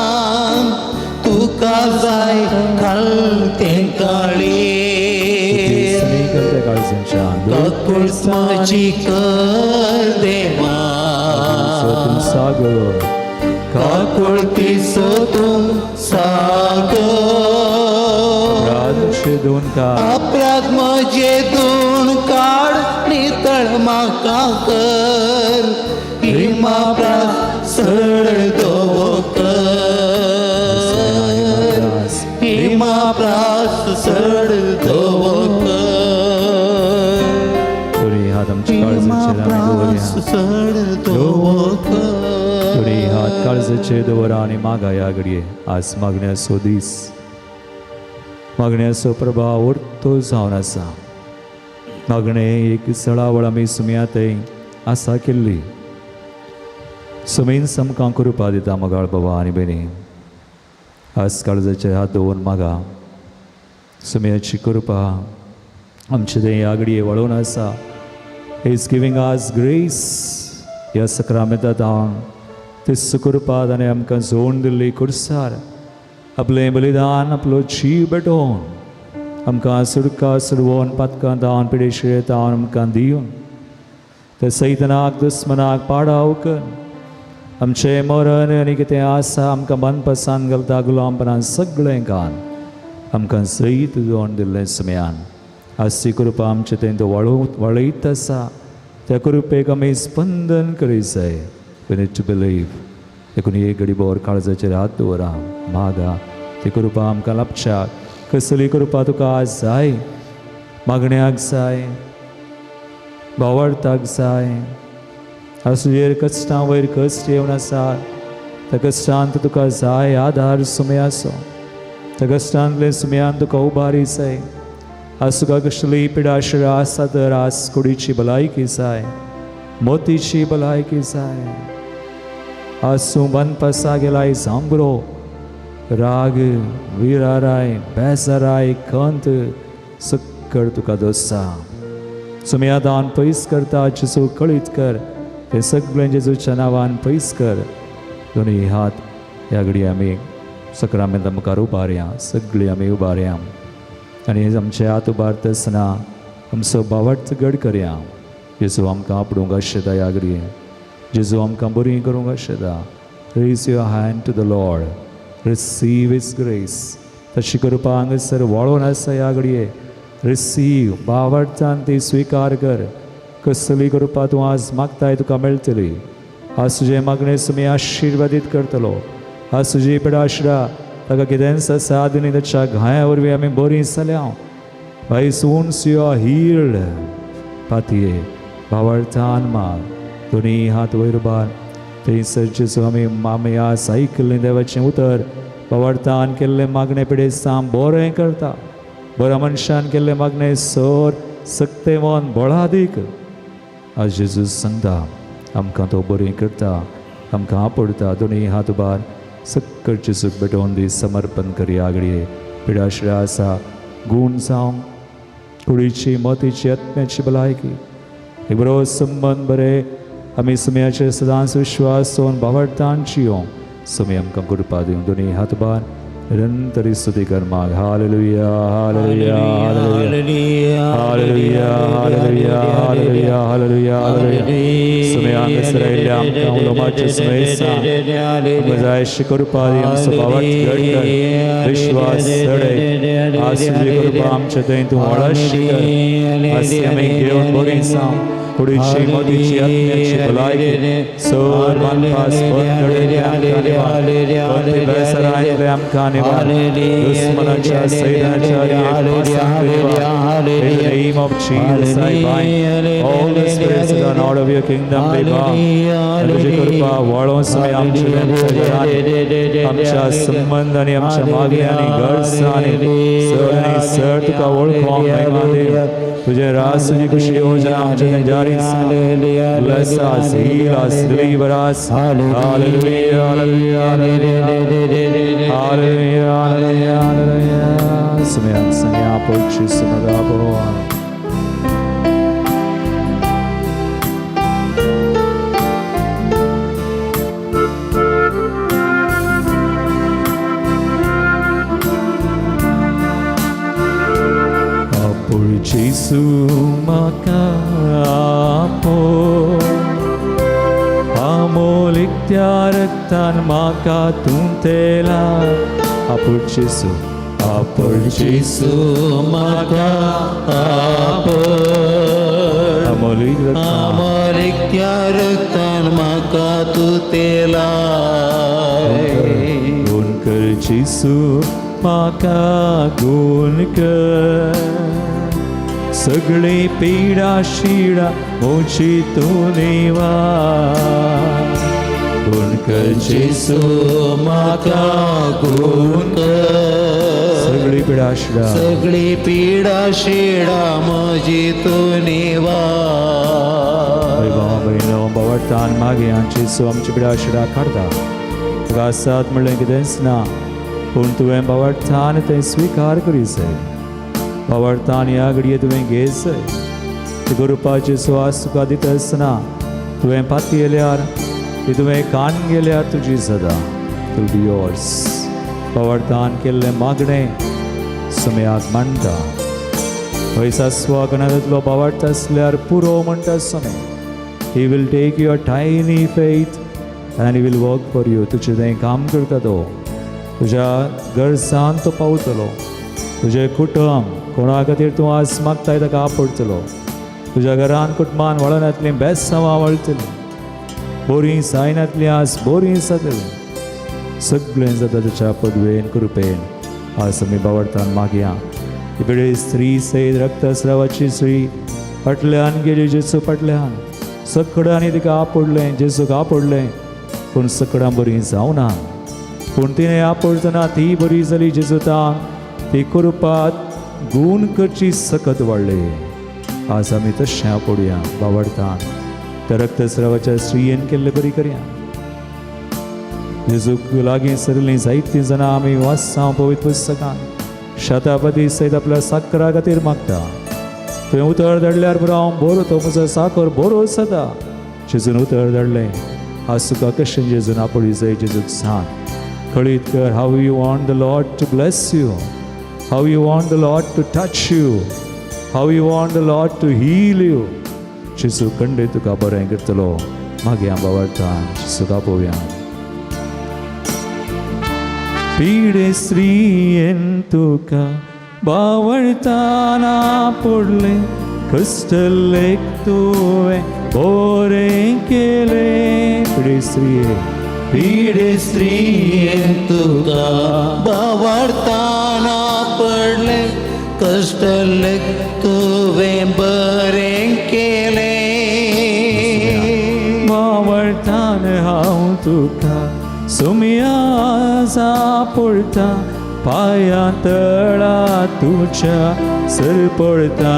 तुका जाय खालते काळी काकूळत म्हजी कर देवा सोतून सागर काकुळतीचो तूं सागर अपराध दोन काळ अपराध म्हजे दोन काड नितळ म्हाका कर हिमा प्रास सड दवो कर हिमा प्रास सड दवो कर दोन्ही हात आमच्या हिमा काळजाचेर आमी प्रास दवरया सड दवो कर दोन्ही हात काळजाचेर दवरा आनी मागा ह्या घडये आज मागण्याचो दीस मागण्याचो प्रभाव उरतो जावन आसा. मागणें एक सळावळ आमी सुमयातय आसा केल्ली सुमीन आमकां कृपा दिता. मोगाळ बाबा आनी भयणी, आज काळजाचेर हात दवरून मागा. सुमयाची कृपा आमचे ते ह्या घडये वळोवन आसा. Is giving us grace. ह्या सक्रामेंतात ते सुकृपा ताणें आमकां जोड दिल्ली कुर्सार आपलें बलिदान आपलो जीव भेटोवन आमकां सुडका सुडवोन पातकां धांवन पिडेशिळे धांवन आमकां दिवन ते सैतनाक दुस्मनाक पाडाव कर आमचें मरण आनी कितें आसा आमकां बांदपासान घालता गुलामपणान सगळें कान आमकां सयत जोड दिल्लें सुमयान आज ती कृपा आमचे तें तो वळयत आसा. त्या कृपेक आमी स्पंदन करीत जाय. We need to believe. देखून एक घडी भर काळजाचेर हात दवरा मागा ती कृपा आमकां लाभच्या. कसली कृपा तुका आज जाय? मागण्याक जाय, भावार्थाक जाय. आज तुजेर कश्टां वयर कश्ट येवन आसा त्या कश्टांत तुका जाय आदार सुमयाचो. त्या कश्टांतले सुमयान तुका उबारी जाय. आज तुका कसली पिडाशिळा आसा तर आज कुडीची भलायकी जाय, मोतीची भलायकी जाय. आज तूं बांदपासा गेलाय जांबरो राग विराराय बेजाराय खंत सक्कड तुका दोसा सुमया दान पयस करता. जेजू कळीत कर ते सगळें जेजूच्या नांवान पयस कर. दोनूय हात ह्या घडये आमी सक्रामेंता मुखार उबारया. सगळीं आमी उबारया आनी आमचे हात उबारता आसतना आमचो भावार्थ घड करया. जेजू आमकां आपडूंक आशेता. ह्या घडये जेजू आमकां बरी करूंक आशेता. Raise your hand to the Lord, receive his grace. तशी कृपा हांगासर वळोवन आसा ह्या घडये. रिसीव भावार्थान ती स्विकार कर. कसली कृपा तूं आज मागताय तुका मेळटली. आज तुजें मागणें सुमी आशिर्वादीत करतलो. आज तुजी पिडाशिरा ताका कितेंच आसा आनी ताच्या घाया वरवीं आमी बरीं जाल्या. By wounds you are healed. पातये भावार्थान माग. दोनी हात वयर उबार. थंयसर जेजू आमी आमी आज आयकल्लें देवाचें उतर भावार्थान केल्लें मागणें पिडेस्तां बरें करता. बऱ्या मनशान केल्लें मागणें सर सक्तेवन बळादीक. आज जेजू सांगता आमकां तो बरें करता, आमकां आपडता. दोनी हात उबार सक्कड जेजूक भेटोवन दी समर्पण करया. घडये पिडाशिळा आसा गूण जावं कुडीची मतीची आत्म्याची भलायकी एक बरो संबंद बरे आमी सुमयाचेर सदांच विश्वास दवरून भावार्थान जियों. सुमी आमकां कृपा दिवं. दोनी हात उबार निरंतर स्तुती कर माग. Hallelujah hallelujah hallelujah hallelujah hallelujah hallelujah hallelujah hallelujah. Somaiya हांगासर आयिल्ल्या आमकां उलोवपाचें सुमेस्ता आमकां जाय अशी कृपा दी. आमचो भावार्थ घट कर, विश्वास चडय. आज तुजी कृपा आमचे थंय तूं व्हडाशी कर. आज ती आमी घेवन बरी जावं. कुडीची मतीची आत्म्याची भलायकी सर बांदपास बंद घडयल्ले आमकां निवार खंती बेसरायल्ले आमकां निवार दुस्मनाच्या सैनाच्या एक. In the name of Jesus, I bind all the spirits that are not of your kingdom, they bow. आनी तुजी कृपा वळोवन सुमी आमच्या आमच्या घरांनी आमच्या संबंद आनी आमच्या मागण्यांनी गरजांनी सर आनी सर तुका वळखोंक महिमा दी. तुझे राज तुजी खुशी योजना आमच्या जारी. Bless us, heal us, deliver us. Hallelujah, hallelujah, hallelujah, hallelujah, hallelujah, hallelujah. सुमयान संग्या पोची सुमदा भगवान. जेसू म्हाका आपो आमो अमोलिकत्या रक्तान म्हाका तूं तेला. आपूण जेजू, आपूण जेजू म्हाका आपड, अमोलीक रक्तान, अमोलिकत्या रक्तान म्हाका तूं तेलाय. गुण कर जेजू म्हाका गुण कर, सगळी पिडा शिडा म्हजी तूं निवार. गुण कर जेजू म्हाका गुण कर, सगळी पिडा शिडा, सगळी पिडा शिडा म्हजी तूं निवार. भाव भयणो बावडतान मागे जेजू आमची पिडा शिडा काडता. तुका आसात म्हणलें कितेंच ना, पूण तुवें बावडतान तें स्विकार करी जाय. बावडतान ह्या घडये तुवें घे जाय. ते गोरुपाचे सुवास तुका दिता आसतना तुवें पातयेल्यार, ती तुवें कान गेल्यार तुजी सदां will be yours. बावडतान केल्लें मागणें समयाक मांडटा. हय सासवा गणांतलो बावडता आसल्यार पुरो म्हणटा समे. He will take your tiny faith and he will work for you. तुजें तें काम करता तो, तुज्या गरजान तो पावतलो. तुजें कुटुंब कोणा खातीर तूं आज मागताय ताका आपडतलो. तुज्या घरान कुटुंबान वळनातलीं बेसांवां वळटलीं, बोरीं जायनातलीं आज बोरीं जातलीं. सगळें जाता तुज्या पदवेन कृपेन. आज आमी बावडतान मागया. इकडे स्त्री सयत रक्तस्रावाची स्त्री फाटल्यान गेली जेजू फाटल्यान. सगळ्यांनी तिका आपडलें, जेजूक आपडलें, पूण सगळ्यां बरी जावना. पूण तिणें आपडतना ती बरी जाली. जेजूतान ती कृपात गूण करची सकत वाडली. आज आमी तशें आपोडया बावडतान त्या रक्तस्रावाच्या स्त्रियेन केल्ले बरी करया. जेजूक लागीं सरलीं जायतीं जाणां आमी वाचता पवित्र पुस्तकान. शतापती सयत आपल्या साकरा खातीर मागता. तुवें उतर धाडल्यार पुरो हांव बरो, तो म्हजो साकर बरो जाता. जेजून उतर धाडलें. आज तुका कशें जेजून आपोडी जाय जेजूक सांग, कळीत कर. How you want the Lord to bless you, how you want the Lord to touch you, how you want the Lord to heal you. जेजू कंडे तुका बरें करतलो. मागीर बावडतान जेजूक आपोवया. पीडे स्त्रियेन तुका बावडताना पडलें, कश्टलेक तुवें बरें केलें. पिडे स्त्रिये, पीडे स्त्रियेन तुका बावडताना पडलें, कश्टलेक तुवें बरें केलें. बावडतान हांव तुका सुमया पडता, पांया तळा तुज्या सरपळता.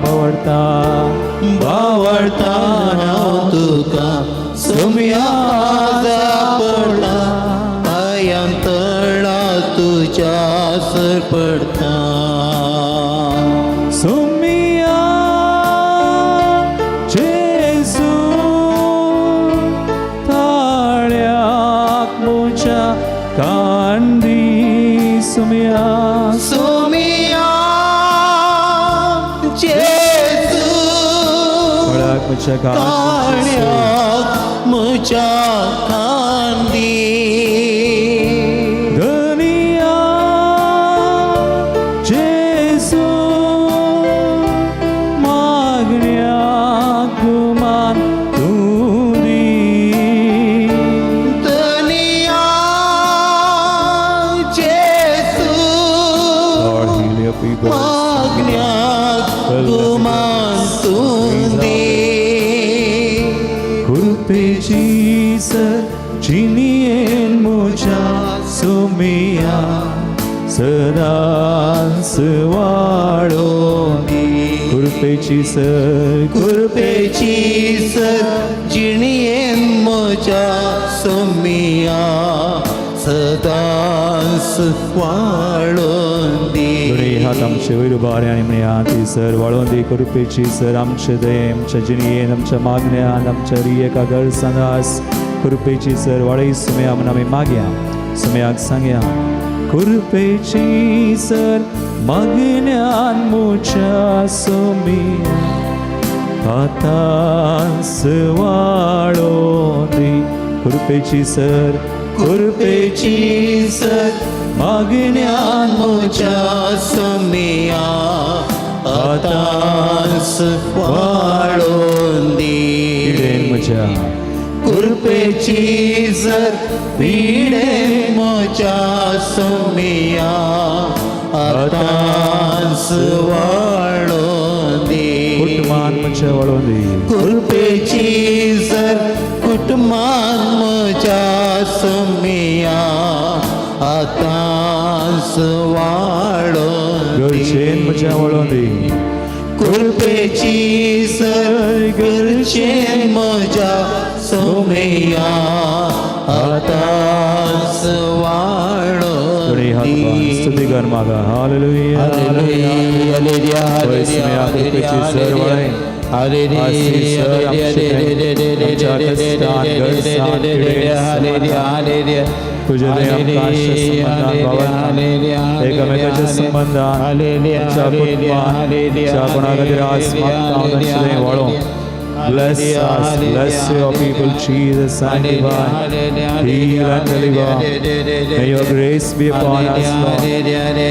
बावडता, बावडतान हांव तुका सुमया पडता, पांयां तळा तुज्या सरपळता. सुमिया जेजू ताळ्याक म्हज्या कांदी. सुमिया, सुमिया जेजू तळ्याक म्हज्या कांदी. ताळ्याक म्हज्या कांदी. धनिया जेजू मागण्याक मान तूं दी. धनिया जेजू Lord, heal your people. मागण्याक मान तूं दी. कृपेची सर जिणयेन म्हज्या सुमिया सदांच वाडोवंदी. कृपेची सर, कृपेची सर जिणयेन म्हज्या सुमिया सदांच वाळोंदी. दोनी हात आमचे वयर उबारे आनी म्हणया, ती सर वाळोवन दी कृपेची सर आमचे दये, आमच्या जिणयेन, आमच्या मागण्यान, आमच्या एका गरजान कृपेची सर वाळय सुमया म्हूण आमी मागया. सुमयाक सांगया, कृपेची सर मागण्यान म्हज्या सुमया आतांच वाळोवन दी. कृपेची सर, कृपेची सर मागण्यान म्हज्या सोम्या आतांच वाळोवन दी. पिडेन म्हज्या, कृपेची सर पिडेन म्हज्या सोम्या आतांच वाळोवन दी. कुटुंबान म्हज्या वाळोवन दी. कृपेची सर कुटुंबान म्हज्या सोम्या आतांच वाळोवन दी. गरजेन म्हज्या वाळोवन दी. कृपेची सर गरजेन म्हज्या सोम्या आतांच वाळोवन दोन्ही हात दी. स्तुती कर मागा. हालेलुया, हालेलुया, हालेलुया, होय सुम्या, कृपेची सर वळय. आसी सर आमचे आमच्या कश्टान, गरजान, पिडेन, संबंदान, तुजे ते आमकां आशा संबंदान भावान, एकामेकाच्या संबंदान, आमच्या कुटुंबान, आमच्या कोणा खातीर आज मागता हांव तांचे वाळो. Bless us, bless your people, Jesus, sanctify, heal and deliver. May your grace be upon us, Lord.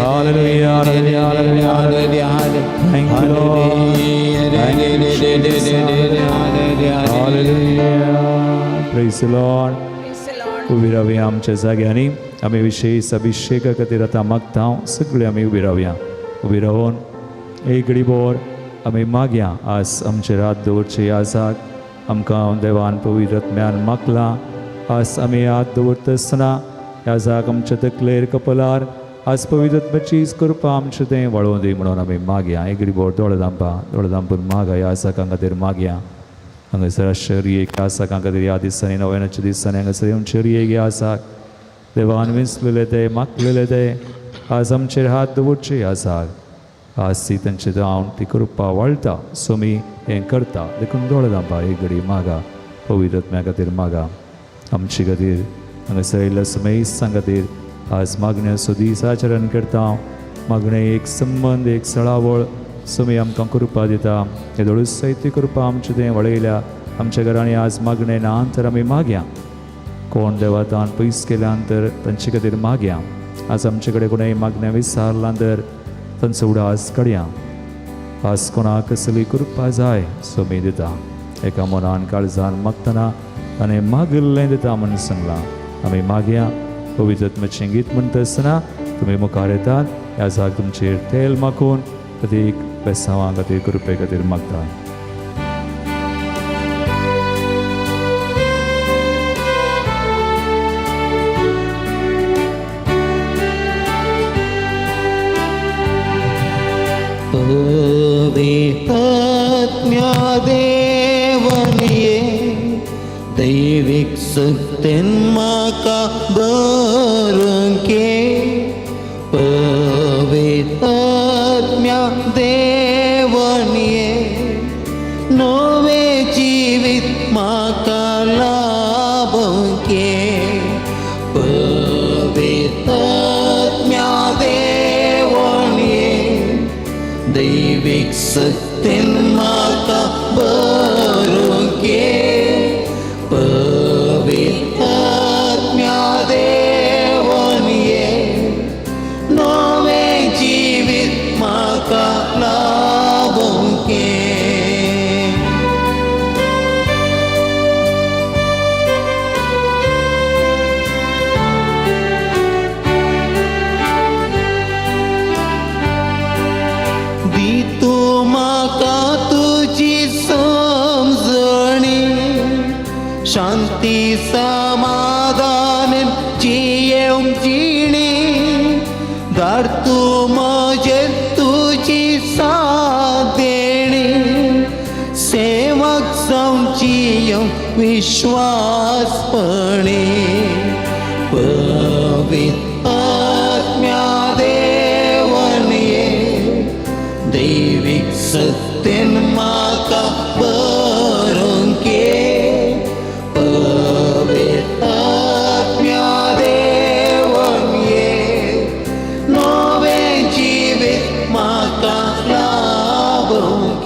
Hallelujah, hallelujah, hallelujah. Thank you, Lord. Thank you, Jesus. Hallelujah. Praise the Lord. Praise the Lord. उबी रावया आमच्या जाग्यांनी. आमी विशेश अभिशेका खातीर आतां मागता. सगळे आमी उबी रावया. उबी रावन एक घडीभर आमी मागया. आज आमचे रात दवरचे आजाक आमकां देवान पवित्र आत्म्यान मागलां. आज आमी हात दवरता आसतना ह्या जाग आमच्या तकलेर कपलार आज पवित्र आत्म्याची कृपा आमचें तें वाळोवन दी म्हणून आमी मागया. एक घडीभर दोळे धांपा. दोळे धांपून मागा. ह्या जागां खातीर मागया. हांगासर शर्येक ह्या साकां खातीर ह्या दिसांनी नव्यानाच्या दिसांनी हांगासर येवन शर्येक ह्या साक देवान विंचलेले ते मागलेले ते आज आमचेर हात दवरचे. ह्या साक आज ती तांचे हांव ती कृपा वाळटा. सो मी हें करता देखून दोळे धांपा. एक घडी मागा. पवित्र आत्म्या खातीर मागा. आमचे खातीर हांगासर आयिल्ल्या समेस्तां खातीर आज मागण्यो दीस आचरण करता. हांव मागणें एक संबंद एक सळावळ सुमी आमकां कृपा दिता. हे दोळूच सयत कृपा आमचे तें वळयल्या. आमच्या घरांनी आज मागणें ना तर आमी मागया. कोण देवातान पयस केल्यान तर तांचे खातीर मागया. आज आमचे कडेन कोणेय मागणें विचारलां तर तांचो उडास काडया. आज कोणाक कसली कृपा जाय सोमी दिता. एका मनान काळजान मागतना ताणें मागिल्लें दिता म्हूण सांगलां. आमी मागया. पवित्र आत्म्याचें गीत म्हणटा आसतना तुमी मुखार येतात. ह्या जाग तुमचेर तेल माखून खातीर बेसांवां खातीर कृपे खातीर मागता. पवित्रात्म्या देवनिये दैवीक शक्तीन म्हाका बरोवंक. पवित्रात्म्या देवनिये नवें जिवीत म्हाका लाभोवंक. पवित्रात्म्या देवनिये दैवीक शक्तीन म्हाका बरोवंक. पवित्रात्म्या देवनिये नवें जिवीत म्हाका लाभोवंक. दी तूं म्हाका तुजी समजणी, शांती समाधान जियेवंक जिणी. धाड तूं म्हजेर तुजी साथ देणी, सेवक जावन जियेवंक विश्वासपणी. पवित्रात्म्या देवनिये दैवीक शक्तीन म्हाका बरोवंक. पवित्रात्म्या देवनिये नवें जिवीत म्हाका लाभोवंक.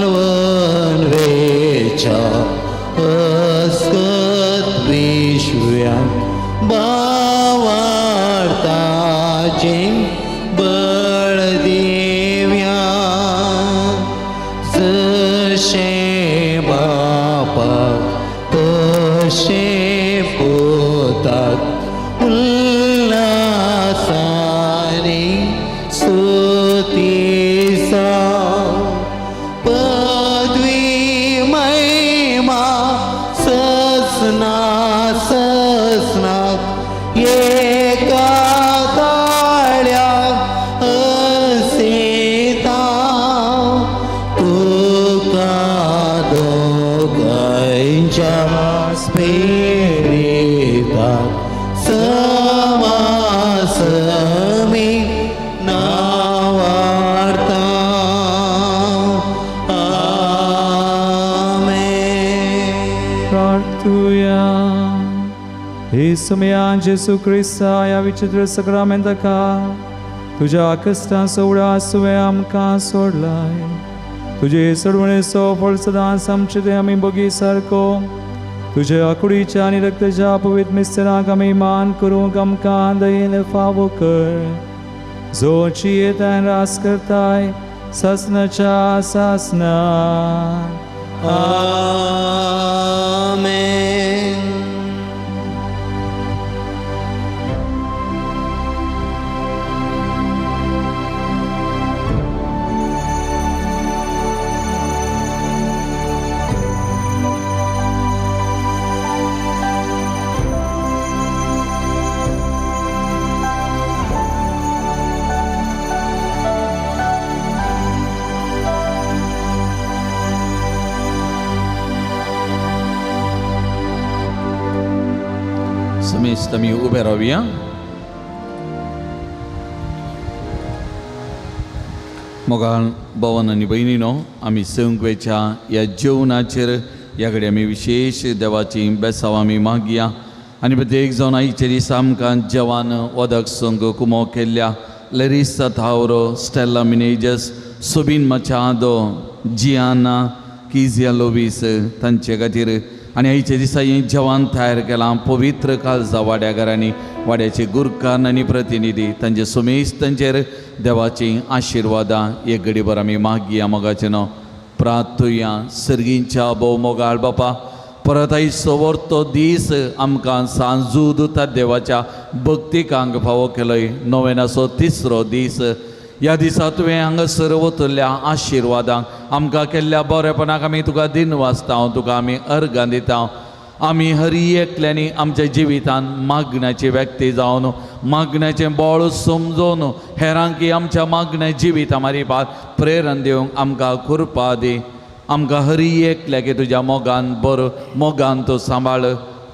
सुमया जेसू क्रिस्ता ह्या विचित्र सक्रामेंताका तुज्या कश्टांचो उडास तुवें आमकां सोडलाय. तुजे सोडवणेचो फळ सदांच आमचे ते आमी बोगी सारको तुज्या कुडीच्या आनी रक्ताच्या पवित्र मिस्तराक आमी मान करूंक आमकां दयेन फावो कर. जो जियेताय रास करताय सासनाच्या सासना. आमेन. समेस्त आमी उबे रावया. मोगाळ भवन आनी भयणीनो, आमी संकवेच्या ह्या जेवणाचेर ह्या कडेन आमी विशेश देवाची बेसांव आमी मागया आनी प्रत्येक जावन आयचे दिसा आमकां जेवान वदक संग कुमो केल्ल्या Larissa Thauro, Stella Menezes, Sobin Machado, Gianna Kezia Lovis तांचे खातीर आनी आयच्या दिसा हें जेवण तयार केलां पवित्र काळजा वाड्याघरांनी वाड्याचे गुरकार आनी प्रतिनिधी तांचे सुमेस तांचेर देवाचीं आशिर्वादां एक घडीभर आमी मागया. मोगाचें न्हू प्रार्थुया. सर्गींच्या भोव मोगाळ बापा, परत आयचो वर्तो दीस आमकां सांजू दुता देवाच्या भक्तिकांक फावो केलोय. नोवेनाचो तिसरो दीस, ह्या दिसा तुवें हांगासर वतल्या आशिर्वादांक आमकां केल्ल्या बरेपणाक आमी तुका दिन वाचता, तुका आमी अर्गां दिता. आमी हरी एकल्यांनी आमच्या जिवितान मागण्याची व्यक्ती जावन मागण्याचें बळ समजून हेरांकी आमच्या मागण्या जिविता मारिपात प्रेरण दिवंक आमकां कृपा दी. आमकां हरी एकल्याकी तुज्या मोगान बरो मोगान तूं सांबाळ.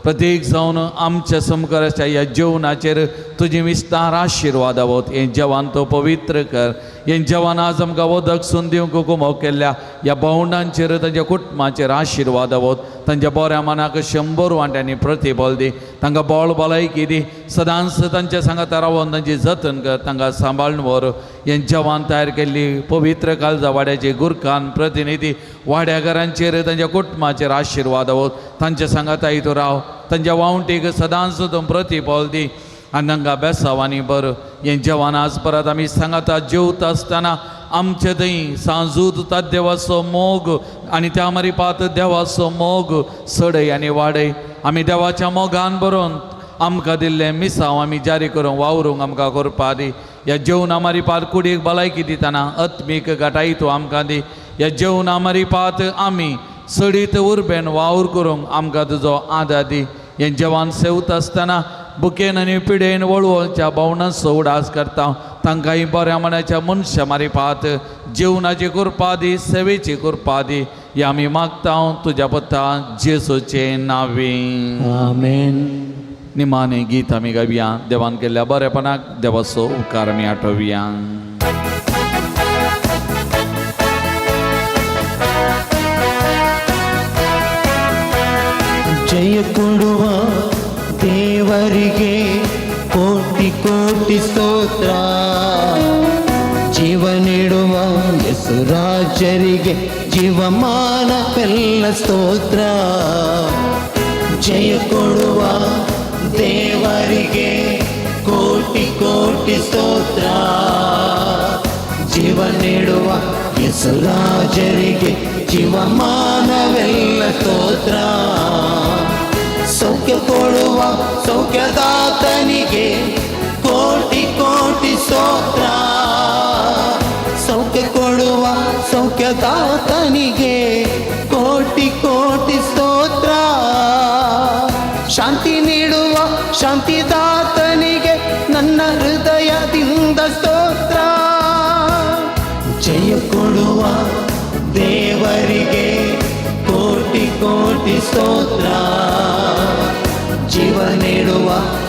प्रत्येक जावन आमच्या समकाराच्या ह्या जेवणाचेर तुजी विस्तार आशिर्वाद आवत. हें जेवण तो पवित्र कर. हें जेवण आज आमकां वदक सून दिवंक कुमो केल्ल्या ह्या भावंडांचेर तांच्या कुटुंबाचेर आशिर्वाद आवत. तांच्या बऱ्या मनाक 100 वांट्यांनी प्रतिबल दी, तांकां बळ भलायकी दी. सदांच तांच्या सांगाता रावन तांची जतन कर, तांकां सांबाळून व्हर. हें जेवण तयार केल्ली पवित्र काळजा वाड्याचे गुरखान प्रतिनिधी वाड्याघरांचेर तांच्या कुटुंबाचेर आशिर्वाद आवत. तांच्या सांगाता तूं राव, तांच्या वावंटीक सदांच तूं प्रतिबल दी आनी तांकां बेसांव आनी बरो. हें जेवण आज परत आमी सांगाता जेवता आसतना आमचे थंय सांजू तुता देवाचो मोग आनी त्या मारिपात देवाचो मोग सडय आनी वाडय. आमी देवाच्या मोगान बरोवन आमकां दिल्लें मिसांव आमी जारी करूंक वावरूंक आमकां करपा दी. ह्या जेवणा मारिपात कुडीक भलायकी दितना आत्मीक घटाय तूं आमकां दी. ह्या जेवणा मारिपात आमी सडीत उर्बेन वावर करूंक आमकां तुजो आदार दी. हें जेवण सेवता आसतना बुकेन आनी पिडेन वळवळच्या भावनांचो उडास करता. तांकांय बऱ्या मनाच्या मनशां मारिपात जेवणाची कृपा दी, सेवेची कृपा दी. हे आमी मागता तुज्या पत्ता जेसूचे नांवे. आमेन. निमाणे गीत आमी गावया. देवान केल्ल्या बरेपणाक देवाचो उपकार आमी आठोवया. ಜಯ ಕೊಡುವ ದೇವರಿಗೆ ಕೋಟಿ ಕೋಟಿ ಸ್ತೋತ್ರ. ಜೀವ ನೀಡುವ ಯೇಸುರಾಜರಿಗೆ ಜೀವಮಾನವೆಲ್ಲ ಸ್ತೋತ್ರ. ಜಯ ಕೊಡುವ ದೇವರಿಗೆ ಕೋಟಿ ಕೋಟಿ ಸ್ತೋತ್ರ. ಜೀವ ನೀಡುವ ಯೇಸುರಾಜರಿಗೆ ಜೀವಮಾನವೆಲ್ಲ ಸ್ತೋತ್ರ. ಸೌಖ್ಯ ಕೊಡುವ ಸೌಖ್ಯದಾತನಿಗೆ ಕೋಟಿ ಕೋಟಿ ಸ್ತೋತ್ರ. ಸೌಖ್ಯ ಕೊಡುವ ಸೌಖ್ಯದಾತನಿಗೆ ಕೋಟಿ ಕೋಟಿ ಸ್ತೋತ್ರ. ಶಾಂತಿ ನೀಡುವ ಶಾಂತಿದಾತನಿಗೆ ನನ್ನ ಹೃದಯದಿಂದ ಸ್ತೋತ್ರ. ಜಯ ಕೊಡುವ ದೇವರಿಗೆ ಕೋಟಿ ಕೋಟಿ ಸ್ತೋತ್ರ. ಜೀವ ನೀಡುವ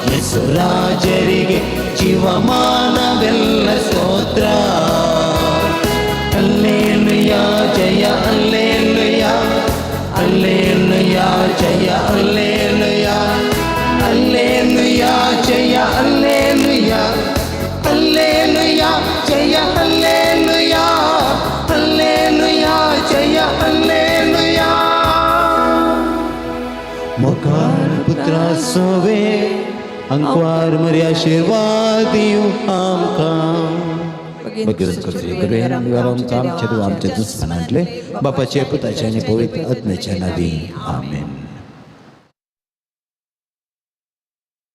ಯೇಸುರಾಜರಿಗೆ ಜೀವಮಾನವೆಲ್ಲ ಸ್ತೋತ್ರ. ಅಲ್ಲೇಲುಯಾ ಜಯ ಅಲ್ಲೇಲುಯಾ, ಅಲ್ಲೇಲುಯಾ ಜಯ ಅಲ್ಲೇಲುಯಾ, ಅಲ್ಲೇಲುಯಾ. मुखार पुत्रा सोवे अंकवार मरी आशिर्वाद दिवं आमकां. भगीरथ करुया आमच्या देवा आमच्या दुस्मानांतले, बापाचे, पुताचे आनी पवित्र आत्म्याच्या नांवी, आमेन.